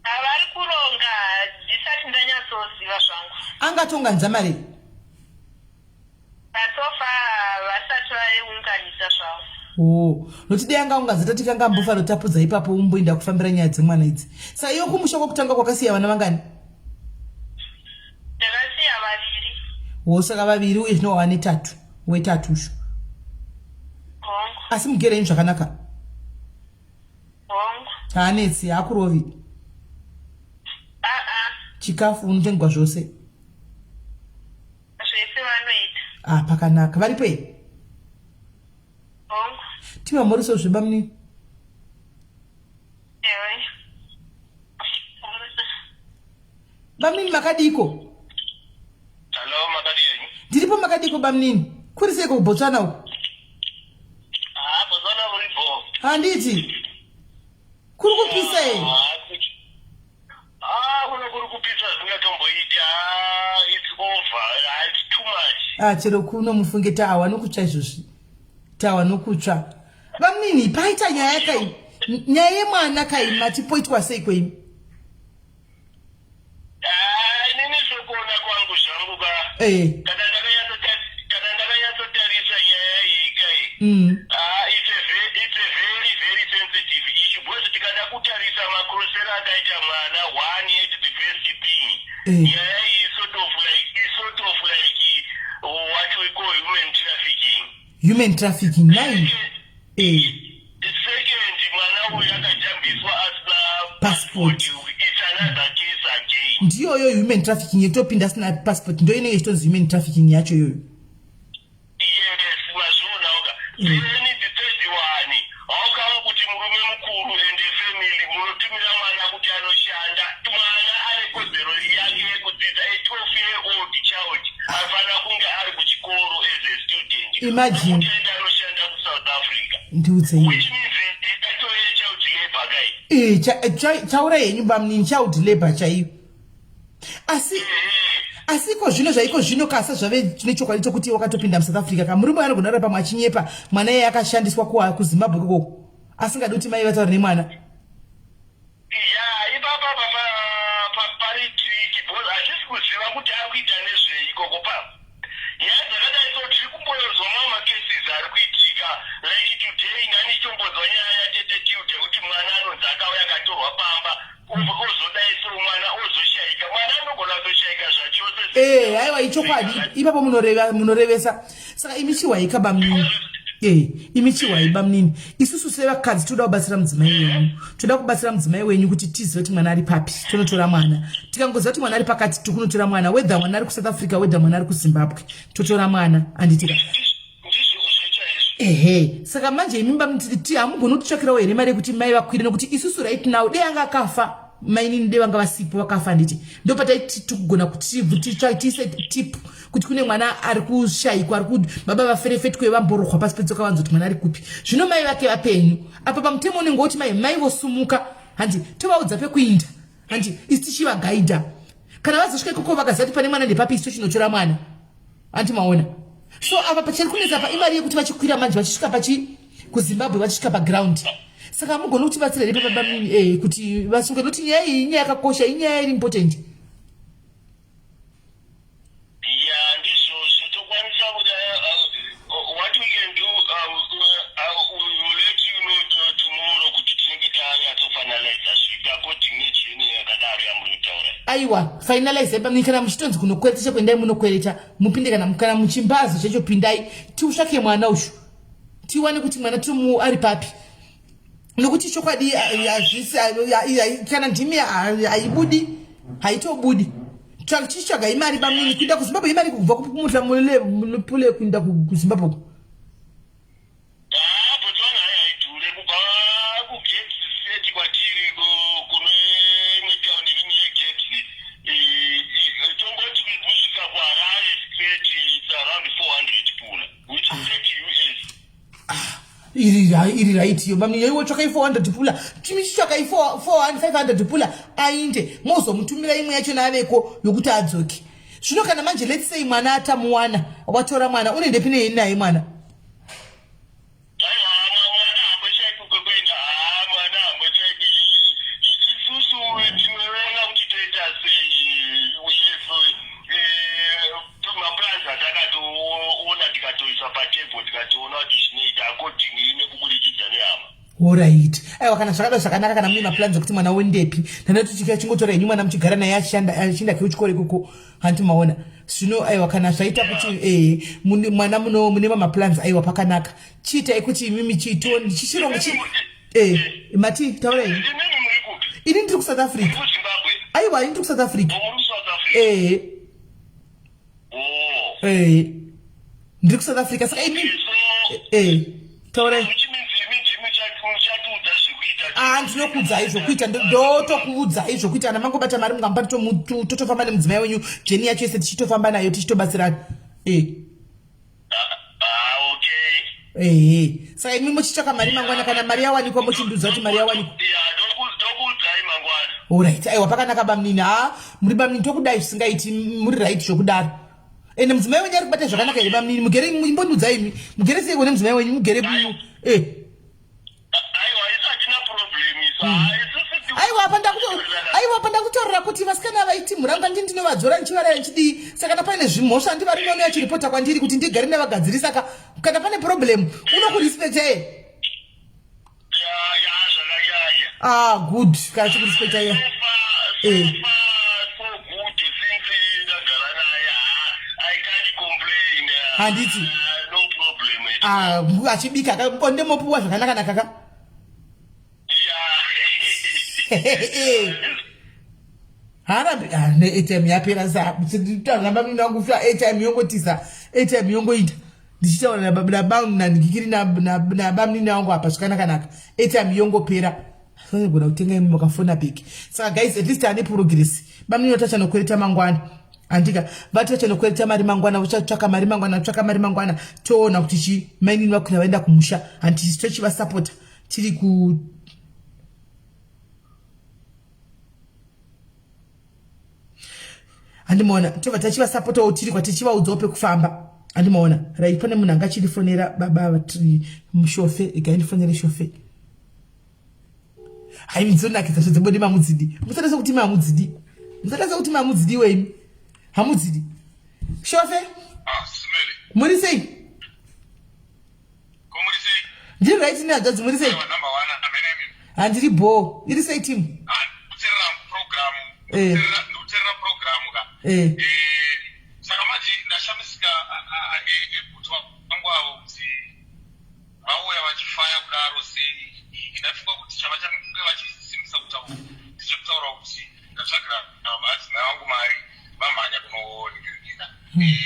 Avari kuronga ndisati ndanyatsoziva zvangu. Angatounganidza mari? Pasofa vasati vaunganidza zvavo. Oh, nokuti dai anga unganzi tati kanga ambofanira kutapudza ipapo umboenda kufambira nyaya dzemwana idzi. Sa iwe kumusha kwakutanga kwakasiya vana vangani? Ndakasiya vaviri. Wo saka vaviri uye zvino wava netatu wetatu usho. Hongu. Asi mugere henyu zvakanaka? Hongu. Haanetsi, haakurovi. Aa. Chikafu unotengwa zvose. Zvese vanoita. Ah, pakanaka. Varipo here? Hongu. Tivamhoriso zvebamunini. Ewe. Bamnini makadiko? Hello, makadii? Ndiripo makadiko bamnini. Kuri seiko kuBotswana uko? Ah, Botswana kuri bho. Handiti. Kuri kupisa here? Ah, kuno kuri kupisa zvingatomboiti. Ah, it's over. Ah, it's too much. Ah, chero kuno mufunge tawa nokutsva izvozvi. Tawa nokutsva. Bamnini, paita nyaya kai. Nyaya yemwana kai mati poitwa sei kweimi? Ah, inini sokuona kwangu zvangu ka. Eh. Kana ndakanyatsotarisa nyaya iyi kai. Ah, it's a very very sensitive issue because tikada kutarisa makrosero akaita mwana one at the first thing. Nyaya iyi sort of like what we call human trafficking. Human trafficking, nine. Eh. Second, mwana uyu akajambiswa asina passport. It's another case again. Ndiyoyo human trafficking yekutopinda asina passport ndo inenge ichitonzi human trafficking yacho iyoyo. Yes, mazvionaoka. Then the third one, how come kuti murume mukuru and a family munotumira mwana kuti anoshanda? Mwana ane kodzero yake yekudzidza, a 12 year old child anofanira kunge ari kuchikoro as a student. Imagine. Kuti aende anoshanda kuSouth Africa. Ndiudze. Which means yatove child labor kai. Eh, chaura henyu bamnini, child labor chaiyo. Asi iko zvino zvaiko zvino kasa zvave nechokwadi chokuti wakatopinda muSouth Africa ka murume anogona rapa pamwe achinyepa mwana iye akashandiswa kuZimbabwe ikoko asingadi kuti mai vataure nemwana. Ya, ipapa pari tricky because hatisi kuziva kuti ari kuita nezvei ikoko. Pa nyaya dzakadai so tiri kumboyozwa mamwe macases ari kuitika, like today nanichitombonzwa nyaya yatete Tilde kuti mwana anonzi akauya akatorwa pamba, ozodai so mwana ozoshayika, mwana anogona kutoshayika zvachose. Eh, aiwa, ichokwadi ipapo munorevesa. Saka imi chiwaika bamnini, imi chiwai bamnini, isusu sevakadzi toda kubatsira mudzimai wenyu, toda kubatsira mudzimai wenyu kuti tizive kuti mwana ari papi, tonotora mwana. Tikangoziva kuti mwana ari pakati, tikunotora mwana, whether mwana ari kuSouth Africa, whether mwana ari kuZimbabwe, totora mwana, handitika? Ndizvozvo chaizvo. Ehe, saka manje imi bamnini hamugoni kutitsvakirawo here mari yekuti mai vakwire? Nokuti isusu right now dei anga akafa mainini, dei vanga vasipo vakafa, handiti ndopataiti tikugona kuti tiise tip kuti kune mwana ari kushayikwa, ari baba vaferefetwe, vamborohwa pasi petsoka, vanzi kuti mwana ari kupi. Zvino mai vake vapenyu apa pamutemo unenge woti mai vosumuka, handi tovaudza pekuinda, handi isi tichivagaidha. Kana vazosvika ikoko vakaziva kuti pane mwana ndepapi, isi tochinotora mwana, handi maona? So apa pachiri kunetsa pa imari yekuti vachikwira manje vachisvika pachi kuZimbabwe, vachisvika paground. Saka hamugoni kutibatsira here pababa kuti vasuke? Nokuti nyaya iyi inyaya yakakosha, inyaya iri important. Ya, ndizvozvo, tokwanisa kuti what we can do, we will let you know tomorrow kuti tinenge tanyatsofinaliza zvipi according nejeni yakadaro yamuri kutaura. Aiwa, finalize pamwe kana muchitonzi kunokwereta chekuendai munokwereta, mupinde kana muchimbazo chacho, pindai tiutsvake mwana ushu, tiwane kuti mwana tomu ari papi. Nokuti chokwadi hazvisi kana ndimi haibudi, haitobudi. Tichitsvaga imari bamnini kuinda kuZimbabwe, imari kubva kumutla kuinda kuZimbabwe uko. Ah, Botswana hayi haidhure kubva kuGate City kwatiri kune imwe town iri near Gate, tongoti kusvika kuHarare straight it's around 400 pula, which is 30 US. Iri right iyo bamnini, iwo tsvakai 400 pula, timichitsvakai 400 500 pula ainde, mozomutumira imwe yacho naaveko yokuti adzoke. Zvino kana manje, let's say mwana atamuwana, watora mwana, unoendepi naye mwana? Aiwa, mwana hambochaiki kwekuenda. Haa, mwana hambochaiki. Isusu tinoona kuti toita sei. Uyeso maplans atakatoona tikatoisa patable, tikatoona kuti zvinoita according nekuburikidza nehama. Alright, aiwa, kana zvakada zvakanaka, kana mune maplans ekuti mwana wendepi, ndandati chingotora henyu mwana muchigara naye achishanda, achienda kuchikoro ikoko, hanti maona? Zvino aiwa, kana zvaita kuti mwana mune mamaplans, aiwa, pakanaka. Chiitai kuti imimi chichirongo mati taurai. Inini Ini ndiri kuSouth Africa. Aiwa, ini ndiri kuSouth Africa. Ehe. Oh. Ehe. Ndiri kuSouth Africa saka imi eh taurai. Ah, ndinokuudzai zvokuita, ndotokuudzai zvokuita. Ana mangobata mari mungamba totofamba nemudzimai wenyu jeni yacho yese tichitofamba nayo tichitobatsirana. Eh. Ah, okay. Ehe. Saka imi muchitsvaka mari mangwana kana mari yawanikwa mochindiudza kuti mari yawanikwa. Ndokuudzai mangwana. Alright. Aiwa pakanaka bamnini. Ha, muri bamnini tokudai zvisingaiti muri right zvokudaro. Ende mudzimai wenyu ari kubata zvakanaka here bamnini? Mugere imbondiudza imi. Mugere seiko nemudzimai wenyu mugere eh. Hmm. Aiwa apa ndakuto aiwa apa ndakutaurira kuti vasikana vaiti muranga ndi ndinovadzora ndichivaraya ndichidii saka kana paine zvimhosva handivari noni achiripota kwandiri kuti ndigare ndavagadzirisa ka kana pane problem unokurespecta ye ah good kana chikurespecta ye eh. Handiti ah achibika ka bonde mopuwa zvakanaka naka ka harambi ah, ne airtime yapera sa ramba mnini wangu fa airtime yongotiza airtime yongoita ndichitaura nabamnandikiri nabamnini wangu apa zvakanakanaka airtime yongopera gona kutenga imi makafona piki saka guys at least ane progress bamnini vatachanokwereta mangwana andika vati vachanokwereta mari mangwana vochatsvaka mari mangwana tsvaka mari mangwana toona kuti chi mainini vakwira vaenda kumusha handiti tochivasapota tiri ku handimaona tobva tachivasapotawo tiri kwatichivaudzawo pekufamba handimaona right pane munhu anga achirifonera baba vatiri mushofe igai ndifonere shofe hai dzonakidza zvo dzebonde mamudzidi musada sekuti mamudzidi musada sekuti mamudzidi weimi hamudzidi shofe ah, muri sei ndiri right nehanzvadzi muri sei handiri bhoo iri sei timu eh. eh. eh, saka manje ndashamisika kuti vangu avo kuti vauya vachifaya kudaro sei ndafunga kuti chavachange vachisimbisa kutaura ndechekutaura kuti ndatsvagira madzimai vangu mari vamhanya kunoningirikina hmm.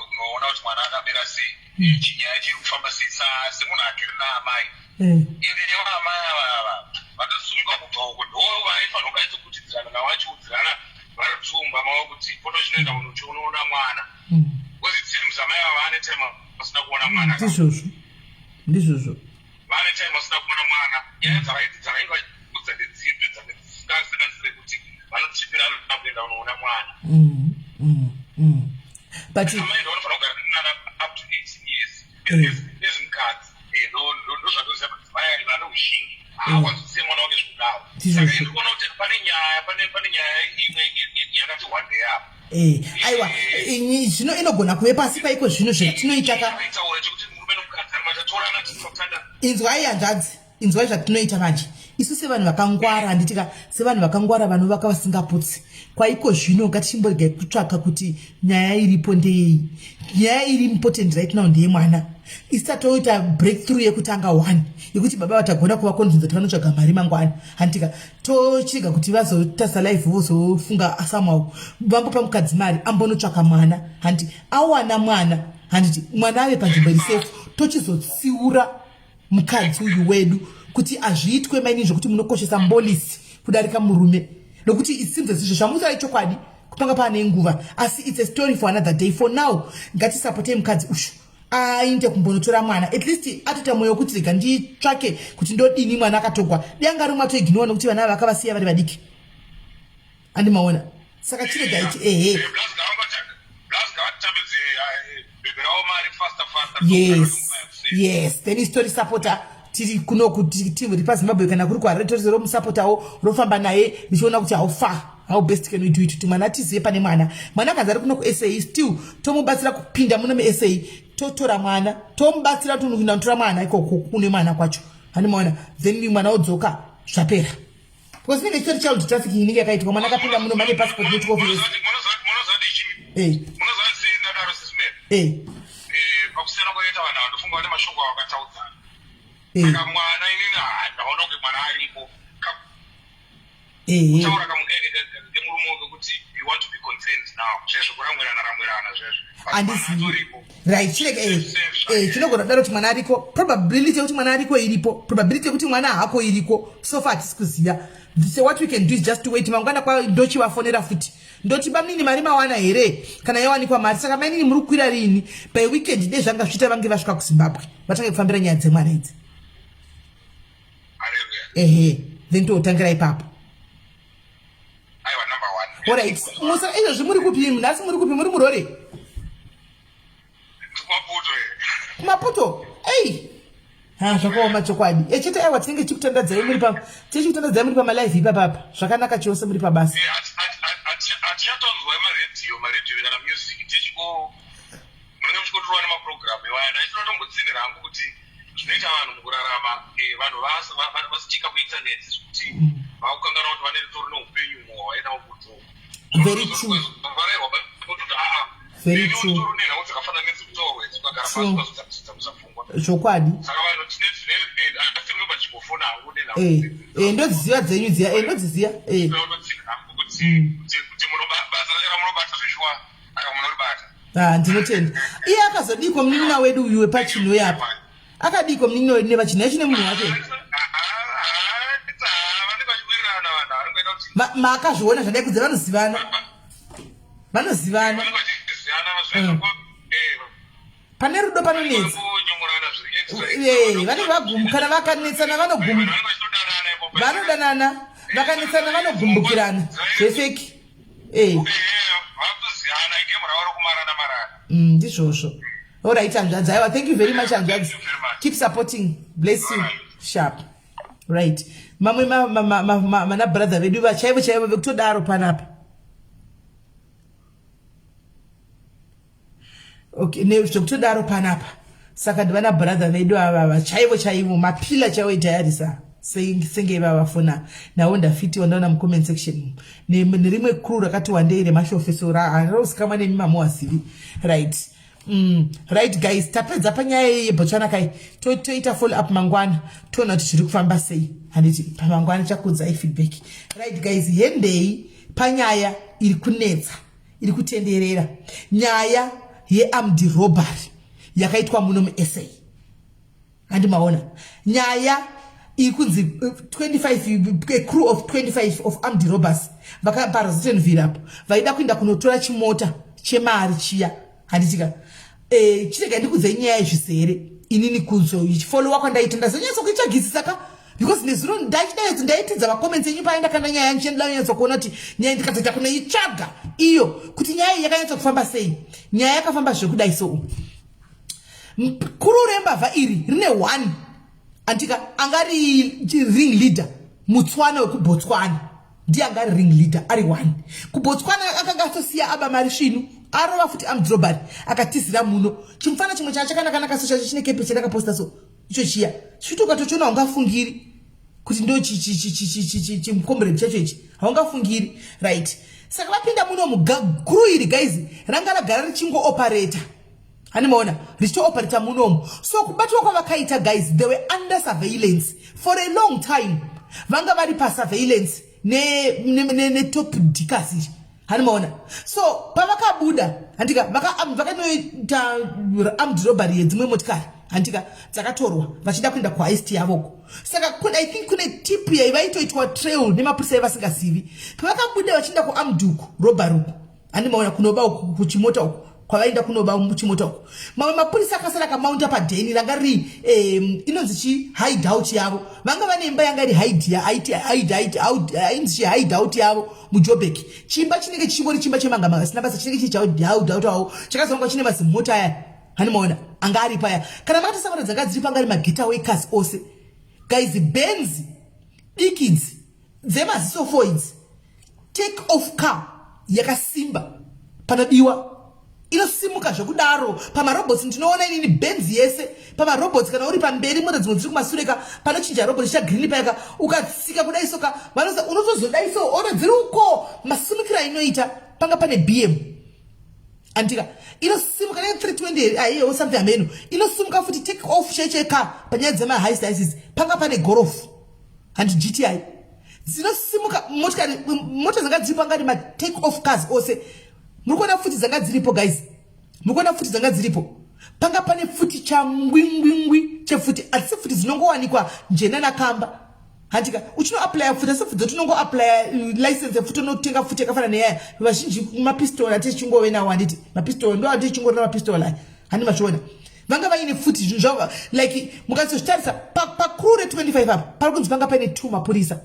kunoona kuti mwana akamira sei hmm. chinyaya chiri kufamba sei semunhu agere naamai hmm. ende nevaamai ava ava vakasungwa kubva uko ndo vaifanirwa kaito kutidzirana navo vachiudzirana vari tsumba mavo kuti poto chinoenda unoona mwana because it seems amai ava vane time vasina kuona mwana ndizvozvo ndizvozvo vane time vasina kuona mwana nyaya dzavaiti dzavainge vachiudza ndedzipi dzange dzisingasanganisire kuti vanochipirana kuenda kunoona mwana mm, mm, mm. but amai ndo vanofanira kugara nemwana up to 18 years as mukadzi eh, ndozvatoziva madzimai vane ushingi hawanzosiya mwana wake zvekudaro saka ndikuona kuti pane nyaya pane nyaya imwe yakati one day apa Eh, aiwa zvino inogona kuve pasi paiko zvino zvatinoita ka inzwai hanzvadzi inzwai zvatinoita manje isu sevanhu vakangwara handiti ka sevanhu vakangwara vanovaka vasingaputsi kwaiko zvino ngatichimborega kutsvaka kuti nyaya iripo ndeyei nyaya iri important right now ndeyemwana isu tatoita breakthrough yekutanga one yekuti baba vatagona kuvakonvinza kuti vanotsvaga mari mangwana handitika tochiga kuti vazotarisa life vozofunga somehow vambopa mukadzi mari ambonotsvaka mwana handi awana mwana handiti mwana ave panzvimbo iri safe tochizotsiura mukadzi uyu wedu kuti azviitwe maini zvekuti munokoshesa mbolisi kudarika murume nokuti it seems as izvo zvamusarai chokwadi kupanga paane nguva asi it's a story for another day for now ngatisapotei mukadzi ushu ainde kumbonotora mwana at least atoita mwoyo wekuti rega nditsvake kuti ndodini mwana akatogwa dai anga rimwe atoiginowa nokuti vana ava vakavasiya vari vadiki andimaona saka chirega iti ehe yes yes then isitori supporter tiri kuno kuti timu ri pazimbabwe kana kuri kuharare torize romusapotawo rofamba naye richiona kuti how far how best can we do it kuti mwana tizive pane mwana mwana akanzi ari kuno kusa still tomubatsira kupinda muno musa totora mwana tomubatsira kuti unokuinda kutora mwana ikoko kune mwana kwacho handimaona then mwana odzoka zvapera because inenge ichitori child trafficking inenge yakaitwa mwana akapinda muno mane passport ne12 years eh. eh. eh. pakusiyana kwaita vanhu ava ndofunga vane mashoko avakataudzana Eh. Saka mwana inini ah, ndaona kunge mwana aripo. Kutaura kamugaike kemurume wake kuti you want to be concerned now. Zvezvo kuramwirana ramwirana zvezvo. Andizivi. Right, chireke chinogona kudaro kuti mwana ariko. Probability yekuti mwana ariko iripo. Probability yekuti mwana haako iriko. So far hatisi kuziva. So what we can do is just to wait. Mangwana kwa ndochivafonera futi. Ndoti bamnini mari mawana here? Kana yawanikwa mari saka mainini muri kukwira riini? By weekend dei zvanga zvichiita vange vasvika kuZimbabwe. Vatange kufambira nyaya dzemwana idzi. Ehe, then totangira ipapo. Aiwa, number 1. Alright. Musa izvozvi muri kupi? Nhasi muri kupi? Muri murori? Kumaputo. Kumaputo? Ei. Ha, zvakaoma chokwadi. Echete aiwa tinenge tichikutandadzai muri pa tichikutandadzai muri pa live ipapa apa. Zvakanaka chose muri pabasa. Atichatonzwa maredhiyo, maredhiyo kana music tichiko munenge muchikotorwa nemaprogram iwaya. Ndachinotombotsinira hangu kuti zvinoita vanhu mukurarama, vanhu vasitika kuinternet zvekuti vakukanganwa kuti vane ritori neupenyu humwe hwavainawo kunze uko. Very true. Varerwa kutoti aa. Very true. Utori nenhau dzakafanana nedzekutaurwa idzi, ukagara pasi ukazodza pfungwa. Zvokwadi. Saka vanhu tine asi ndinobva ndichingofona hangu nenhau idzi. Ndodziziva dzenyu dziya, ndodziziva. Ndinotsinira hangu kuti basa racho ramunobata zveshuwa, aka munoribata. Ndinotenda. Iye akazodikwa munin'ina wedu uyu wepachinhu apa. Akadikwa munin'ina wedu nepachinhu yachine munhu wake. Maakazviona zvadai kudza vanozivana. Vanozivana. Pane rudo panonetsa. Vanenge vagumukana vakanetsana vanogumbuka. Vanodanana vakanetsana vanogumbukirana zvefeki. Ndizvozvo. All right, hanzvadzi. Aiwa, thank you very much, hanzvadzi. Keep supporting. Bless you. Sharp. Right. Mamwe mana brother vedu vachaivo chaivo vekutodaro panapa. Okay, nezvekutodaro panapa. Saka ndivana brother vedu ava chaivo chaivo mapila chaivo edayarisa senge ivava vafona nawo ndafitiwa ndaona mucomment section nerimwe crew rakati wandei remashofeso rarozikamwa nemi mamuwazivi. Right. Right guys, tapedza panyaya yeBotswana kai. Toita follow up mangwana toona kuti zviri kufamba sei. Handiti pamangwana chakuudzai feedback. Right guys, hendei panyaya iri kunetsa iri kutenderera, nyaya yearmed robbery yakaitwa muno muSA. Handi maona nyaya iri kunzi 25, a crew of 25 of armed robbers vakapaRosettenville apo vaida kuenda kunotora chimota chemari chiya. Handitika chirega ndikudzei nyaya izvizere inini kunzo ichifollowa kwandaita ndazonyatsa kuitsvagisisa ka, because nezuro ndaitidza macomments enyu paenda kana nyaya ndichienda kunyatsa kuona kuti nyaya ndikatoita kunoitsvaga iyo kuti nyaya iyi yakanyatsa kufamba sei. Nyaya yakafamba zvekudai so kuru rembavha iri rine 1 andika angari ring leader Mutswana wekuBotswana ndiye angari ring leader ari 1 kuBotswana. Akanga atosiya aba mari svinu arova futi armed robbery akatizira muno. Chimufana chimwe changa chakanaka so chacho chine kepe chandakaposta so icho chiya chiti ukatochiona haungafungiri kuti ndo chimukomberedi chacho ichi, haungafungiri. Right, saka vapinda muno muguru iri guys ranga ragara richingooperata. Hani maona richitooperata munomu. So kubatwa kwavakaita guys, they were under surveillance for a long time. Vanga vari pasurveillance netop dikas iri. Hani maona. So pavakabuda handika vakanoita armed robbery yedzimwe motikari handika dzakatorwa vachida kuenda kuheist yavoko. Saka I think kune tip yaivaitoitwa trail nemapurisa aivasingazivi. Pavakabuda vachienda kuarmed uku robbery uku, handi maona kunoba uku kuchimota uku kwavaenda kunoba chimota uku, mamwe mapurisa akasara akamaunta padheni ranga riri inonzi chi hideout yavo. Vanga vane imba yanga iri ainzi chi hideout yavo muJobek. Chimba chinenge chichingori chimba chemanga sina basa, chinenge chichi hideout avo chakazongwa chine mazimota aya. Hani maona anga ari paya kana makatasangana dzanga dziri panga ari magetaway cars ose guys. Benz diki idzi dzemaziso 4 idzi, take off car yakasimba panobiwa inosimuka zvekudaro pamarobots. Ndinoona inini Benz yese pamarobots kana uri pamberi mota dzimwe dziri kumasure ka, panochinja robot chichagreen payaka ukatsika kudai soka vanoza unotozodai so ona dziri uko masimukiro ainoita. Panga pane BM andika inosimuka ne 320 aiyo something ameno inosimuka futi take off chaicheka panyaya dzemaheist isis. Panga pane Golf handi GTI. Dzinosimuka motikari, mota dzanga dziripo anga ari matake off cars ose. Muri kuona pfuti dzanga dziripo guys, muri kuona pfuti dzanga dziripo. Panga pane pfuti changwingwingwi chepfuti, hatisi pfuti dzinongowanikwa njena nakamba handika. Uchinoaplya pfuti, asi pfuti dzotinongoaplya license yepfuti, unotenga pfuti yakafanana neyaya. Vazhinji mapistola atichingove nawo, handiti mapistola ndo atichingorina mapistola aya, handi machiona vanga vaine pfuti zvinhu zvavo. Like mukazozvitarisa pacrew re25 apa pari kunzi panga paine 2 mapurisa,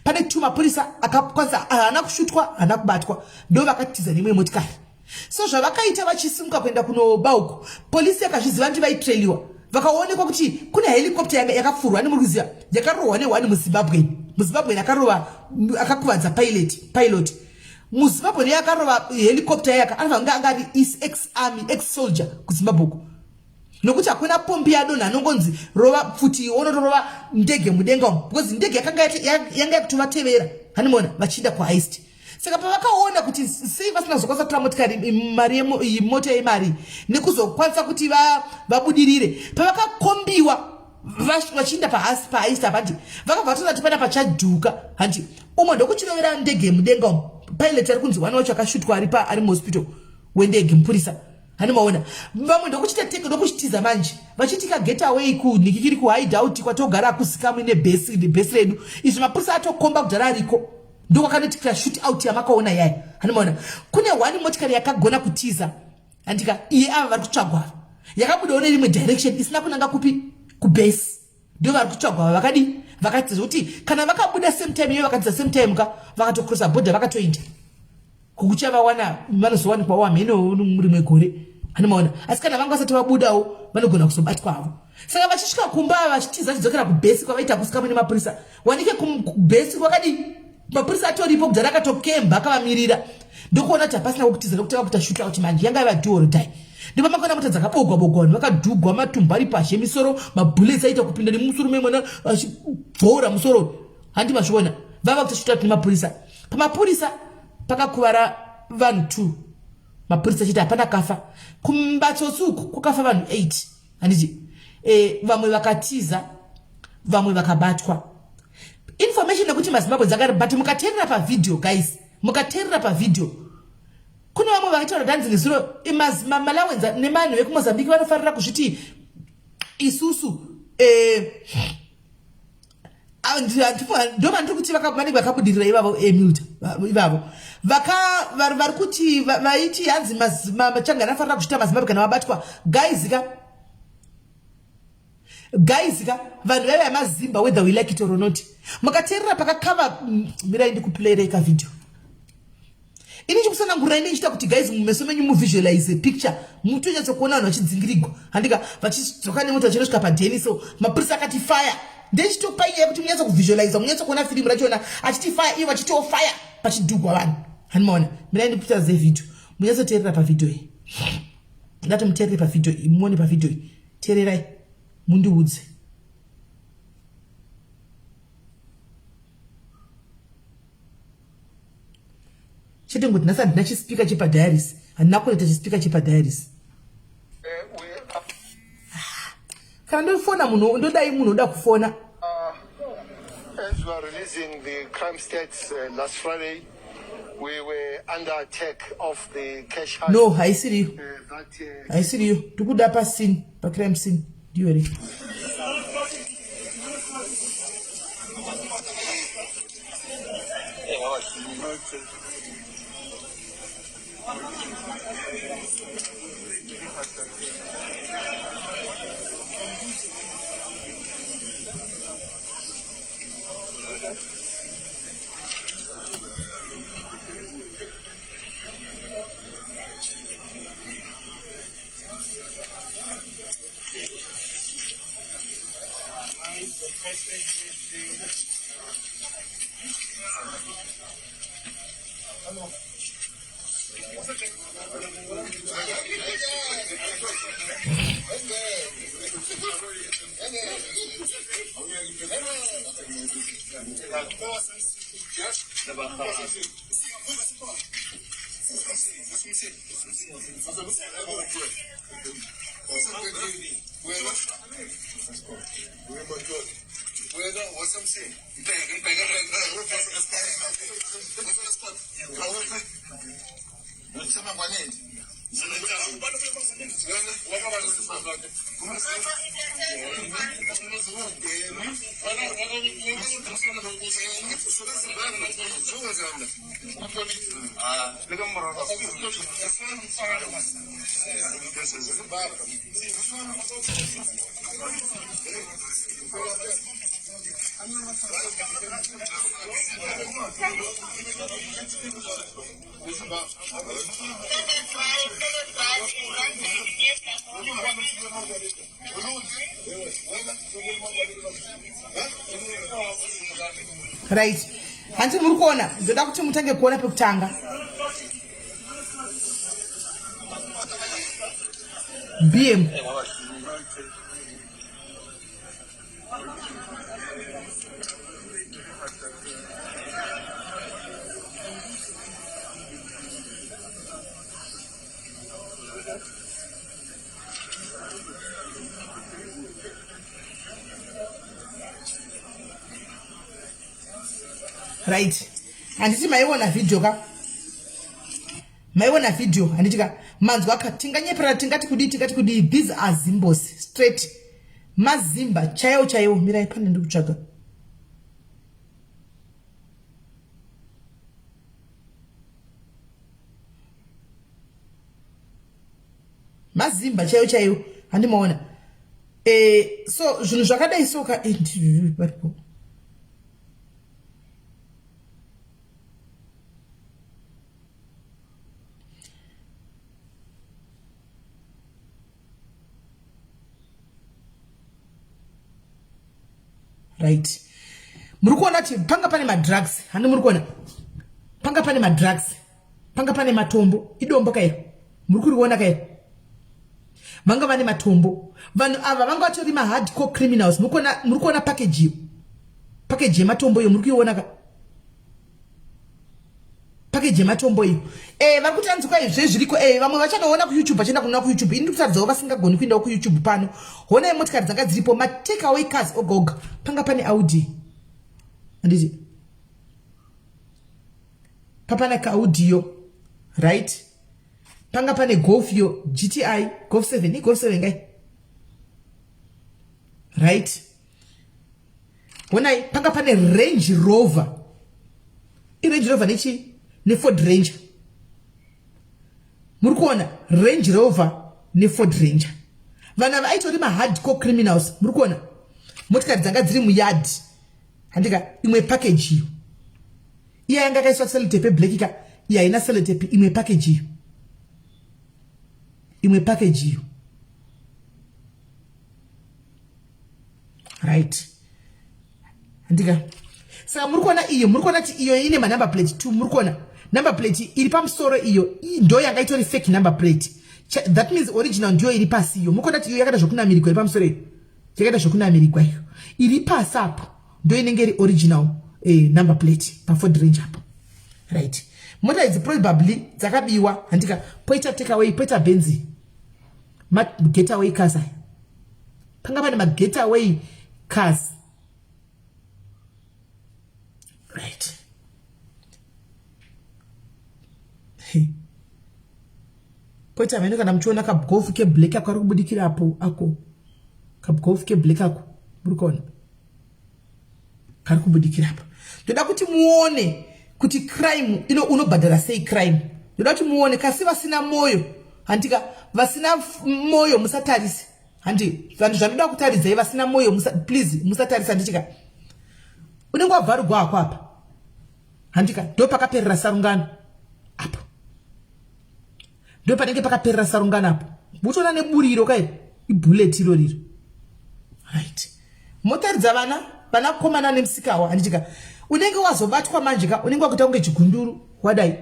pane 2 mapurisa akakwanisa, haana kushutwa, haana kubatwa, ndo vakatiza neimwe motikari. So zvavakaita vachisimuka kuenda kunoba uku, polisi yakazviziva ndi vaitrailiwa, vakaonekwa kuti kune helicopter yakapfurwa nemuri kuziva yakarohwa nehwani muZimbabweni. MuZimbabweni akarova akakuvadza pilot muZimbabwe neye akarova helicopter yaka anofanira kunge anga ari ex army, ex soldier kuZimbabwe uku, nokuti hakuna pombi yadonha anongonzi rova pfuti, onotorova ndege mudenga umu, because ndege yakanga yanga yakutovatevera, hanimona vachiinda kuheist. Saka pavakaona kuti sei vasina kuzokwanisa kutora motikari, mari mota yemari nekuzokwanisa kuti vabudirire, pavakakombiwa vachiinda paheist apa, handi vakabva vatoona kuti pana pachadhuka, handi umwe ndokuchirovera ndege yemudenga umu. Pilot ari kunzi one wacho akashutwa ari ari muhospital wendege, mupurisa, hani maona. Vamwe ndokuchita teke ndokuchitiza manje, vachitika get away kunikikiri kuhide out kwatogara kusikamwi nebhesi nebhesi redu. Izvi mapurisa atokomba kudhara ariko, ndokwakanoitikira shoot out yamakaona yaya, hani maona. Kune one motikari yakagona kutiza, handika iye ava vari kutsvagwa, yakabudawo nerimwe direction isina kunanga kupi kubhesi, ndo vari kutsvagwa. Vakadi vakatiza zvekuti kana vakabuda same time iyo vakatiza same time ka, vakatokrosa bhodha vakatoenda kukuchavawana, vanozowanikwawo hameno rimwe gore, hanimaona. Asi kana vanga vasati vabudawo vanogona kuzobatwa havo. Saka vachisvika kumba vachitiza vachidzokera kubhesi kwavaita kusikamwe nemapurisa, wanike kubhesi kwakadii mapurisa atoripo kudhara akatokemba akavamirira, ndokuona kuti hapasina kwekutiza nekuti vakuita shoot out manje yanga yava do or die. Ndipo makaona mota dzakabogwa bogwa, vanhu vakadhugwa, matumbu ari pashe, misoro, mabullets aita kupinda nemusoro memwana achibvoura musoro, handi mazviona. Vava kuita shoot out nemapurisa. Pamapurisa pakakuvara vanhu 2, mapurisa chete hapana kafa. Kumbatsotsi uku kwakafa vanhu 8, handiti? Vamwe vakatiza, vamwe vakabatwa. Information yekuti maZimbabwe dzakari, but mukateerera pavhidhiyo guys, mukateerera pavhidhiyo kune vamwe vaitaura danzi nezuro Malawenza nemanhu vekuMozambique vanofarira kuzviti isusu ndo vandiri kuti vanenge vakabudirira ivavo, Emilta ivavo vari kuti vaiti hanzi machangani anofanira kuzviita maZimbabwe kana vabatwa. Guys ka, guys ka, vanhu vaiva yamazimba whether we like it or not. Mukateerera pakakava, mirai ndikuplayerei kavhidhiyo. Ini chikusanangurai ndichiita kuti guys mumeso menyu muvisualize picture, mutonyatsokuona vanhu vachidzingirigwa, handika, vachidzoka nemota vachinosvika padheni. So mapurisa akati fire, ndechitopa inyaya yekuti munyatso kuvisualiza, munyatso kuona firimu rachona, achiti fire, ivo vachitiwo fire, pachidhugwa vanhu, hanimaona. Mirai ndikuita zevhidhiyo, munyatsoteerera pavhidhiyo iyi. Ndati muteerere pavhidhiyo iyi, muone pavhidhiyo iyi, teererai mundiudze. Chete ngoti nhasi handina chispeaker chepadiaries, handina kuita chispeaker chepadiaries. Kana ndofona munhu ndodai munhu oda kufona. As we are releasing the crime stats last Friday, we were under attack of the cash heist. No, haisiriyo. That, Haisiriyo, tikuda pascene, pacrime scene, ndiyo here? Right, hanti muri kuona? Ndoda kuti mutange kuona pekutanga. Bm Right, handiti maiona vhidhiyo ka? Maiona vhidhiyo, handiti ka? Manzwa ka? Tinganyepera, tingati kudii, tingati kudii? These are Zimbos straight, mazimba chaiwo chaiwo. Mirai, pane ndiri kutsvaga. Mazimba chaiwo chaiwo, handimaona. So zvinhu zvakadai soka paripo. Right, muri kuona kuti panga pane madrugs, handi? Muri kuona panga pane madrugs, panga pane matombo. Idombo kairo, muri kuriona kairo. Vanga vane matombo vanhu ava, vanga vatori mahardcore criminals. Muri kuona package iyo, package yematombo iyo, muri kuiona ka? Package yematombo iyo. Vari kuti anzi kwai zve zviriko. Vamwe vachanoona kuYouTube, vachienda kunoona kuYouTube. Ini ndikutaridzawo vasingagoni kuendawo kuYouTube. Pano honai motikari dzanga dziripo, matake away cars oga oga. Panga pane Audi, handiti? Papana kaAudio, right? Panga pane Golf yo, GTI, Golf 7, iGolf 7 ngai, right? Honai, panga pane Range Rover, iRange Rover nechi neFord Ranger. Muri kuona Range Rover neFord Ranger. Vanhu ava aitori mahardcore criminals. Muri kuona motikari dzanga dziri muyard, handika? Imwe package iyo, iya yanga akaiswa sellotape eblack ka, iya haina sellotape. Imwe package iyo, imwe package iyo, right? Handika? Saka muri kuona iyo, muri kuona kuti iyo ine manumber plate 2. Muri kuona number plate iri pamusoro iyo, ndo yanga itori fake number plate. That means original ndiyo iri pasi iyo. Muri kuona kuti iyo yakaita zvokunamirigwa, iri pamusoro iyo yakaita zvokunamirigwa. Iyo iri pasi apo ndo inenge iri original number plate paFord Ranger apo, right? Mota idzi probably dzakabiwa, handika? Poita takeaway, poita Benzi, magetaway cars aya. Panga pane magetaway cars, right? Hey. Poita mheno kana muchiona kaGolf keblack ako kari kubudikira apo, ako kaGolf keblack ako, muri kuona kari kubudikira apa. Ndoda kuti muone kuti crime ino unobhadhara sei crime. Ndoda kuti muone kasi vasina mwoyo, handika? Vasina mwoyo musatarise, handi? Vanhu zvandoda kutaridzai, vasina mwoyo musa, please musatarisa, handitika? Unenge wabvarugwa hako apa, handika? Ndo pakaperera sarungano apo, ndo panenge pakaperera sarungano apo. Mutoona neburiro kai, ibullet iro riro, right? Motaridza vana, vanakomana nemusikawa, handitika? Unenge wazobatwa manje ka, unenge wakuita kunge chigunduru. Wadai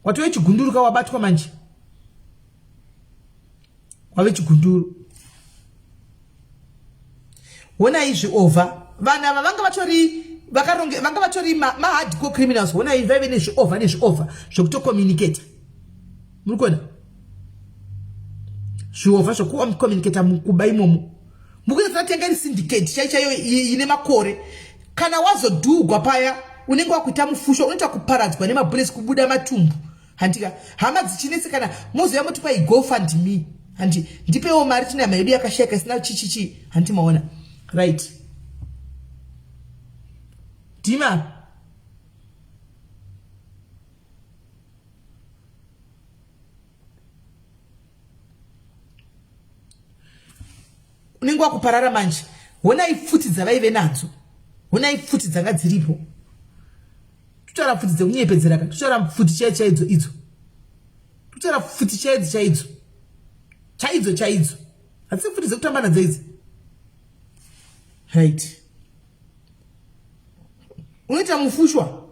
watove chigunduru ka, wabatwa manje, wave chigunduru. Honai zviovha. Vanhu ava vanga vatori vakaronge, vanga vatori mahardcore criminals. Honai, vaive nezviovha, nezviovha zvekutocommunicata. Muri kuona zviovha zvekucommunicata mukuba imomo. Mukuita tatenga iri syndicate chai chaiyo ine makore. Kana wazodhugwa paya unenge wakuita mufusho unoita kuparadzwa nemabullets kubuda matumbu. Handika hama dzichinetsekana mozouya moti kwai go fund me. Handi ndipewo mari tine hama yedu yakashayika isina chichichi. Handi maona. Right. Dima. Unenge wakuparara manje. Honai pfuti dzavaive nadzo. Honai pfuti dzanga dziripo. Totaura pfuti dzekunyepedzera ka. Totaura pfuti chaidzo chaidzo idzo. Totaura pfuti chaidzo chaidzo. Chaidzo chaidzo. Hadzisi pfuti dzekutamba nadzo idzi. Right. Unoita mufushwa.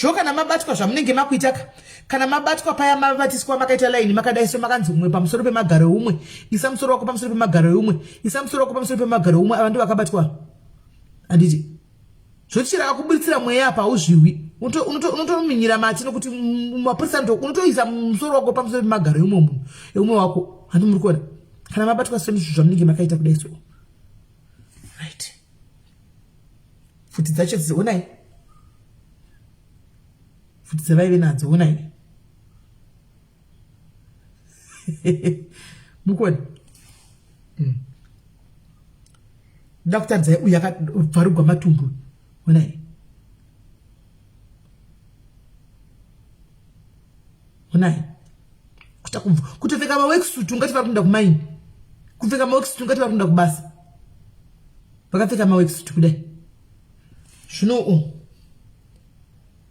Zvo kana mabatwa zvamunenge makuita ka. Kana mabatwa paya mabatiswa makaita line makadai so makanzi umwe pamusoro pemagaro eumwe. Isa musoro wako pamusoro pemagaro eumwe. Isa musoro wako pamusoro pemagaro eumwe. Ava ndivo vakabatwa. Handiti. Zvochera akakuburitsira mweya apa hauzvihwi. Unotominyira mati nokuti mapurisa unotoisa musoro wako pamusoro pemagaro eumwe munhu. Eumwe wako. Handi muri kuona. Kana mabatwa so ndizvo zvamunenge makaita kudai so. Right. Pfuti dzacho dzi onai. Pfuti dzavaive nadzo onai. Mukuona? Nda kutaridzai uyu akabvarugwa matumbu. Onai. Onai. Kutopfeka maworksuit ungati vari kuenda kumaini. Kupfeka maworksuit ungati vari kuenda kubasa. Vakapfeka maworksuit kudai. Zvino u.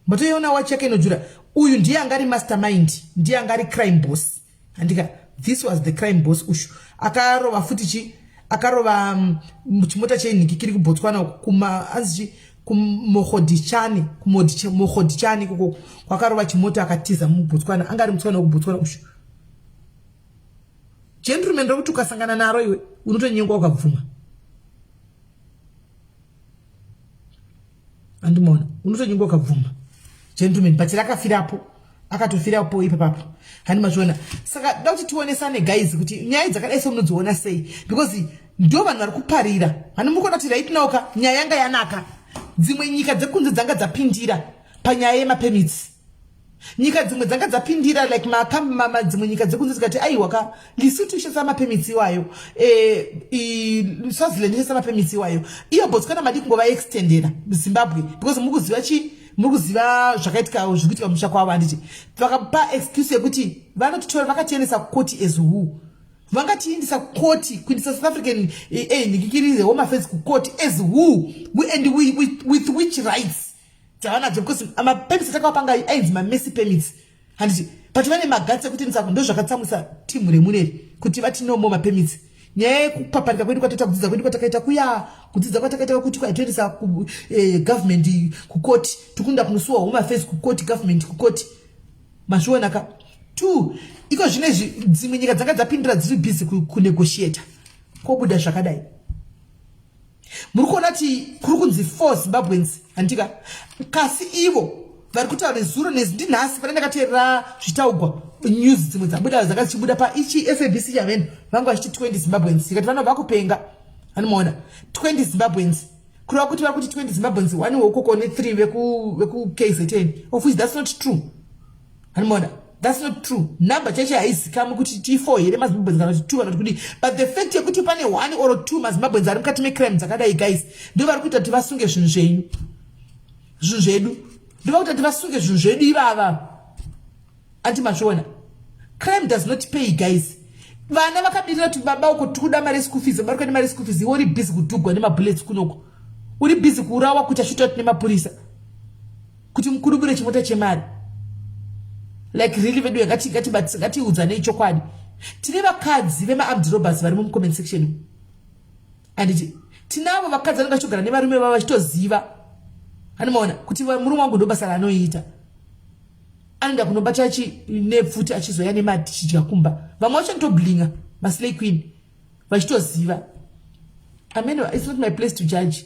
Mbotoiona watch yake inojura. Uyu ndiye angari mastermind, ndiye angari crime boss. Handika, this was the crime boss ushu. Akarova futi chi akarova chimota chenhiki kiri kuBotswana uku kuma anzi chi kuMogoditshane, kuMogoditshane ikoko kwakarova chimota akatiza muBotswana. Anga ari muTswana wekuBotswana ushu. Gentleman rokuti ukasangana naro iwe unotonyengwa ukabvuma. Andimona unotonyengwa ukabvuma. Gentleman but rakafirapo akatofirapo ipapapo. Handi mazviona. Saka da kuti tionesane guys kuti nyaya dzakadai so munodziona sei because ndo vanhu vari kuparira. Handi muri kuona kuti right now ka nyaya yanga yanaka. Dzimwe nyika dzekunze dzanga dzapindira panyaya yemapermits. Nyika dzimwe dzanga dzapindira like makamba dzimwe nyika dzekunze dzikati aiwa ka Lesotho ishandisa mapermits iwayo, Swaziland ishandisa mapermits iwayo. Iyo Botswana madi kungova extendera Zimbabwe because muri kuziva chi muri kuziva zvakaitika zviri kuitika mumusha kwavo handiti. Vakapa excuse yekuti vanotitora vakatiendesa kukoti as who. Vangatiindisa kukoti kuindisa South African nhikikiri Home Affairs kukoti as who and we, with, with which rights dzavanadzo because mapermits atakavapanga ainzi mamessy permits handiti but vane magatsi ekuti ndisako ndo zvakatsamwisa timu remuneri kuti vati no more mapermits. Nyaya yekupaparika kwedu kwataita kudzidza kwedu kwatakaita kuya kudzidza kwatakaita kuti kwaitoendesa ku government kukoti tikunda kunosuwa Home Affairs kukoti government kukoti mazviona ka. 2 iko zvinezvi dzimwe nyika dzanga dzapindira dziri busy kunegotiata kobuda zvakadai. Muri kuona kuti kuri kunzi 4 Zimbabweans handika kasi ivo vari kutaura nezuro ndinhasi pane ndakateerera zvitaugwa news dzimwe dzabuda dzanga dzichibuda pa ichi SABC chaveno vanga vachiti 20 Zimbabweans ikati vanobva kupenga anomaona 20 Zimbabweans kureva kuti vari kuti 20 Zimbabweans one wekoko ne 3 veku KZN of which that's not true. Anomaona that's not true. Number chaicho haizikamwi kuti ti 4 here maZimbabweans kana kuti 2 kana kuti kudii, but the fact yekuti pane 1 or 2 maZimbabweans ari mukati mecrime dzakadai guys ndo vari kuita kuti vasunge zvinhu zvenyu zvinhu zvedu ndo vari kuita kuti vasunge zvinhu zvedu ivava. Anti mazviona crime does not pay guys. Vana vakamirira kuti baba uko tikuda mari school fees, baba uri mari school fees, iwe uri busy kudhugwa nemabullets kunoko, uri busy kuurawa kuita shootout nemapurisa kuti mukurubure chimota chemari. Like really vedu ngatiudzanei chokwadi. Tine vakadzi vema-armed robbers vari mucomment section. Anditi tinavo vakadzi vanenge vachitogara nevarume vavo vachitoziva. Anomaona kuti murume wangu ndo basa raanoita. Anoenda kunobata nepfuti achizoya nemati chidya kumba. Vamwe vacho ndotoblinga maslay queen vachitoziva. Amen, it's not my place to judge.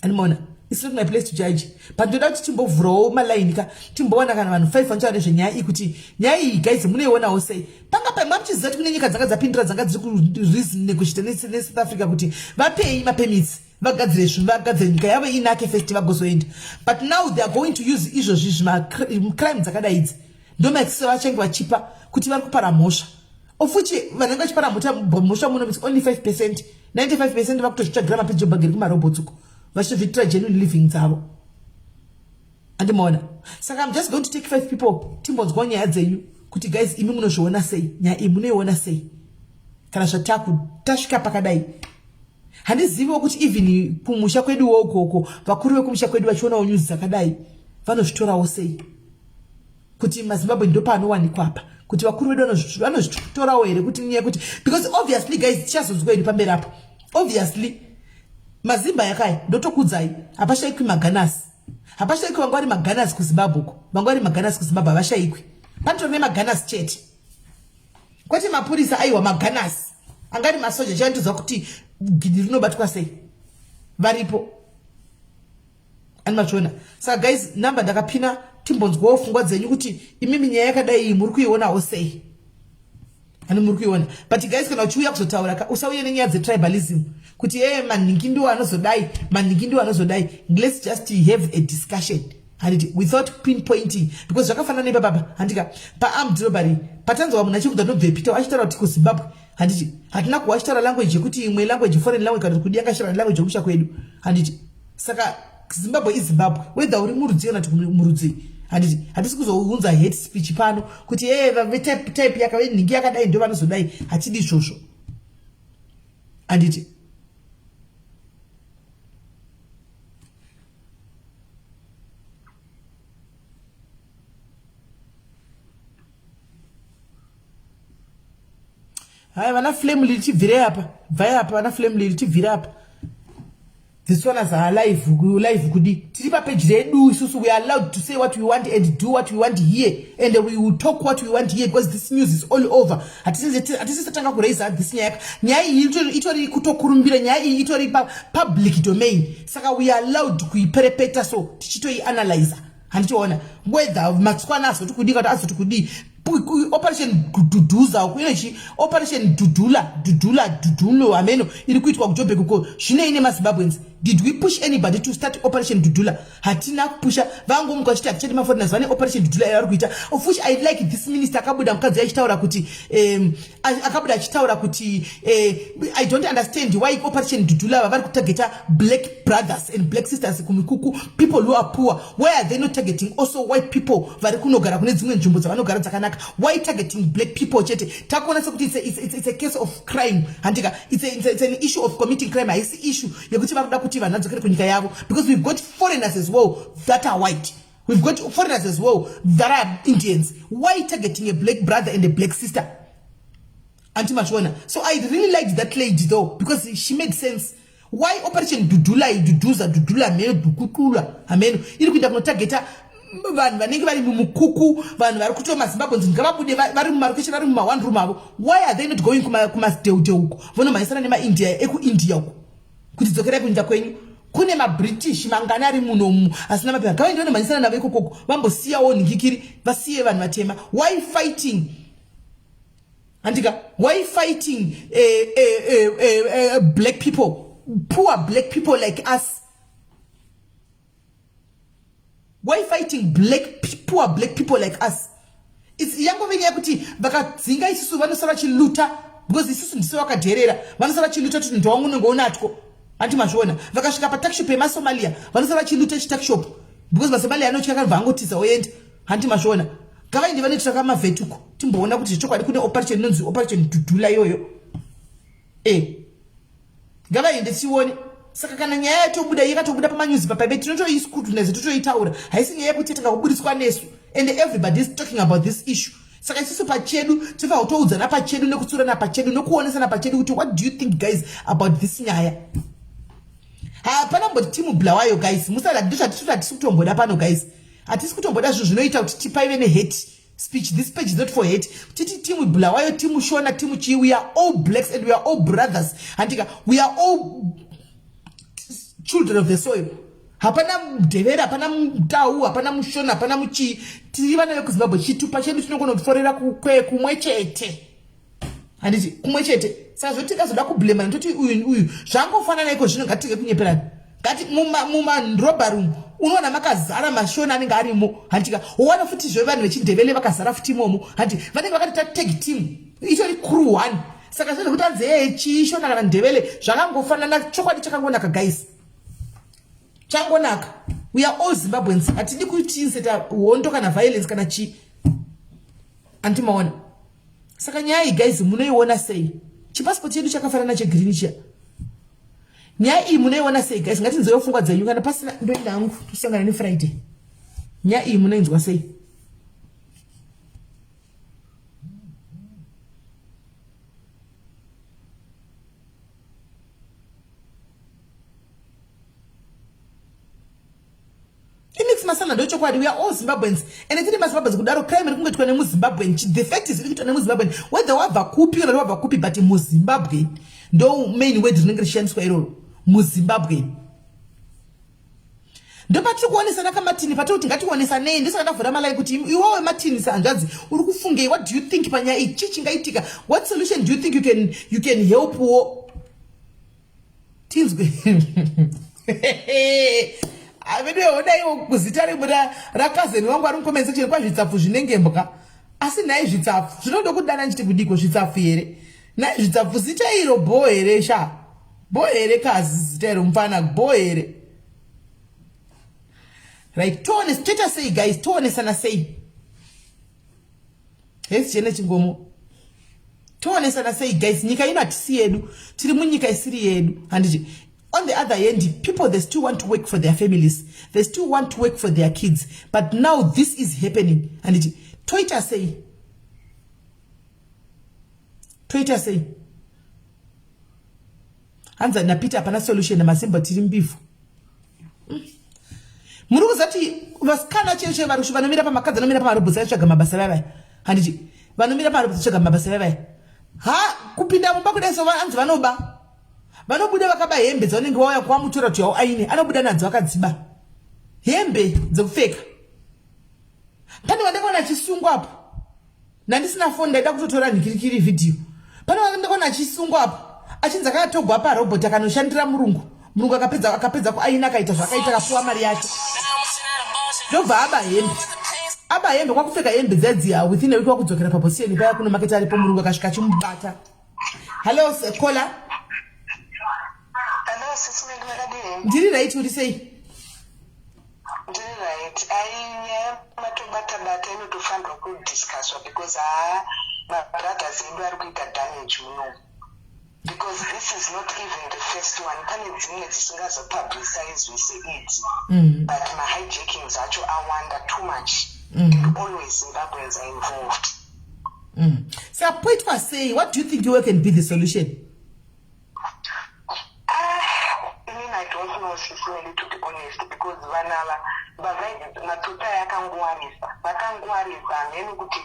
Anomaona. It's not my place to judge, but ndoda kuti timbovhurawo malaini ka, timbowana kana vanhu 5 vanotaura nezvenyaya iyi, kuti nyaya iyi, guys, munoionawo sei? Panga paima muchiziva kuti kune nyika dzanga dzapindura, dzanga dziri kureason neSouth Africa kuti vapei mapermits, vagadzire zvinhu, vagadzire nyika yavo inake first, vagozoenda. But now they are going to use izvozvi zvimacrime dzakadai idzi, ndomaexcuse vachange vachipa kuti vari kupara mhosva, of which vanenge vachipara mhosva muno, it's only 5%. 95% vakutozvitsvagira mapidzo bag kumarobots uko, vachitozviitira genuine living dzavo, andimaona? Saka I'm just going to take five people, timbonzwawo nyaya dzenyu kuti, guys, imi munozviona sei nyaya iyi? Munoiona sei kana zvataku tasvika pakadai? Handiziviwo kuti even kumusha kweduwo ukoko, vakuru vekumusha kwedu vachionawo news dzakadai, vanozvitorawo sei, kuti maZimbabwe ndo paanowanikwa apa, kuti vakuru vedu vanozvitorawo here, kuti nyaya yekuti, because obviously, guys, tichazonzwa hedu pamberi apo. Obviously mazimba yakaya, ndotokudzai, hapashayikwi maganasi, hapashayikwi vanga vari maganasi kuZimbabwe uko, vanga vari maganasi kuZimbabwe, havashayikwi. Panotori nemaganasi chete, kwete mapurisa, aiwa, maganasi angari masoja chaandiziva kuti gidi rinobatwa sei, varipo, animachiona? Saka guys, namba ndakapina, timbonzwawo pfungwa dzenyu kuti imimi nyaya yakadai iyi muri kuionawo sei, ani muri kuiona? But guys, kana uchiuya kuzotaura, usauye nenyaya dzetribalism, kuti e manhingi ndiwo anozodai, manhingi ndiwo anozodai. Let's just have a discussion, handiti, without pinpointing, because zvakafanana nepapapa, handika, paarmed robbery patanzwa munhu achibvunza ndobvepi, achitaura kuti kuZimbabwe, handiti? Hatina kuwa achitaura language yekuti imwe language, foreign language, kana kuti kudi akashara language yokusha kwedu, handiti? Saka Zimbabwe iZimbabwe, whether uri murudzi kana kuti murudzi, handiti? Hatisi kuzounza hate speech pano kuti e vetype yaka nhingi yakadai ndo vanozodai. Hatidi izvozvo, handiti? Hai, vana Flame Lili, tibvirei apa, bvai apa. Vana Flame Lili, tibvire apa. This one is our live, live kudi tiri papeji redu isusu. We are allowed to say what we want and do what we want here, and we will talk what we want here, because this news is all over. Hatisisi tatanga kuraisa this nyaya. Nyaya iyi itori kutokurumbira, nyaya iyi itori public domain, saka we are allowed kuiperepeta, so tichitoianalyza, handitiona? Whether matswana azoti kudii kana azoti kudii, Operation Duduza uku inochi Operation Dudula, Dudula, Dudulo, hameno iri kuitwa kuJobek uko, zvinei nemaZimbabweans? Did we push anybody to start Operation Dudula? Hatina kupusha. Vangomuka vachiti hatichadi maforeigners, vane Operation Dudula yavari kuita, of which I like this minister akabuda, mukadzi achitaura kuti akabuda achitaura kuti I don't understand why Operation Dudula vari kutargeta black brothers and black sisters kumikuku, people who are poor. Why are they not targeting also white people vari kunogara kune dzimwe nzvimbo dzavanogara dzakanaka? Why targeting black people chete? Takuona sekuti it's a case of crime, handika? It's an issue of committing crime. Haisi issue yekuti vari kuda kuti vanhu vadzokere kunyika yavo, because we've got foreigners as well that are white. We've got foreigners as well that are Indians. Why targeting a black brother and a black sister? Anti machiona? So I really liked that lady though, because she made sense. Why Operation Dudula, Duduza, Dudula, meno dukukula, hameno iri kuenda kunotargeta vanhu vanenge vari mumukuku, vanhu vari kuto maZimbabweans ngavabude vari mumarokeshe, vari muma-one room avo. Why are they not going kumasdeudeu uko, vonomhanyisana nemaIndia ekuIndia uko kuti dzokerai kunyika kwenyu? Kune maBritish mangani ari munomu asina mapepa? Ngavaende vanomhanyisana navo ikokoko, vambosiyawo nhingikiri, vasiye vanhu vatema. Why fighting, handika? Why fighting black people, poor black people like us? Why fighting black, poor black people like us? Yangove nyaya yekuti vakadzinga isusu, vanosara vachiluta, because isusu ndise vakadherera, vanosara vachiluta kuti ndowangu unenge unatwo, anti mazviona? Vakasvika patuckshop yemaSomalia, vanosara vachiluta chituckshop, because maSomalia anotya, kanobva angotiza oenda, hanti mazviona? Ngavaende vanoitira mavhetuko, timboona kuti zvechokwadi kune operation inonzi Operation Dudula iyoyo. E ngavaende tione. Saka kana nyaya yatobuda, yakatobuda pamanyuzi papaibe, tinotoiscrutinize, totoitaura. Haisi nyaya yekuti tanga kubudiswa nesu, and everybody is talking about this issue. Saka isusu pachedu tofanira kutoudzana pachedu, nekutsurana pachedu, nekuonesana pachedu kuti what do you think, guys, about this nyaya? Hapana mboti team Bulawayo, guys, musada. Ndozvatitoti hatisi kutomboda pano, guys. Hatisi kutomboda zvinhu zvinoita kuti tipaive nehate speech. This page is not for hate, titi team Bulawayo, team Shona, team chii. We are all blacks and we are all brothers, handika? We are all children of the soil. Hapana mudhevere, hapana mutau, hapana mushona, hapana muchii. Tiri vana vekuZimbabwe. Chitupa chedu chinogona kutiforera kumwe chete, handiti? Kumwe chete. Saka zvoti tingazoda kublemana toti uyu uyu, zvangofanana iko zvino. Ngatige kunyeperana. Ngati mumarobber room unoona makazara mashona anenge arimo, handitika? Wowana futi zve vanhu vechindevele vakazara futi imomo, handi? Vanenge vakati tatag team, itori crew one. Saka zve zvekuti anzi ee chii, shona kana ndevele, zvakangofanana. Chokwadi chakangonaka, guys, changonaka. We are all Zimbabweans. Hatidi kuchiinseta hondo kana violence kana chii, andimaona? Saka nyaya iyi, guys, munoiona sei? Chipasipoti chedu chakafanana chegreen chiya. Nyaya iyi munoiona sei, guys? Ngatinzweyo pfungwa dzenyu. Kana pasina, ndoenda hangu. Tosangana neFriday. Nyaya iyi munoinzwa sei? Imix masana, ndochokwadi. We are all Zimbabweans, and tiri maZimbabweans kudaro, crime iri kungoitwa nemuZimbabwean. The fact is, iri kuitwa nemuZimbabwean, whether wabva kupi kana wabva kupi, but muZimbabwe ndo main word rinenge richishandiswa iroro, muZimbabwe. Ndopatiri kuonesana kamatini, patiri kuti ngationesanei. Ndosaka ndavhura malai kuti iwowe Matini sehanzvadzi uri kufungei? What do you think panyaya iyi? Chii chingaitika? What solution do you think you can help wo? Tinzwe vedu. Hodaiwo kuzita rimwe rakazeni wangu ari mucomment section, kwazvitsapfu zvinenge mbwa. Asi nhai zvitsapfu, zvinoda kudana nchiti kudiko zvitsapfu here? Nhai zvitsapfu, zita iro bho here sha? Bho here kazi zita iro mufana? Bho here? Right, toone toita sei, guys? Toonesana sei? Hesi chene chingomo. Toonesana sei, guys? Nyika ino hatisi yedu, tiri munyika isiri yedu, handiti? On the other hand, people, they still want to work for their families, they still want to work for their kids, but now this is happening, handiti? Toita sei? Toita sei? Hanzi naPeter, hapana solution namasimba, tiri mbivhu. Muri kuzati vasikana chaivo chaivo vari vanomira pamakadzi, vanomira pamarobhotsi vaitsvaga mabasa vaya, handiti? Vanomira pamarobhotsi vaitsvaga mabasa vaya, ha, kupinda mumba kudai so, anzi vanoba, vanobuda vakaba hembe dzavanenge vauya kwamutora kuti yau aine, anobuda nadzo akadziba hembe dzekupfeka. Pane vandakaona achisungwa apo, ndandisina foni, ndaida kutotora nhikirikiri vhidhiyo. Pane vandakaona achisungwa apo, achinzi akatogwa parobot, akanoshandira murungu. Murungu akapedza kuaina, akaita zvakaita, akapuwa mari yake, ndobva aba hembe. Aba hembe, kwakupfeka hembe dzadziya. Within a week wakudzokera paposition paya kuno maketi aripo. Murungu akasvika achimubata. Hello, caller. Hello, sisi Meli, makadini? Ndiri right, uri sei? Ndiri right. Ai, nyaya matobata bata inotofanirwa kudiscusswa because haa, mabrothers edu ari kuita damage munomu. Because this is not even the first one. Pane dzimwe dzisingazopublicizwe seidzi. But mahijackings acho awanda too much. And always Zimbabweans are involved. Saka poitwa sei? What do you think you can be the solution? Ah, inini I don't know, Sisi Meli, to be honest, because vana ava, mbavha idzi, matsotsi aya akangwarisa, vakangwarisa. Hameno kuti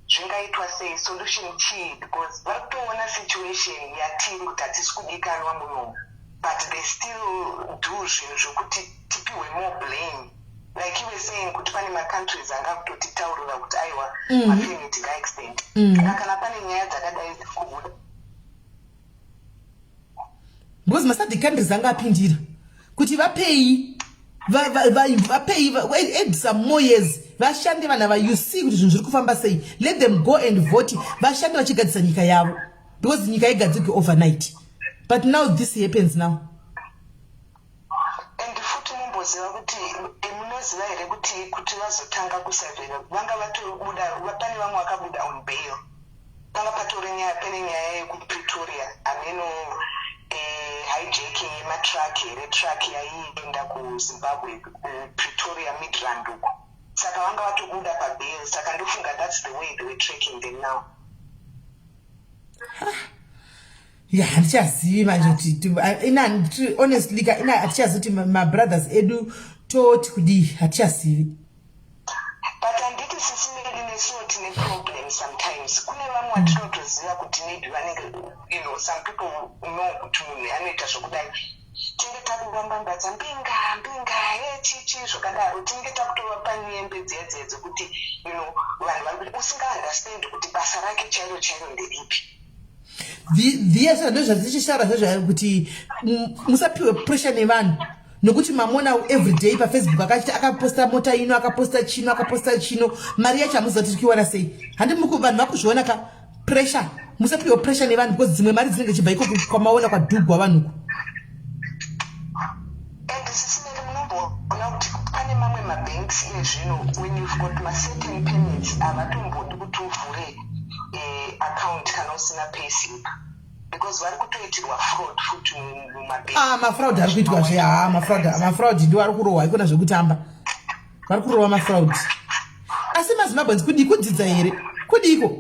zvingaitwa sei, solution chii, because vari kutoona situation yatiri kuti hatisi kudikanwa munomu, but they still do zvinhu zvokuti tipiwe more blame, like you were saying kuti pane macountries anga kutotitaurira kuti aiwa, mapermit ngaextend. Saka kana pane nyaya dzakadai dziri kubuda, because maSADC countries anga apindira kuti vapei vapei add some more years vashande vanhu ava. You see kuti zvinhu zviri kufamba sei. Let them go and vote, vashande vachigadzisa nyika yavo, because nyika igadzirwe overnight. But now this happens now. And futi mumboziva kuti munoziva here kuti vazotanga kusavhera vanga vatobuda, pane vamwe vakabuda on bail. Panga patori nyaya, pane nyaya yekuPretoria, hameno hijacking yematruck here, truck yaienda kuZimbabwe, kuPretoria Midrand uko. Saka vanga vatobuda pabail, saka ndofunga that's the way they were tracking them now. Ya, handichazivi manje kuti ina honestly ka ina hatichazivi kuti mabrothers edu toti kudii, hatichazivi. But handiti sisi Meli, nesuwo tine problem sometimes. Kune vamwe vatinotoziva kuti maybe vanenge, some people know kuti munhu anoita zvokudai, tinge takuva kuvambambadza mbinga mbinga echichi zvakadaro. Tinenge takutova panyembe dziya dziya dzekuti vanhu vari kuti usingaunderstand kuti basa rake chairo chairo nderipi. Dhiyasa ndo zvatichishara zvezvayo kuti musapiwe pressure nevanhu, nokuti mamona everyday paFacebook akachiti akaposta mota ino, akaposta chino, akaposta chino. Mari yacho hamuziva kuti tikuiwana sei. Handi vanhu vakuzviona ka pressure. Musapiwe pressure nevanhu, because dzimwe mari dzinenge chibva ikoko kwamaona kwadhugwa vanhuku. And Sis Melly, munomboona kuti pane mamwe mabanks iye zvino, when you've got macertain permits, havatombodi kuti uvhure account kana usina payslip, because vari kutoitirwa fraud futi mumabank. Ah, mafraud ari kuitwa zve. Ha, mafraud ndiwo ari kurohwa, ikona zvekutamba. Vari kurova mafraud. Asi maZimbabweans kudii? Kudzidza here? Kudiko?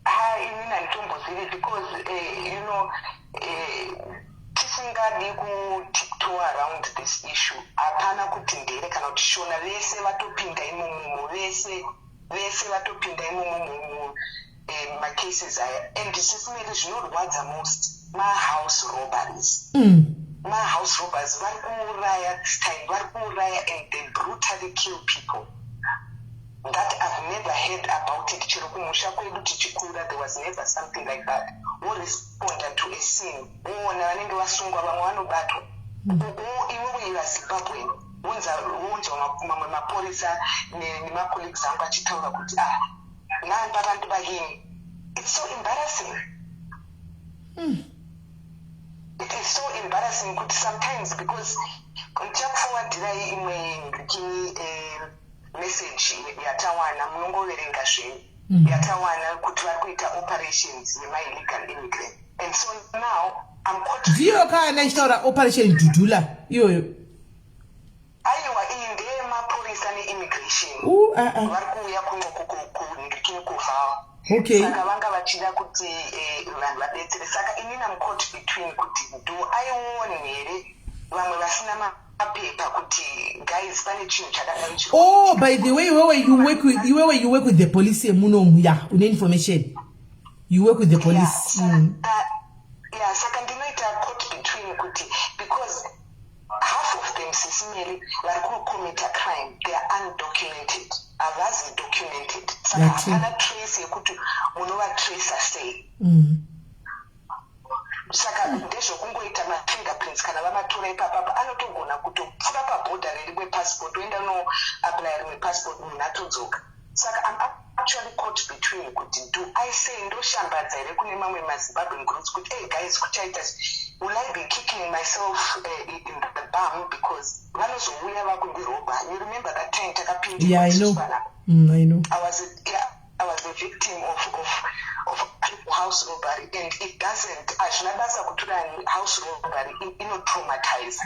Ha, inini handitombozivi, because tisingadi kutiptoe around this issue, hapana kuti ndere kana kuti Shona. Vese vatopinda imomomo, vese vese vatopinda imomomo macases aya. And Sis Melly, zvinorwadza most mahouse robberies. Mahouse robbers vari kuuraya this time, vari kuuraya, and they brutally kill people that I've never heard about it. Chero kumusha kwedu tichikura, there was never something like that. Woresponda to a scene, woona vanenge vasungwa, vamwe vanobatwa. Iwewe iva Zimbabwean, wonzwa mamwe mapurisa nemacolleagues angu achitaura kuti, "Ah, nampa abantu bakini." It's so embarrassing. It is so embarrassing kuti sometimes, because ndichakuforwardirai imwe ndikini message yatawana, munongoverenga zvenyu, yatawana kuti vari kuita operations yemaillegal immigrant, and so now I'm caught. Ndiyo kana ichitaura Operation Dudula iyoyo? Aiwa, iyi ndeyemapurisa neimmigration. Ah, ah. Vari kuuya kuno kundikini kuVaal. Saka vanga vachida kuti vanhu vabetsere. Saka inini am caught between kuti do I warn here vamwe vasina mapepa kuti, "Guys, pane chinhu chakadai chiri Oh, by the way, iwewe you work with the police yemunomu. Ya, une information. You work with the police. Yeah, saka ndinoita caught between kuti because half of them, Sis Melly, vari kucommita crime, they are undocumented, havazi documented, saka hapana trace yekuti munovatraca sei. Saka ndezvokungoita mafingerprints kana vamatora ipapapa, anotogona kutopfuura pabhodha rerimwe passport, oenda noapplya rimwe passport, munhu atodzoka. Saka I'm actually caught between kuti do I say, ndoshambadza here kune mamwe maZimbabwean groups kuti, "Hey guys, kuchaita," will I be kicking myself in the bum, because vanozouya vakundirobha? You remember that time takapinda Yeah, I know. I know. Yeah, I was a victim of house robbery, and it doesn't, hazvina basa kutora house robbery inotraumatize.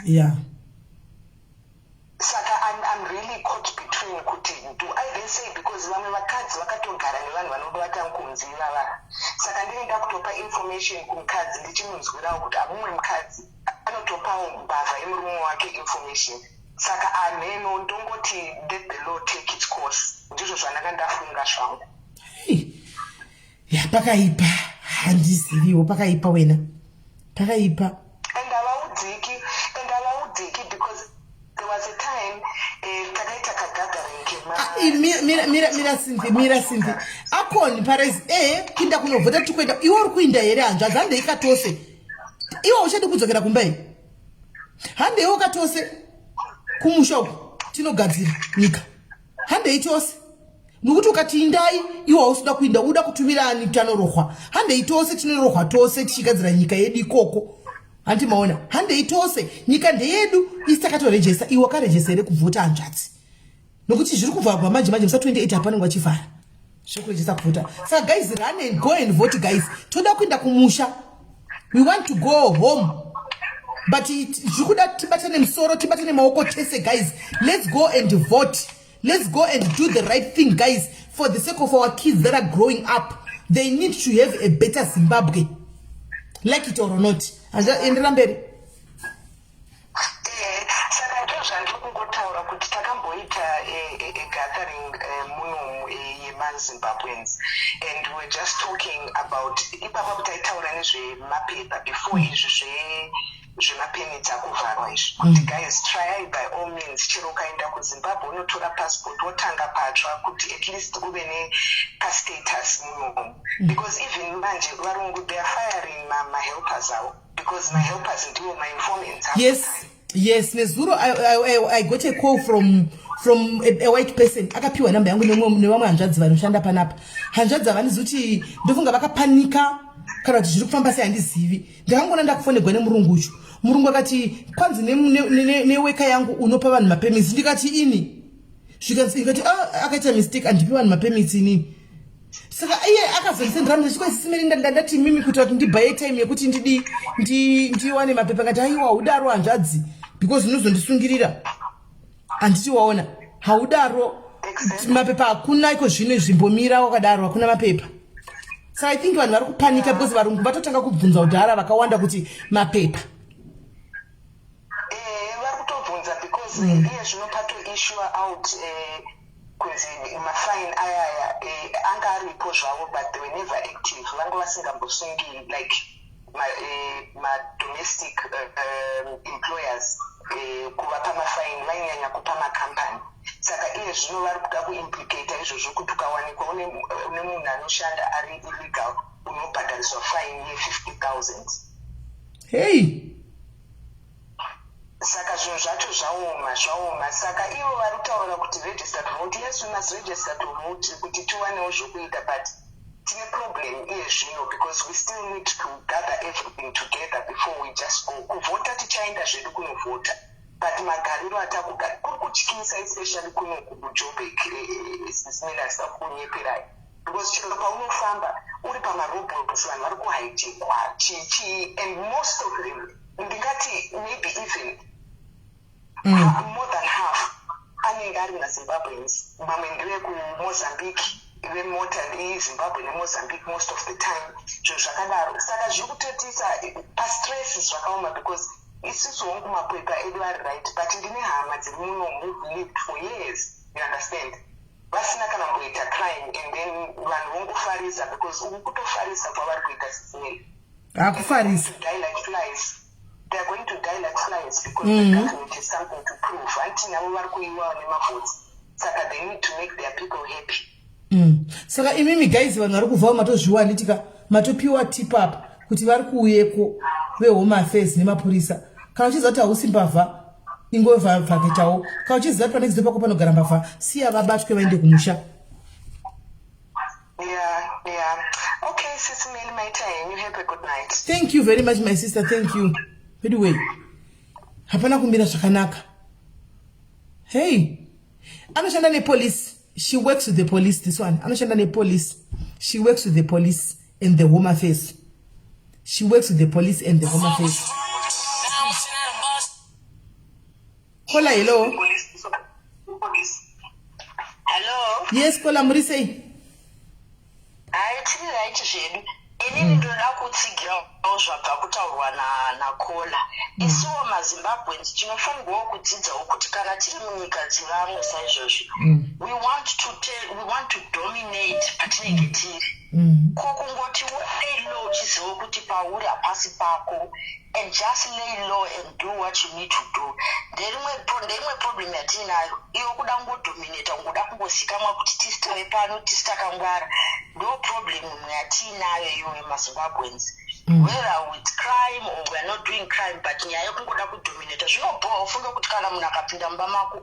Saka I'm really caught between kuti do I then say, because vamwe vakadzi vakatogara nevanhu vanobata nkunzi ivava. Saka ndinoda kutopa information kumukadzi, ndichimunzwirawo kuti amumwe mukadzi anotopawo mbavha yemurume wake information. Saka amheno, ndongoti let the law take its course. Ndizvo zvandanga ndafunga zvangu. Hey. Ya, pakaipa. Handiziviwo, pakaipa wena, pakaipa. And havaudziki, because there was a time takaita kagathering kema Ah, mira, mira, mira Sinzi, mira Sinzi. Akoni parais e kuinda kunovhota, tikuenda. Iwe uri kuinda here, hanzvadzi? Handei katose. Iwe uchadi kudzokera kumba here? Handeiwo katose kumusha uku, tinogadzira nyika. Handei tose, nokuti ukati indai, iwe hausi kuinda, uda kutumira ani tanorohwa. Handei tose, tinorohwa tose tichigadzira nyika yedu ikoko. Handi maona? Handei tose, nyika ndeyedu. Isi takatorejesa. Iwe wakarejesa here kuvhota, hanzvadzi? Nokuti zviri kuvharwa manje manje, musa 28 hapanenge vachivhara zvekurejesa kuvhota. Saka guys, run and go and vote. Guys, toda kuenda kumusha. We want to go home, but zviri kuda tibatane musoro, tibatane maoko tese. Guys, let's go and vote. Let's go and do the right thing, guys, for the sake of our kids that are growing up. They need to have a better Zimbabwe, like it or not. Endera mberi. Saka ndo zvandiri kungotaura kuti takamboita a gathering munomu yemaZimbabweans, and we were just talking about ipapa taitaura nezvemapepa before izvi zve. Zvemapermits akuvharwa izvi, kuti guys, tryai by all means. Chero ukaenda kuZimbabwe, unotora passport, wotanga patsva, kuti at least uve nekastatus munomu, because even manje varungu, they are firing mahelpers avo, because mahelpers ndiwo mainformants. Yes, nezuro I got a call from a white person. Akapiwa namba yangu nevamwe hanzvadzi vanoshanda panapa. Hanzvadzi havanizi kuti ndofunga vakapanika kana kuti zviri kufamba sei, handizivi. Ndakangoona ndakufonegwa nemurungu ucho. Murungu akati, "Kwanzi neworker yangu unopa vanhu mapermits." Ndikati, "Ini?" Zvikanzi, ndikati, "Ah, akaita mistake, handipi vanhu mapermits inini." Saka iye akazondisendera message, "Kwaisimeri, ndati mimi kuita kuti ndibhaye time yekuti ndidi ndiwane mapepa." Ngati, "Aiwa, haudaro hanzvadzi, because unozondisungirira." Handiti waona, haudaro. Mapepa hakuna iko zvino, zvimbomira wakadaro, hakuna mapepa. Saka I think vanhu vari kupanika because varungu vatotanga kubvunza kudhara vakawanda kuti mapepa. Vari kutobvunza because iye zvino patoissue out kunzi mafine ayaya anga aripo zvavo, but they were never active. Vanga vasingambosungi like madomestic employers, kuvapa mafine. Vainyanya kupa macompany. Saka iye zvino vari kuda kuimplicata izvozvo kuti ukawanikwa une munhu anoshanda ari illegal, unobhadhariswa fine ye50 000. Hei. Saka zvinhu zvacho zvaoma, zvaoma. Saka ivo vari kutaura kuti register to vote. Yes, we must register to vote kuti tiwanewo zvokuita, but tine problem iye zvino because we still need to gather everything together before we just go kuvhota. Tichaenda zvedu kunovhota, but magariro atakugara kuri kutyisa, especially kunoku kuJoburg. Siminasida kunyeperai, because chero paunofamba uri pamarobots, vanhu vari kuhijackwa chii, and most of them, ndingati maybe even more than half, anenge ari maZimbabweans. Mamwe ndevekuMozambique, vemota iZimbabwe neMozambique most of the time, zvinhu zvakadaro. Saka zviri kutotisa pastress zvakaoma, because isusu hongu mapepa edu ari right, but ndine hama dziri muno who've lived for years, you understand, vasina kana kumboita crime, and then vanhu vongofarisa, because uku kutofarisa kwavari kuita, sisimeli. Hakufarisa. Die like flies. They are going to die like flies because the government has something to prove. Anti navo vari kuiwawo nemavotes, saka they need to make their people happy. Saka imimi guys, vanhu vari kubvawo, matozviwanitika, matopiwa tip up kuti vari kuuyeko veHome Affairs nemapurisa. Kana uchiziva kuti hausi mbavha, ingovhaketawo. Kana uchiziva kuti panext door pako panogara mbavha, siya vabatwe vaende kumusha. Yeah, okay, Sisi Meli, maita henyu. Have a good night. Thank you very much, my sister, thank you. Anyway, hapana kumira zvakanaka. Hey, anoshanda nepolice. She works with the police, this one. Anoshanda nepolice. She works with the police and the Home Affairs. She works with the police and the Home Affairs. Caller, hello. Police. Hello. Yes, caller, muri sei? Hai, tiri right zvedu. Inini ndinoda kutsigirawo zvabva kutaurwa nacaller. Isuwo maZimbabweans tinofanirwawo kudzidzawo kuti kana tiri munyika dzevamwe saizvozvi, we want to dominate patinenge tiri. Ko kungoti lay low, uchiziva kuti pauri hapasi pako, and just lay low and do what you need to do. Nderimwe problem yatiinayo iyo, kuda kungodominata, kungoda kungozikamwa kuti tisi tave pano, tisi takangwara. Ndo problem imwe yatiinayo iyoyo maZimbabweans, whether with crime or we are not doing crime, but nyaya yekungoda kudominata zvinobhowa. Ufunge kuti kana munhu akapinda mumba mako,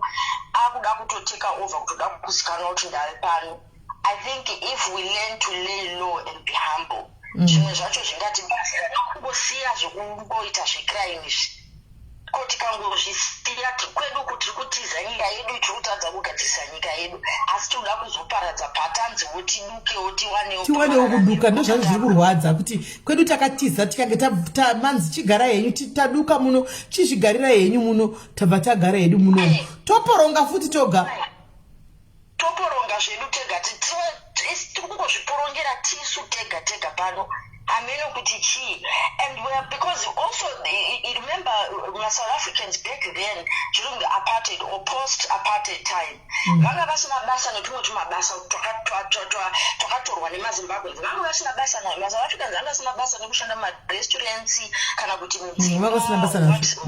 akuda kutoteka over, kutoda kuzikanwa kuti ndave pano. I think if we learn to lay low and be humble, zvimwe zvacho zvingatibatsira, nokungosiya zvekungoita zvecrime izvi. Ko tikangozvisiya, kwedu kuti tiri kutiza nyika yedu, tiri kutadza kugadzirisa nyika yedu, asi tinoda kuzoparadza patanziwo tidukewo, tiwanewo. Tiwanewo kuduka. Ndo zvacho zviri kurwadza, kuti kwedu takatiza, tikange manzi chigara henyu, taduka muno, chizvigarira henyu muno. Tabva tagara hedu munomu, toporonga futi toga. Toporonga zvedu tega. Tiri kungozviporongera tisu tega tega pano, hameno kuti chii. And we are, because also remember maSouth Africans back then, during the apartheid or post apartheid time, vanga vasina basa netumwe tumabasa twakatorwa nemaZimbabweans. Vanga vasina basa nayo. MaSouth Africans anga asina basa nekushanda mumarestaurants kana kuti mudzimba. Vanga vasina basa nazvo.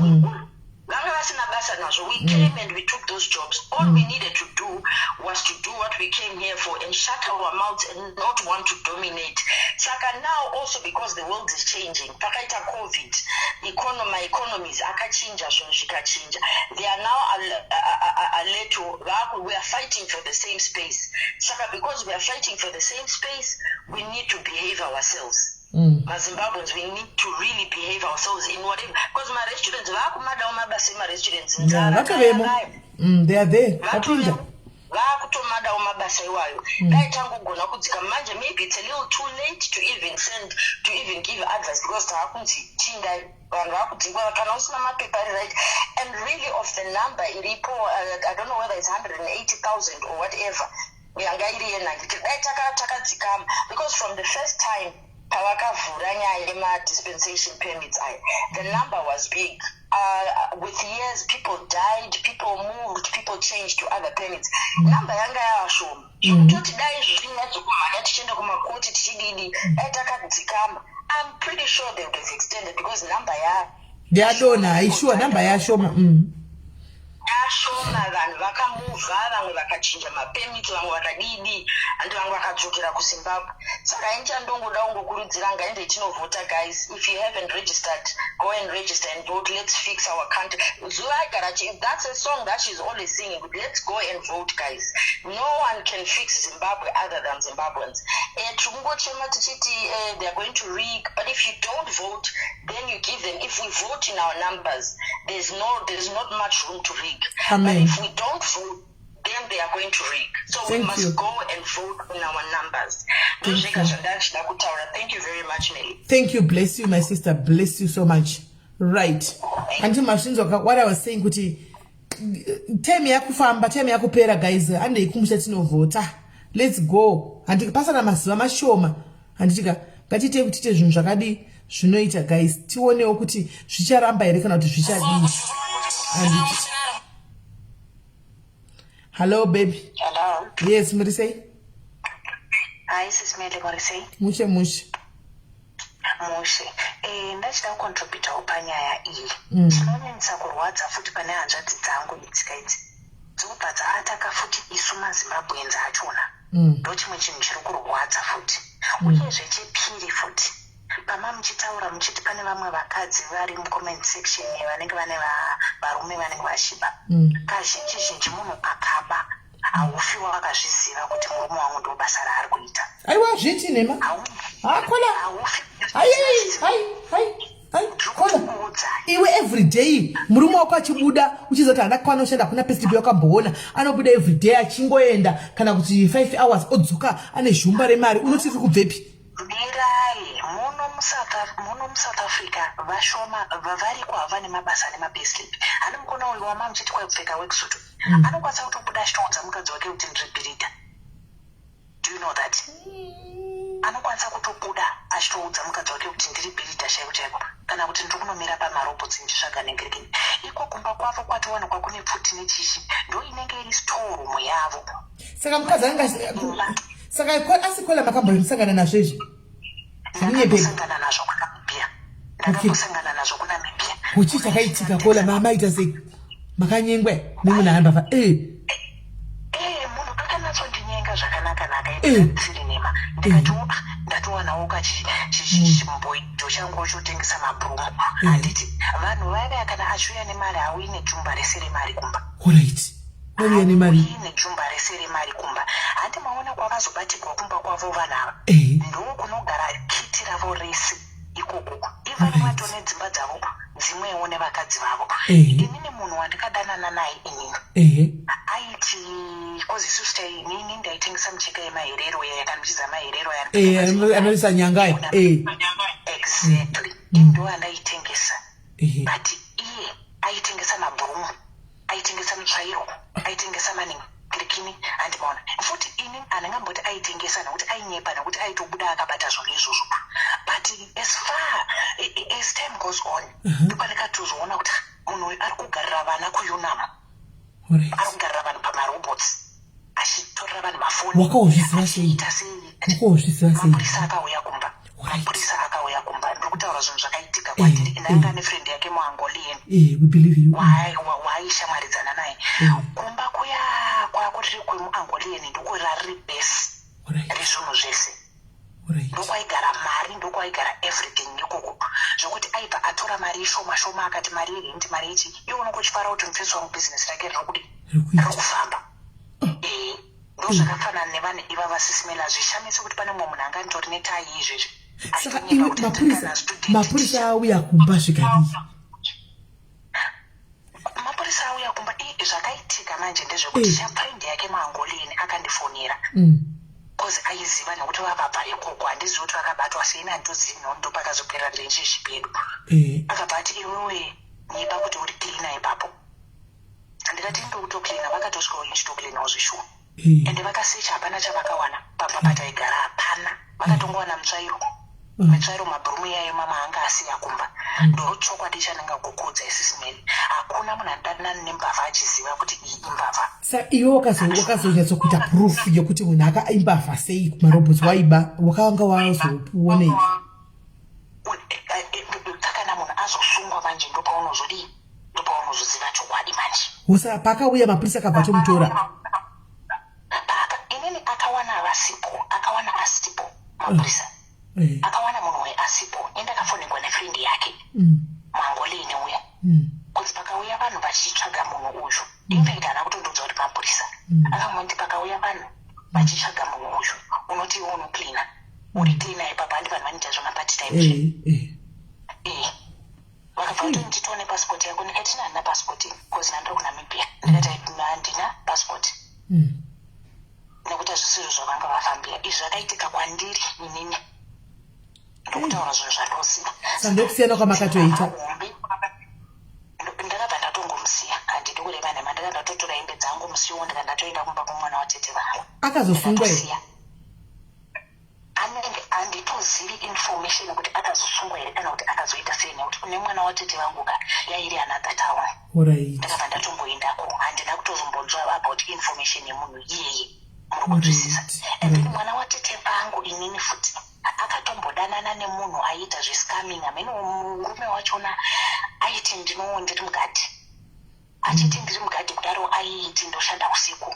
Vanga vasina basa nazvo. We came and we took those jobs. All we needed to do was to do what we came here for and shut our mouths and not want to dominate. Saka now also, because the world is changing, pakaita COVID, economy, economies akachinja, zvinhu zvikachinja. They are now a little, we are fighting for the same space. Saka because we are fighting for the same space, we need to behave ourselves. MaZimbabweans, we need to really behave ourselves in whatever, because marestaurants vaakumadawo, mabasa emarestaurants. Yeah, vatovemo. They are there, vapinda. Vaakutomadawo mabasa iwayo. Dai tangogona kudzika manje. Maybe it's a little too late to even send, to even give advice, because taakunzi chindai, vanhu vakudzingwa kana usina mapepa ari right. And really, of the number iripo, I don't know whether it's 180,000 or whatever yanga iri yenhangi, dai takadzikama, because from the first time pavakavhura nyaya yemadispensation permits aya, the number was big. With years, people died, people moved, people changed to other permits. Number yanga yava shoma, zvekutoti dai zvinyaya dzokumhanya tichienda kumakoti tichididi, dai takadzikama, I'm pretty sure they would have extended, because number ya Yadonha, aishuwa, namba yashoma. Yashoma. Vanhu vakamuvha, vamwe vakachinja mapermits, vamwe vakadidi, handi vamwe vakadzokera kuZimbabwe. Saka ini chandongoda kungokurudzira, ngaende tinovhota, guys. If you haven't registered, go and register and vote. Let's fix our country. Zuva agara, that's a song that she's always singing. Let's go and vote, guys. No one can fix Zimbabwe other than Zimbabweans. Tiri kungochema tichiti they are going to rig, but if you don't vote, then you give them. If we vote in our numbers, there's not much room to rig. Amen. But if we don't vote, then they are going to rig. So we Thank must you. go and vote in our numbers. Thank Ndozvega you. zvandachida kutaura. Thank you very much, Nelly. Thank you. Bless you, my sister. Bless you so much. Right, hanti mazvinzwa what I was saying, kuti time yakufamba, time yakupera, guys. Handei kumusha tinovhota. Let's go. Handi pasana mazuva mashoma, handitika? Ngatiitei kuti tiite zvinhu zvakadi zvinoita, guys. Tionewo kuti zvicharamba here kana kuti zvichadii, handiti? Hello, baby. Hello. Yes, muri sei? Hi, Sis Melly, muri sei? Mushe mushe. Mushe. Ndachida kucontributawo panyaya iyi. Chinonyanyisa kurwadza futi pane hanzvadzi dzangu itsika idzi dzobva dzaataka futi isu maZimbabweans achona. Ndo chimwe chinhu chiri kurwadza futi. Uyezve chepiri futi, pama muchitaura muchiti pane vamwe vakadzi vari mucomment section vanenge vane varume vanenge vachiba. Kazhinji zhinji munhu akaba, haufi wakazviziva kuti murume wangu ndo basa raari kuita. Aiwa, zviti nhema. Hakola. Haufi. Hai hai hai hai, kola. Kuudza. Iwe, everyday murume wako achibuda, uchiziva kuti haana kukwana kushanda, hakuna payslip yakamboona, anobuda everyday achingoenda kana kuti 5 hours, odzoka ane zhumba remari, unoti riri kubvepi? Mirai, muno muSouth Africa vashoma variko hava nemabasa nemapayslip. Hani mukona uyu wama muchiti kwaipfeka worksuit, anokwanisa kutobuda achitoudza mukadzi wake kuti ndiri bhiridha. Do you know that anokwanisa kutobuda achitoudza mukadzi wake kuti ndiri bhiridha chaiko chaiko, kana kuti ndiri kunomira pamarobotsi ndichitsvaga nengerekeni? Iko kumba kwavo kwatowanikwa kune pfuti nechichi, ndo inenge iri storeroom yavo. Saka mukadzi anga, saka asi kola, makambosangana nazvo izvi zvinyepeko? Ndakambosangana nazvo kuNamibia. Ndakambosangana nazvo kuNamibia. Kuchi chakaitika, kola? Mamaita sei? Makanyengwa nemunhu anobva e Munhu akanatsondinyenga zvakanaka naka. Isiri nema. Ndikatiwo, "Ah, ndatowanawo kachimboito changu chotengesa mabhurumu." Handiti vanhu vaya kana achiuya nemari, hauyi nejumba rese remari kumba. Alright, vauya nemari. Hauyi nejumba rese remari kumba. Handi maona kwavazobatirwa kumba kwavo vanhu ava? Ndo kunogara kiti ravo rese ikoko. Even vatone dzimba dzavo dzimwewo nevakadzi vavo. Inini munhu wandikadanana naye inini, aiti kozi isusu inini ndaitengesa micheka yemaherero yaya, kana muchiziva maherero aya. Anoisa nyanga aya. Exactly, ndo andaitengesa. But iye aitengesa mabhurumu, aitengesa mutsvairo, aitengesa maningirikini. Handimaona futi ini handingamboti aitengesa, nekuti ainyepa, nekuti aitobuda akabata zvinhu izvozvo. But as far as time goes on, ndopandakatozoona kuti, ah, Munhu uyu ari kugarira vana kuUnam. Ari kugarira vanhu pamarobots achitorera vanhu mafoni. Wakaozviziva sei? Achiita sei? Wakaozviziva sei? Mapurisa akauya kumba. Mapurisa akauya kumba. Ndiri kutaura zvinhu zvakaitika kwandiri. Ende anga ane friend yake muAngolian. We believe you. Waaishamwaridzana naye. Kumba kuya kwakuri kwemuAngolian ndokwariri base rezvinhu zvese. Ndokwaigara mari ndokwaigara everything ikoko zvekuti aibva atora mari ishoma shoma akati mari yerent mari yechi iwe unenge uchifara kuti mufesi wangu business rake riri kudii riri kufamba ee ndozvakafanana nevanhu ivava sisimela hazvishamisi kuti pane mumwe munhu anga anitori netai izvezvi saka iwe mapurisa mapurisa auya kumba zvikadii Mapurisa auya kumba i zvakaitika manje ndezvekuti eh. shamfriend yake muangolini akandifonera cause aiziva nekuti vavabva ikoko handizivi kuti vakabatwa sei handitozivi no ndopakazopera relationship yedu eh. Akabva ati iwewe nyepa kuti uri cleaner ipapo. Ndikati ndokutocleaner vakatosvikawo ndichitocleanawo zveshuwa eh. Ende vakasecha hapana chavakawana pamba pataigara hapana vakatongowana mutsvairo mitsvairo mabhurumu iyayo mama anga asiya kumba. Ndochokwadi chandingakukuudza isisi Mary hakuna munhu anodanana nembavha achiziva kuti iyi imbavha. Sa iwe wakazonyatsokuita proof yekuti munhu aka imbavha sei kumarobots waiba wakanga wazopuonei? Kana munhu azosungwa manje ndopaunozodii ndopaunozoziva chokwadi manje. Usa pakauya mapurisa akabva atomutora. Paka inini akawana vasipo akawana asipo mapurisa akawana munhu uyu asipo ini ndakafonegwa nefriend yake muangolini uya kunzi pakauya vanhu vachitsvaga munhu uyu infact haana kutondiudza kuti mapurisa akangonditi pakauya vanhu vachitsvaga munhu uyu unoti iwe unocleana uri cleaner ipapa handi vanhu vanoita zvemapart time eh Vakabva vatonditi tione passport yako ndikati ini handina passport ini cause ndandiri kuNamibia ndikati handina passport nekuti hazvisizvo zvavanga vafambira izvi zvakaitika kwandiri inini ndokutaura zvinhu zvandoziva. Saka ndokusiyana kwamakatoita. Ndakabva ndatongomusiya handidi kureva nhema ndakabva ndatotora hembe dzangu musi iwowo ndikabva ndatoenda kumba kwemwana watete vangu. Akazosungwa here? Anenge handitozivi information kuti akazosungwa here kana kuti akazoita sei nekuti kune mwana watete vangu ka yairi another town. Ndakabva ndatomboendako handina kutozombonzwa about information yemunhu iyeye muri kunzwisisa. And then mwana watete vangu inini futi akatombodanana nemunhu aiita zvescamming hameno murume wachona aiti ndino ndiri mugadhi. Achiti ndiri mugadhi kudaro aiiti ndoshanda usiku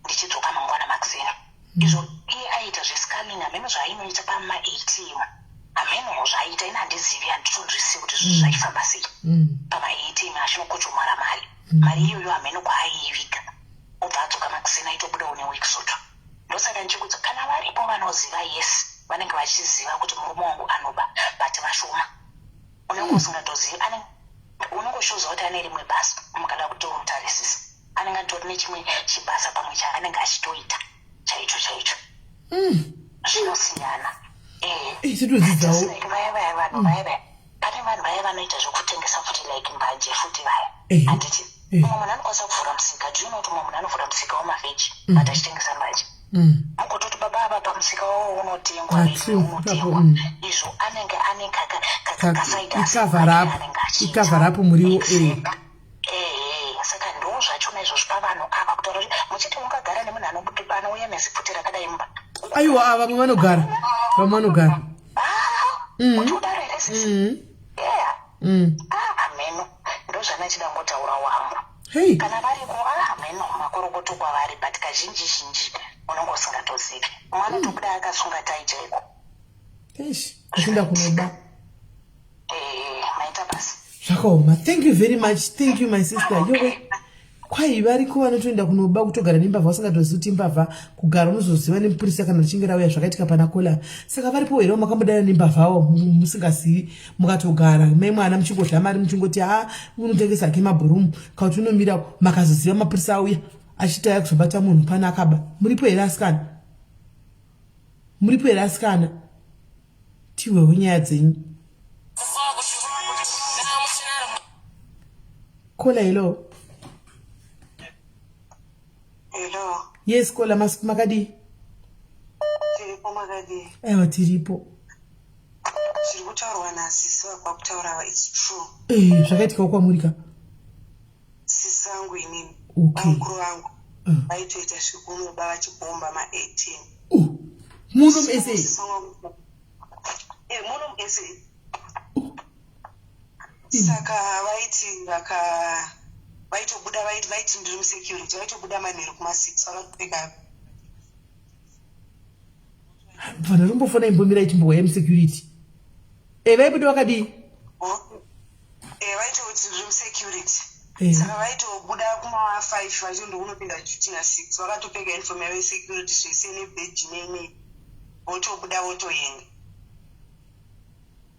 ndichidzoka mangwana makuseni. Izvo iye aiita zvescamming hameno zvaainoita pama ATM hameno zvaaiita ini handizivi handitonzwisisi kuti zvinhu zvaifamba sei pama ATM achinokochomara mari mari iyoyo hameno kwaaiiviga obva adzoka makuseni aitobudawo neworksuit. Ndosaka ndichikudza kana varipo vanoziva yes vanenge vachiziva kuti murume wangu anoba but vashoma. Unenge usingatozivi anenge unenge uchiuziva kuti ane rimwe basa mukada kutomutarisisa anenge atori nechimwe chibasa pamwe chaanenge achitoita chaicho chaicho zvinosiyana. Eh, tinodzidzawo. Just like vaya vaya vanhu vaya vaya pane vanhu vaya vanoita zvekutengesa futi like mbanje futi vaya handiti mumwe munhu anokwanisa kuvhura musika do you know kuti mumwe munhu anovhura musika wemavheji but achitengesa mbanje mugototi baba ava pamusika wavo unotengwa Ah, vege true. unotengwa Ipapo, izvo anenge ane kasaidi Ikavhara up. Ikavhara up muriwo, eh. Ehe, saka ndo zvachona izvozvo pavanhu ava kutaura kuti muchiti ungagara nemunhu anouya nezipfuti rakadai mumba. Aiwa, ah, vamwe vanogara. Vamwe vanogara. Ah, kuti udaro here sisi? Yeah. Ah, hameno. Ndozvandachida kungotaura wangu. Hey. Kana variko ah, hameno makorokoto kwavari but kazhinji zhinji unenge usingatozivi. Umwe anotobuda akasunga tai chaiko. Eish, achienda kunoba. Eh, maita basa. Zvakaoma. Thank you very much. Thank you my sister. Yowe. Kwai variko vanotoenda kunoba kutogara nembavha usingatozivi kuti imbavha kugara unozoziva nemupurisa kana richinge rauya zvakaitika pana kola. Saka varipo here makambodana nembavhawo musingazivi mukatogara mai mwana muchingodya mari muchingoti ha unotengesa hake mabhurumu kana kuti unomira makazoziva mapurisa auya achiti aya kuzobata munhu pana akaba. Muripo here asikana? Muripo here asikana? Tihwewo nyaya dzenyu. Kola, hello. Hello. Yes, Kola, makadii? Tiripo makadii? Aiwa tiripo. Zviri kutaurwa nasisi vakwa kutaura ava it's true. Eh, zvakaitikawo kwamuri ka? Sisi vangu inini. Bamukuru vangu vaitoita zvekunoba vachibhomba ma-atm. Muno muSA? Eh, muno muSA. Saka vaiti vaka vaitobuda vaiti vaiti ndiri musecurity vaitobuda manheru kuma-six vakapfeka. Vanhu rombofona imbomira ichimbohwa yemusecurity. E, vaibuda vakadii? E, vaitoti ndiri musecurity. Saka vaitobuda kuma-five vachiondokunopinda duty na-six vakatopfeka uniform yavo yesecurity zvese nebheji neinei votobuda votoenda.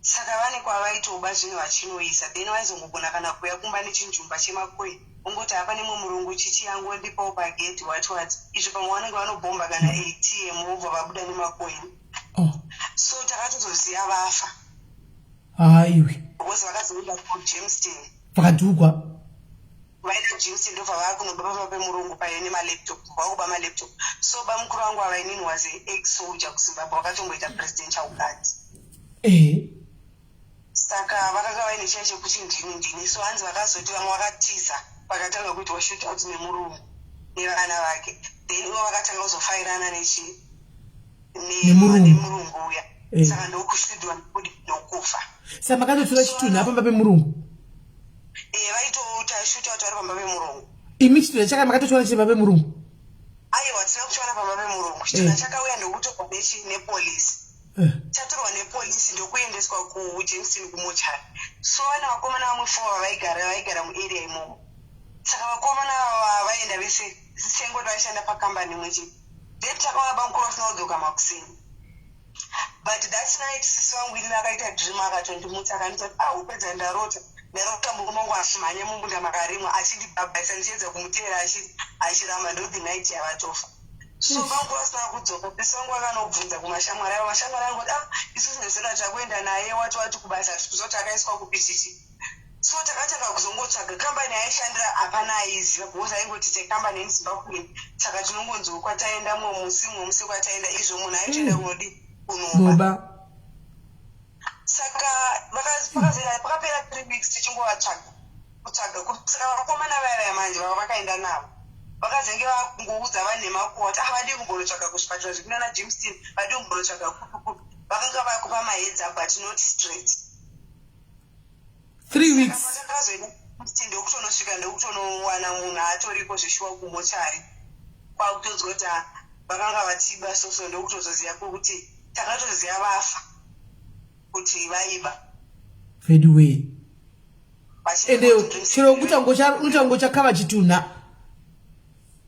Saka vane kwavaitoba zvinhu vachinoisa then vaizongogona kana kuuya kumba nechinjumba chemacoin ongoti hapa nemwe murungu chichi yangondipawo pagedhi what what izvo pamwe vanenge vanobhomba kana ATM vobva vabuda nemacoin. So takatozoziva vafa. Haiwe. Because vakazoenda kuJamestown. Vakadhugwa. Vaenda kuJamestown ndobva vakunoba pamba pemurungu paive nemalaptop vakuba malaptop. So bamukuru vangu ava inini was a ex soldier kuZimbabwe vakatomboita presidential guard. Saka vakanga vaine chiya chekuti ndini ndini so hanzi vakazoti vamwe vakatiza vakatanga kuitwa shoot out nemurungu nevana vake then ivo vakatanga kuzofairana nechi nemurungu uya saka ndokushudwa ndokufa. Saka makatotora chitunha pamba pemurungu? Eh, vaitoita shoot out vari pamba pemurungu. Imi chitunha chaka makatochiona chiri pamba pemurungu? Aiwa, tisina kuchiona pamba pemurungu. Chitunha chakauya ndokutorwa nechi nepolisi. Chatorwa nepolisi ndokuendeswa kuJamestown kumochari. So vane vakomana vamwe four vavaigara vaigara muarea imomo. Saka vakomana ava vaenda vese sengoti vaishanda pakambani imwe chete. Then takaona bamukuru vasina kudzoka makuseni. But that night sisi vangu ini akaita dream akatondimutsa akanditi ah upedza ndarota. Ndarota murume wangu achimhanya mumunda makarimwa achindibhabhaisa ndichiedza kumuteera achiramba ndo the night yavatofa. So vangu vasina kudzoka sisi vangu vakanobvunza kumashamwari avo mashamwari angu kuti ah isusu nezera takuenda naye wati wati kubasa hatikuziva kuti akaiswa kupi chichi. So takatanga kuzongotsvaga kambani yaishandira hapana aiziva because aingoti tekambani yemuZimbabwe saka tinongonzwa kwataenda mumwe musi mumwe musi kwataenda izvo munhu aitoenda kunodi kunoba. Saka pakapera 3 weeks tichingovatsvaga kutsvaga saka vakomana vaya vaya manje vava vakaenda navo vakazenge vakungoudza vanhemakuwa kuti ah vadii kumbonotsvaga kuzvipatara zvekunana Jamestown vadii kumbonotsvaga kupi kupi vakanga vakupa maheads up but not straight. 3 weeks. Patakazoenda ndokutonosvika ndokutonowana munhu atoriko zveshuwa kumochari kwakutonzwa kuti vakanga vatiba soso ndokutozoziva kuti takatoziva vafa kuti vaiba. Veduwee. Ende chero kutangochakava chitunha.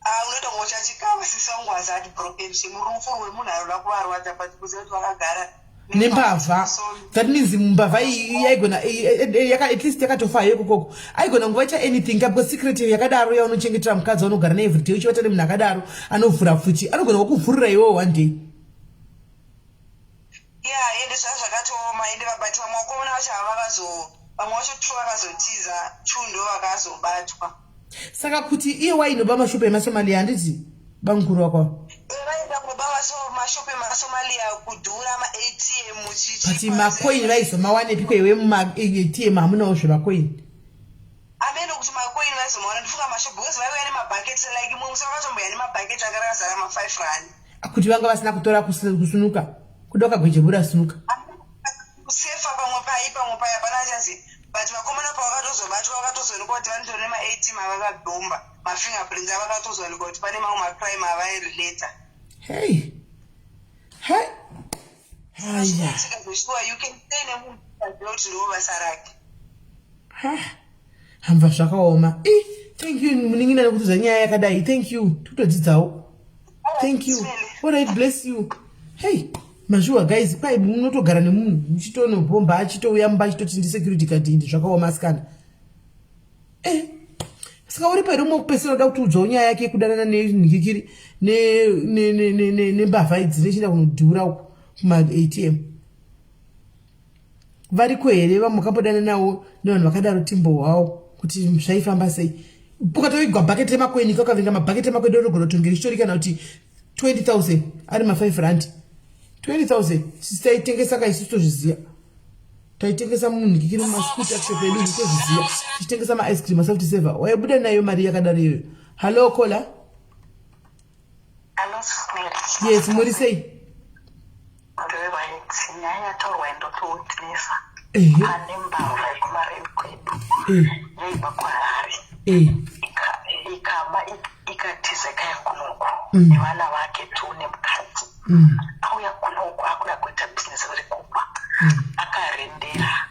Ah, unoita kunge uchachikava sisi vangu was heartbroken chemurufu rwemunhu anoda kuvarwadza but kuziva kuti vakagara nembavha that means mbavha iyi yaigona at least yakatofa hayo ikokoko aigona kunge vaita anything ka because secret yakadaro yaunochengetera mukadzi waunogara naye everyday uchivata nemunhu akadaro anovhura futi anogona kukuvhurira iwewo one day. Yeah, ende zvanga zvakatooma ende vabati vamwe vakomana vacho ava vakazo vamwe vacho two vakazotiza two ndo vakazobatwa. Saka kuti iye wainoba mashopu emaSomalia handiti bamukuru wako? Vaida kuba mashopu emaSomalia kudhura maATM chichi. But macoin vaizomawanepi ko iwe mumaATM hamunawo zvemacoin? Ameno kuti macoin vaizomawana ndifunga mashopu because vaiuya nemabhaketi like mumwe musi vakatomboya nemabhaketi anga rakazara ma5 rand. Kuti vanga vasina kutora kusunuka kuda ukagwejebura sunuka. Kusefa pamwe pai pamwe pai hapana achaziva but vakomana pavakatozobatwa vakatozoonekwa kuti vanotori nemaATM avakabhomba mafingerprints avakatozowanikwa kuti pane mamwe macrime avairelata. Hey. Hey. Haya. Sure, you can say nemunhu kuti ndiwo basa rake. Ha. Hamva zvakaoma. Eh, thank you munin'ina nekutiudza nyaya yakadai. Thank you. Tikutodzidzawo. Thank you. All right, bless you. Hey, mazviwa guys, kwai munotogara nemunhu muchitonobhomba achitouya mumba achitoti ndi security guard indi zvakaoma asikana. Eh. Saka uri pedo mokupesera uda kutiudzawo nyaya yake yekudanana nenhikikiri nembavha idzi nechienda kunodhura uko kuma ATM. Variko here vamwe vakambodana nawo nevanhu vakadaro timbohwawo kuti zvaifamba sei ukatovigwa bhaketi remakweni kakavinga mabhaketi emakweni unogona kutonge richitori kana kuti 20000 ari ma5 rand 20000 sisi taitengesa ka isusu tozviziva. Taitengesa munhikikiri mumaschool tuckshop edu tozviziva tichitengesa maice cream asoft saver waibuda nayo mari yakadaro iyoyo. Hallo caller. Hello, Mary. Yes, muri sei? Ndiri nyaya yataurwa indotowitnessa. Ehe. Pane mbavha yekumareni kwedu. Eh. Yaibva kuHarare. Eh. Ikaba ikatiza ikaya kunoku. Mm. Nevana vake tu nemukadzi. Mm. Auya kunoku akuda kuita business rekuba. Mm. Akarendera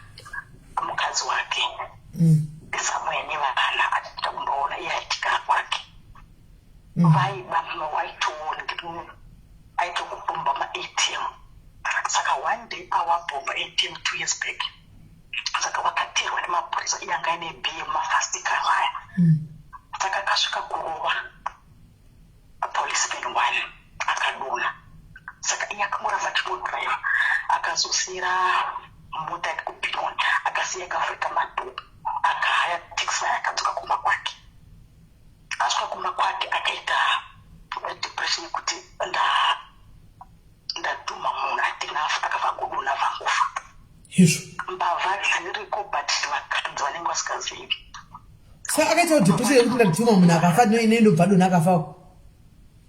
mukadzi wake. Mm. Somewhere nevana achida kumboona iye aitika kwake. Mm. Vaiba waitoona aitokubhomba ma-ATM. Saka one day awabhomba ATM 2 years back. Saka vakateerwa nemapurisa, iye anga aine BM mafast car aya. Saka akasvika kurova policeman one akadonha. Saka iye akangoramba achingodriva, akazosiyira mota yake kuBenoni, akasiya akavhurika madoor, akahaya taxi, akadzoka kumba kwake. Asvika kumba kwake akaita depression yekuti ndadhuma munhu atina akabva kudonha vangofa. Izvo. Mbavha dziriko, but vakadzi vanenge vasingazivi. Saka akaita depression yekuti ndadhuma munhu akafa, neinobva donha akafawo.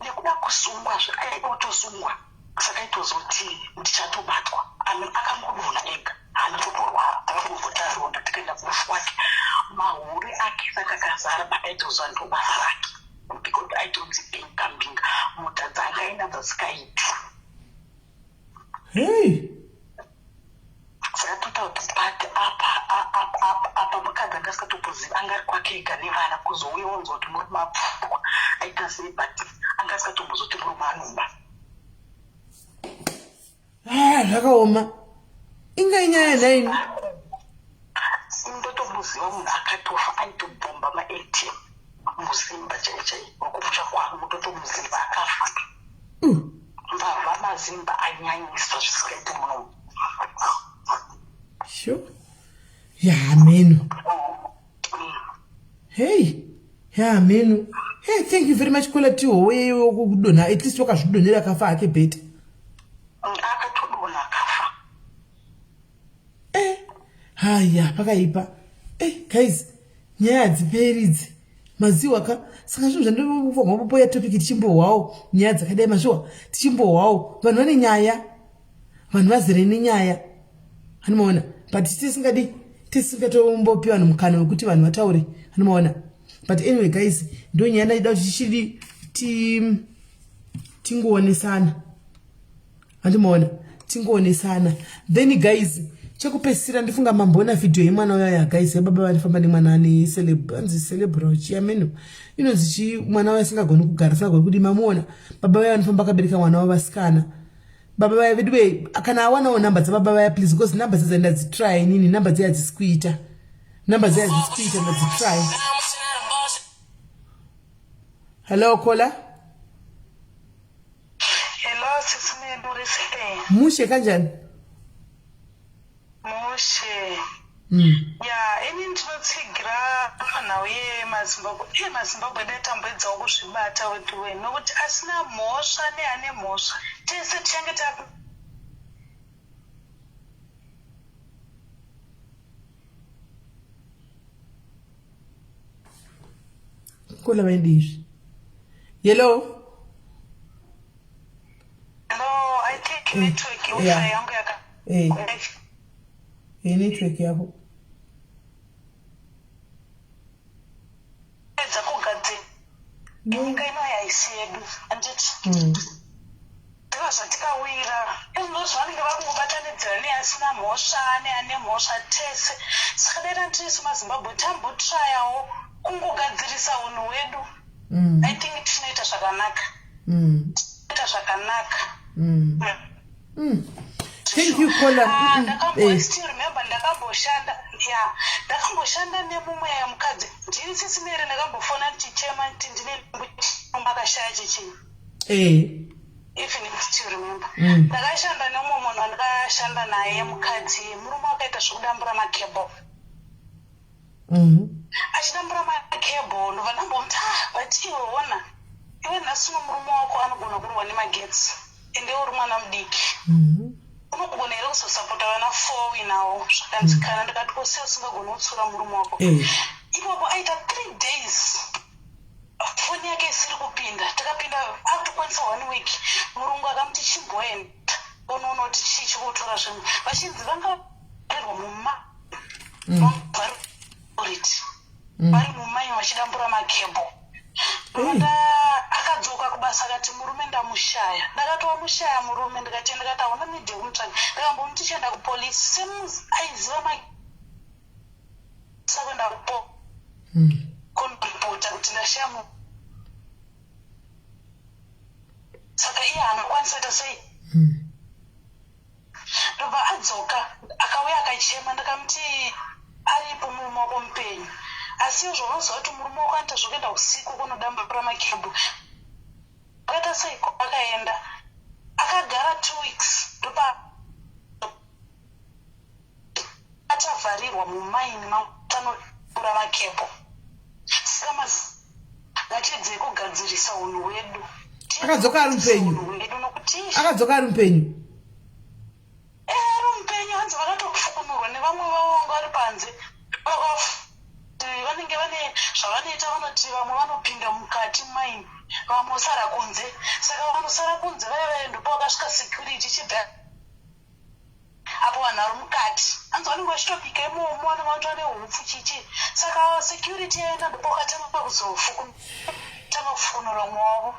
Nekuda kusungwa zve, aida kutosungwa, saka aitozoti ndichatobatwa. Akangodonha ega, haana kutorwara, akangobvota ronda. Tikaenda kurufu kwake, mahure ake saka akazara, but aitoziva ndo basa rake because aitonzi mbinga mbinga, mota dzanga ainadzo dzikaiti. Hei. Saka totaura kuti but apa apa apa apa mukadzi anga asikatopozivi, anga ari kwake ega nevana, kuzouya onzwa kuti murume apfurwa aita sei, but anga asikatombozoti kuti murume anoba. Ah, zvakaoma, inga inyaya nhaini. Ndotomuziva munhu akatofa aitobhomba maATM muzimba chai chai wekumusha kwangu, ndotomuziva akafa. Mbavha mazimba anyanyisa zvisingaiti munomu. Sure, ya meno. Hei, ya meno. Hey, thank you very much, caller. Tihowe kudonha, at least wakazvidonhera akafa hake better. Akatodonha akafa. Eh, haya, pakaipa. Eh, guys, nyaya hadziperi idzi, maziwa ka. Saka zvinhu zvandinofanirwa topic tichimbohwawo nyaya dzakadai, mazviwa, tichimbohwawo vanhu vane nyaya, vanhu vazere nenyaya, anomaona, but tisingadi, tisingatombopi vanhu mukana wekuti vanhu vataure, anomaona. But anyway guys, ndo nyaya ndaida kuti tichidi tingoonesana, handimaona, tingoonesana. Then guys, chekupedzisira, ndifunga mamboona vhidhiyo yemwana uyaya, guys, yababa vanifamba nemwana ane celeb, anzi cerebral chiyameno inonzi chi, mwana wayo asingagoni kugara, asingagoni kudi. Mamuona baba vaya vanofamba akabereka mwana wavasikana? Baba vaya vedu ve, kana awanawo namba dzababa vaya, please, because namba dzedza ndadzitry inini, namba dziya hadzisi kuita, namba dziya hadzisi kuita, ndadzitry. Hello, caller. Hello, sisi Mary, sei? Mushe, kanjani? Mushe. Ya, ini ndinotsigira panhau yemaZimbabwe. Iye maZimbabwe dai tamboedzawo kuzvibata weduwe, nokuti asina mhosva neane mhosva tese tichange ta Kula vaindi izvi. Hello. Hello, I think network Yeah. yangu yaka Eh, network yako. Edza kugadzira nyika ino haisi yedu, anditi? Ndiva zvatikawira izvozvo, vanenge vakungobatanidzira neasina mhosva neane mhosva tese. Saka dai tiri maZimbabwe tambotrayawo kungogadzirisa unhu hwedu, I think tinoita zvakanaka. Tinoita zvakanaka. Thank you, caller. Ah, ndakambo still remember ndakamboshanda, ya, ndakamboshanda nemumwe mukadzi, ndini sisi Mary, ndakambofona ndichichema nditi ndine akashaya chichii. Even if still remember, ndakashanda nemumwe munhu wandakashanda naye, mukadzi, murume wakaita zvekudambura macable. Achidambura macable, ndobva ndambomuti, ah, but iwe ona, iwe nhasi uno murume wako anogona kurwa nemagetsi, ende uri mwana mudiki. Unogona here kuzosapota vana four uinawo? Zvakanzi kana. Ndikati ko sei usingagoni kutsiura murume wako? Ipapo aita 3 days foni yake isiri kupinda. Takapinda akutokwanisa one week. Murungu akamuti chimboenda unoona kuti chii chikutora zvinhu. Vachinzi vanga varirwa muma variti vari mumaini vachidambura makebho. Nda akadzoka kubasa akati murume ndamushaya. Ndakati wamushaya murume? Ndikati ndikati hauna need yekumutsvaga. Ndikambomuti chienda kupolice. Semunzi aiziva ma kuenda kupo kundoripota kuti ndashaya mu saka iye haana kukwanisa kuita sei. Ndobva adzoka akauya akachema ndikamuti aripo murume wako mupenyu asi izvo unoziva kuti murume wako anoita zvekuenda usiku kunodambura makebhu. Akaita seiko akaenda akagara 2 weeks ndopa achavharirwa mumaini manodambura makebho. Saka ngatiedzei kugadzirisa unhu hwedu. Akadzoka ari mupenyu. Akadzoka ari mupenyu. Ari mupenyu hanzi vakatofukunurwa nevamwe vavo vanga vari panze. Vanenge vane zvavanoita vanoti vamwe vanopinda mukati mine vamwe vosara kunze. Saka vanosara kunze vaya vaya ndipo vakasvika security ichibva apo vanhu vari mukati. Hanzi vanenge vachitobika imomo vanenge vatori nehupfu chichi. Saka security yaenda ndipo vakatanga kuzotanga kufukunura umwe wavo.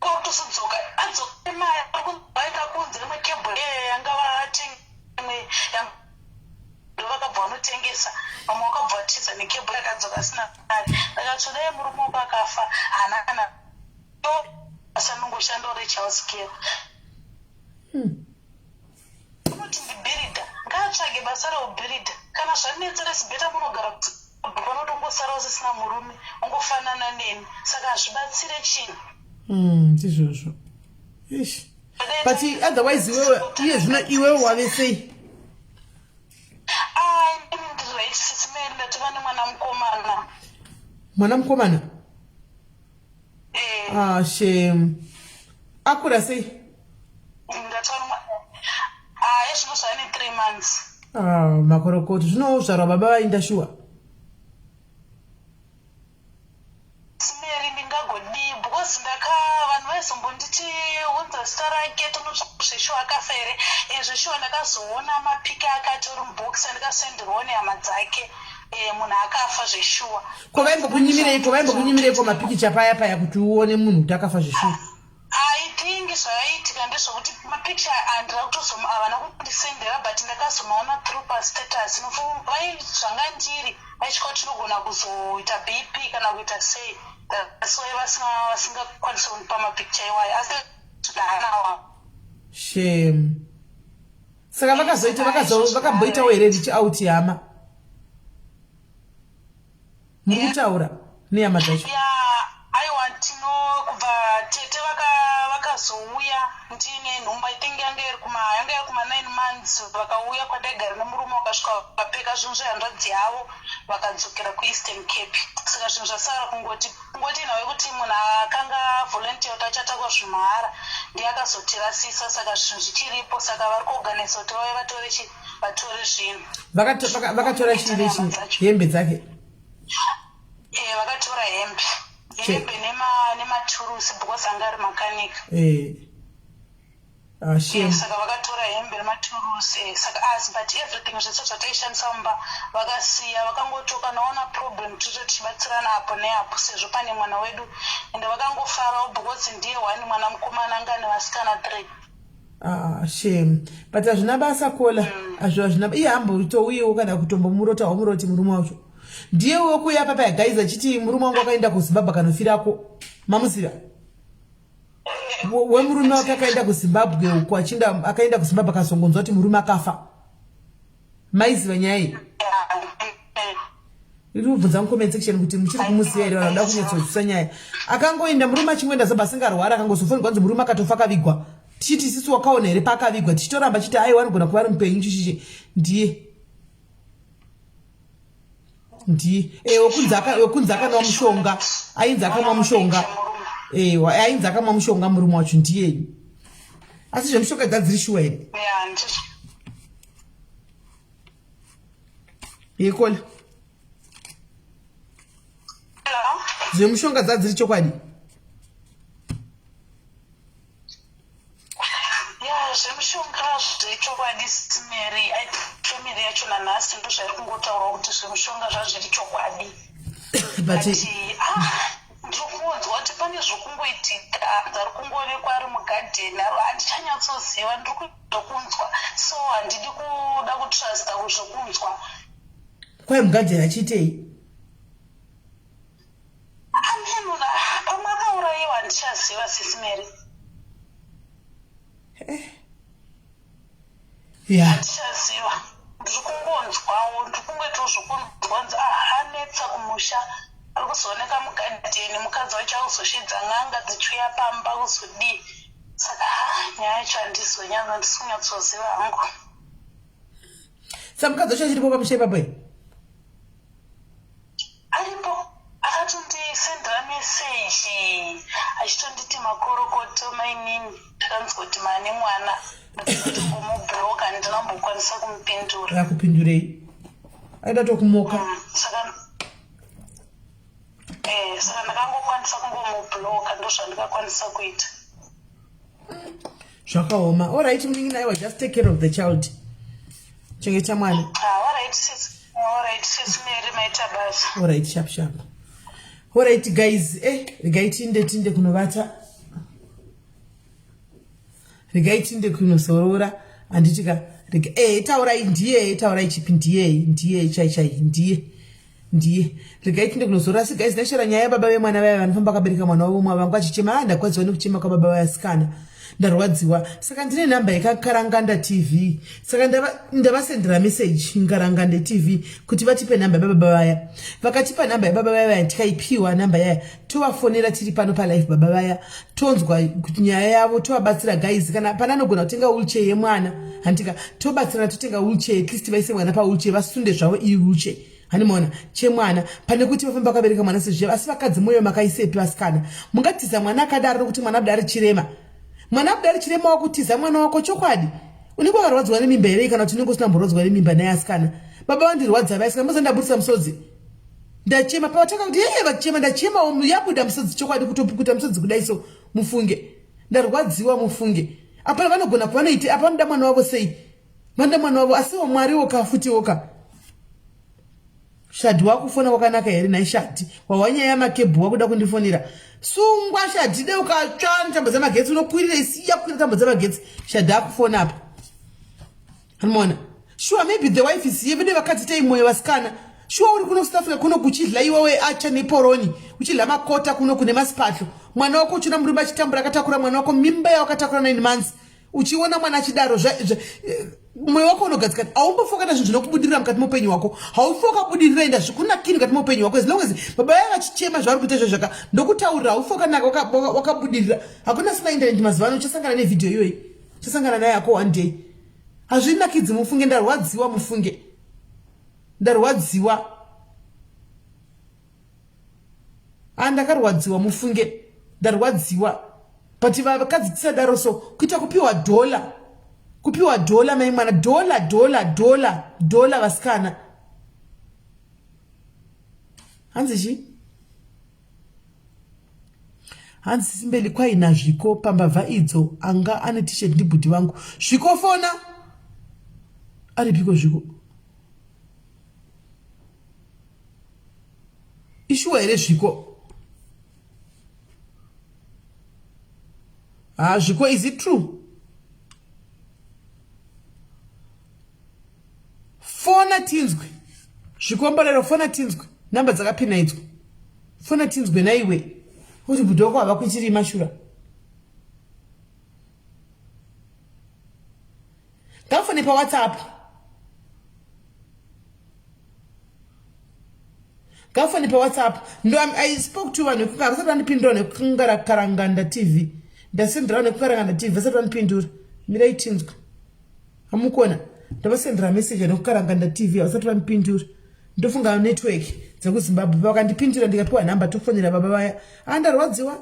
Kwakutozodzoka adzoka nemari vaenda kunze imwe kebho yanga vatenga imwe vakabva vanotengesa vamwe vakabva vatiza nekebho yakadzoka asina mari. Ndakati dai murume wako akafa haana kana basa anongoshandawo rechild care. Unoti ndibhiridha ngaatsvage basa reubhiridha kana zvanetsa resibheta munogara panotongosara usisina murume ungofanana neni saka hazvibatsire chinhu. Ndizvozvo. Ish. But otherwise iwewe iye zvino iwewe wave sei? Ai ndiri right sisi Mary ndatova nemwana mukomana. Mwana mukomana? Ah shame. Akura sei? Ndatova ah zvino zvane 3 months. Ah makorokoto zvinozvarwa baba vainda shuwa. Mary ndingagodii because ndaka vanhu vaizombonditi unza zita rake tonotsvaga zveshuwa akafa here zveshuwa ndakazoona mapiki ake atori mubox andikasenderwawo nehama dzake munhu akafa zveshuwa. Ko vaimbokunyimireiko vaimbokunyimireiko mapikicha paya paya kuti uone munhu kuti akafa zveshuwa? I think zvaiitika ndezvekuti mapicture andira kutozoma havana kundisendera but ndakazomaona through pastatus vai zvanga ndiri vaitya kuti tinogona kuzoita BP kana kuita sei that's why vasina vasingakwanisi kundipa mapicture iwayo asi ndanawa. Shame. Saka vakazoita vakamboitawo here reach out hama? Muri kutaura nehama dzacho? Aiwa tino kubva tete vakazouya ndiine nhumbu I think yanga iri kuma yanga iri kuma 9 months vakauya kwandaigara nemurume vakasvika vakapfeka zvinhu zvehanzvadzi yavo vakadzokera kuEastern Cape. Saka zvinhu zvasara kungoti kungoti nhau yekuti munhu akanga volunteer kuti achatakwa zvinhu mahara ndiye akazotirasisa saka zvinhu zvichiripo saka vari kuorganisa kuti vauye vatore chi vatore zvinhu. Vakatora chii nechi hembe dzake? Vakatora hembe. Hembe nematurusi because anga ari makanika. Ah, shame. Saka vakatora hembe nematurusi saka asi but everything zvese zvataishandisa mumba vakasiya vakangoti kana waona problem tito tichibatsirana apo neapo sezvo pane mwana wedu ende vakangofarawo because ndiye one mwana mukomana anga ane vasikana 3. Ah, shame. But hazvina basa kola. Hazvo hazvina iye hamboritouyewo kana kutombomurota wamuroti murume wacho. Ndiye wekuuya papa ya guys achiti murume wangu akaenda kuZimbabwe akanofirako. Mamuziva? Wemurume wake akaenda kuZimbabwe uko achinda akaenda kuZimbabwe akazongonzwa kuti murume akafa. Maiziva nyaya iyi? Ndiri kubvunza mucomment section kuti muchiri kumuziva here vanoda kunyatsonzwisisa nyaya. Akangoenda murume achingoenda Zimbabwe asingarwara akangozofonigwa kunzi murume akatofa akavigwa. Tichiti isisu wakaona here paakavigwa tichitoramba chiti aiwa anogona kuva ari mupenyu chichichi ndiye. Ndiye. Wekunzi akanwa mushonga. Ainzi akamwa mushonga. Ainzi akamwa mushonga murume wacho ndiye. Asi zvemushonga dzadziri shuwa here? Yekola. Zvemushonga dzadziri chokwadi? Ya zvemushonga zvechokwadi Mary family yacho nanhasi ndozvairi kungotaurwa kuti zvemushonga zvazviri chokwadi. But ah, ndiri kungonzwa kuti pane zvokungoitika ari kungoonekwa ari mugadheni handichanyatsoziva ndiri zvokunzwa so handidi kuda kutrusta zvokunzwa. Kwai mugadheni achiitei? Ameno pamwe akaurayiwa handichaziva sisi Mary. Eh. Yeah. Handichaziva ndiri kungonzwawo ndiri kungoitawo zvokunzwa nzi ah, anetsa kumusha ari kuzooneka mugadheni mukadzi wacho akuzoshedza n'anga dzichiuya pamba kuzodii saka ha nyaya yacho handizonyatso handisi kunyatsoziva hangu. Sa mukadzi wacho achiripo pamusha ipapo here? Aripo akatondisendera message achitonditi makorokoto mainini ndakanzwa kuti mane mwana ndakatongomubloka handina kumbokwanisa kumupindura. Akupindurei? Aida tokumoka. Mm, saka eh, saka ndakangokwanisa kungomubloka ndozvandikakwanisa kuita. Zvakaoma. All right, munin'ina aiwa just take care of the child. Chengeta mwana. Ah, all right sis. All right sis Mary maita basa. All right, sharp sharp. All right guys, eh regai tiinde tiinde kunovata. Regai tiinde kunosorora. Handiti ka rega eh taurai ndiye taurai chipi ndiye ndiye chai chai ndiye. Ndiye regai tiende kunozorora asi guys ndashara nyaya yababa vemwana vaya vanofamba vakabereka mwana wavo mwa vangu achichema ah ndakwadziwa nekuchema kwababa vasikana ndarwadziwa saka ndine nhamba yekakaranganda tv saka ndavasendera message ngarangande tv kuti vatipe nhamba yababa vaya vakatipa nhamba yababa vaya vaya tikaipiwa nhamba yaya tovafonera tiri pano palife baba vaya tonzwa kuti nyaya yavo tovabatsira guys kana pana anogona kutenga wheelchair yemwana handika tobatsirana totenga wheelchair at least vaise mwana pawheelchair vasunde zvavo iyi wheelchair handimaona chemwana pane kuti vafamba vakabereka mwana sezviya asi vakadzi moyo makaisepi vasikana mungatiza mwana akadaro nokuti mwana abuda ari chirema mwana abuda ari chirema wakutiza mwana wako chokwadi unenge wakarwadziwa nemimba here kana kuti unenge usina mborwadziwa nemimba naye asikana baba vandirwadza vaisikana moza ndabudisa musodzi ndachema pavatanga kuti yeye vachema ndachemawo yabuda musodzi chokwadi kutopukuta musodzi kudai so mufunge ndarwadziwa mufunge apa vanogona kuvanoite apa vanoda mwana wavo sei vanoda mwana wavo asiwo mwariwo ka futiwo ka shadhi wakufona kwakanaka here nhai shadhi wahwanyaya yamakebhu wakuda kundifonera sungwa shadhi de ukatsva tambo dzemagetsi unokwirira isiya kukwira tambo dzemagetsi shadhi akufona apa anomaona sure maybe the wife is here vene vakadzi tei moyo vasikana shuwa uri kuno south africa kuno kuchidla iwewe acha neporoni uchidla makota kuno kune masipatlo mwana wako uchiona murume achitambura akatakura mwana wako mimba yawakatakura 9 months uchiona mwana achidaro eh, moyo wako unogadzikana haumbofa ukaita zvinhu zvinokubudirira mukati meupenyu hwako haufi wakabudirira enda zvikunakiri mukati meupenyu hwako as long as baba vaya vachichema zvavari kuita izvo zvaka ndokutaurira haufi wakanaka wakabudirira hakuna sina internet mazuva ano uchasangana nevhidhiyo iyoyi uchasangana naye ako one day hazvinakidzi mufunge ndarwadziwa mufunge ndarwadziwa Ah, ndakarwadziwa mufunge ndarwadziwa but vakadzi tisadaro so kuita kupiwa dhola kupiwa dhola mai mwana dhola dhola dhola dhola vasikana hanzi chii hanzi simbeli kwaina zviko pambavha idzo anga ane tishet ndibhudhi vangu zviko fona aripiko zviko Ishuwa here zviko? Ah, zviko is it true? Fona tinzwe. Zvikomborero fona tinzwe. Namba dzakapinaidzwa. Fona tinzwe naiwe. Kuti bhuti wako havakuitiri mashura. Ngafone pa WhatsApp. Ngafone pa WhatsApp. Ndo I spoke to vanhu vekungara vasati vandipindura nekungara karanganda TV. Ndasendera nekukaranganda TV vasati vandipindura. Mirai tinzwe. Hamukona. Ndavasendera message nekukaranganda TV vasati vandipindura. Ndofunga network dzekuZimbabwe vakandipindura ndikapiwa nhamba tofonera baba vaya. Ah ndarwadziwa.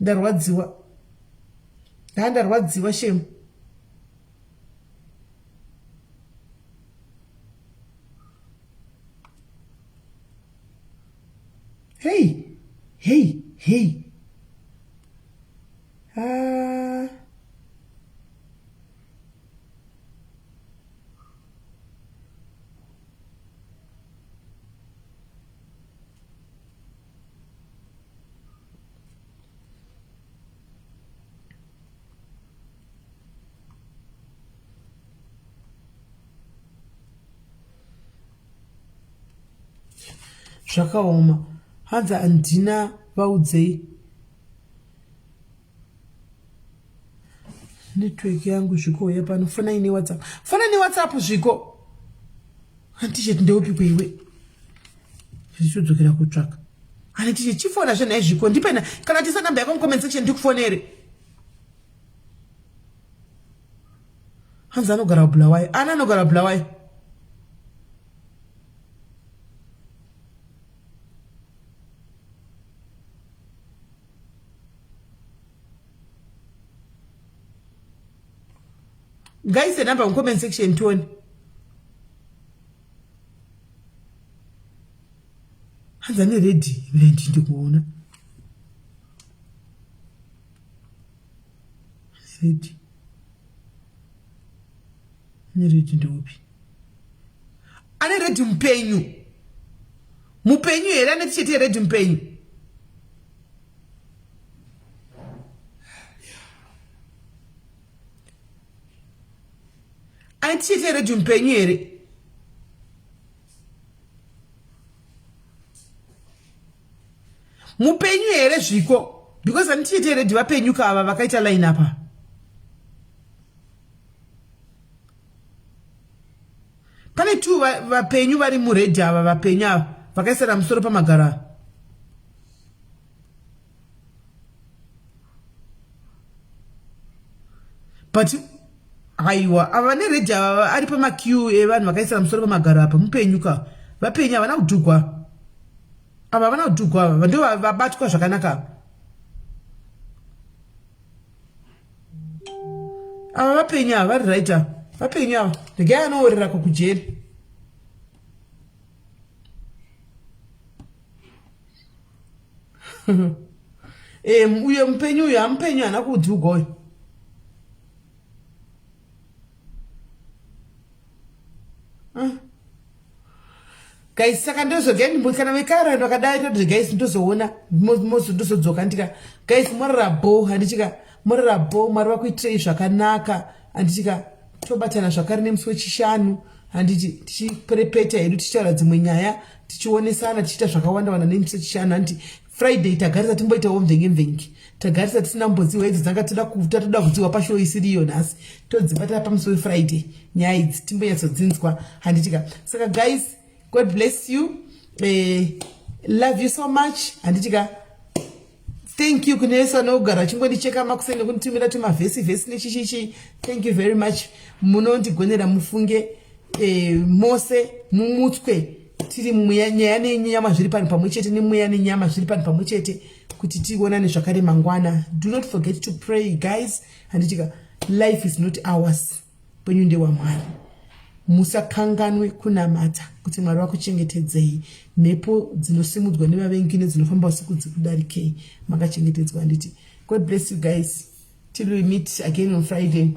Ndarwadziwa. Ndandarwadziwa shemu. Hey, hey, hey. Ah. Zvakaoma hanzi handina vaudzei network yangu zviko uya pano fonai newhatsapp fonai newhatsapp zviko handicheti ndeupi kuiwe ndichidzokera kutsvaka handicheti chifona zve nhai zviko ndipena kana tisa namba yako mucomment section ndikufonere hanzi anogara kubulawayo ana anogara kubulawayo Ngaise number mu comment section tione. Hanzi ane ready ready ndikuona. Ready. Ane ready ndeupi? Ane ready mupenyu. Mupenyu here ane chete ready mupenyu? Aitiite redio mupenyu here? Mupenyu here zviko? Because anitiite redio vapenyu kava vakaita line apa. Pane two vapenyu vari muredhi ava vapenyu ava vakaisana musoro pamagaro ava. But haiwa ava vane redhi ava ari pamaq evanhu vakaisana musoro pamagaro apa mupenyu ka vapenyu havana kudhugwa ava havana kudhugwa ava ndo vabatwa zvakanaka ava ava vapenyu ava vari right ava vapenyu ava regai anoorerako kujeri Eh, uyo mupenyu uyo amupenyu haana kudhugwa uyo ah. Guys, saka ndozogani kana vekara vakadai toti guys ndozoona ndozodzoka ndika guys morara bo handichika morara bo mwari vakuitirei zvakanaka handichika tobatana zvakare nemusi wechishanu handiti tichiperepeta hedu tichitaura dzimwe nyaya tichionesana tichiita zvakawanda wanda nemusi wechishanu handiti Friday tagarisa timboitawo mvenge mvenge tagarisa tisina kumbodziwa idzo dzanga toda kuta toda kudziwa pashow isiri iyo nhasi todzibata pamusi wefriday nyaya idzi timbonyatsodzinzwa handitika saka guys god bless you eh, love you so much handitika thank you kune vese vanogara vachingondicheka makuseni nekunditumira tumavhesi vhesi nechichichi thank you very much munondigonera mufunge e, mose mumutswe tiri mweya nyaya nenyama zviri pano pamwe chete nemweya nenyama zviri pano pamwe chete kuti tionane zvakare mangwana do not forget to pray guys handitika life is not ours kwenyu ndewamwari musakanganwe kunamata kuti mwari vakuchengetedzei mhepo dzinosimudzwa nevavengi nedzinofamba usiku dzikudarikei makachengetedzwa handiti god bless you guys till we meet again on friday.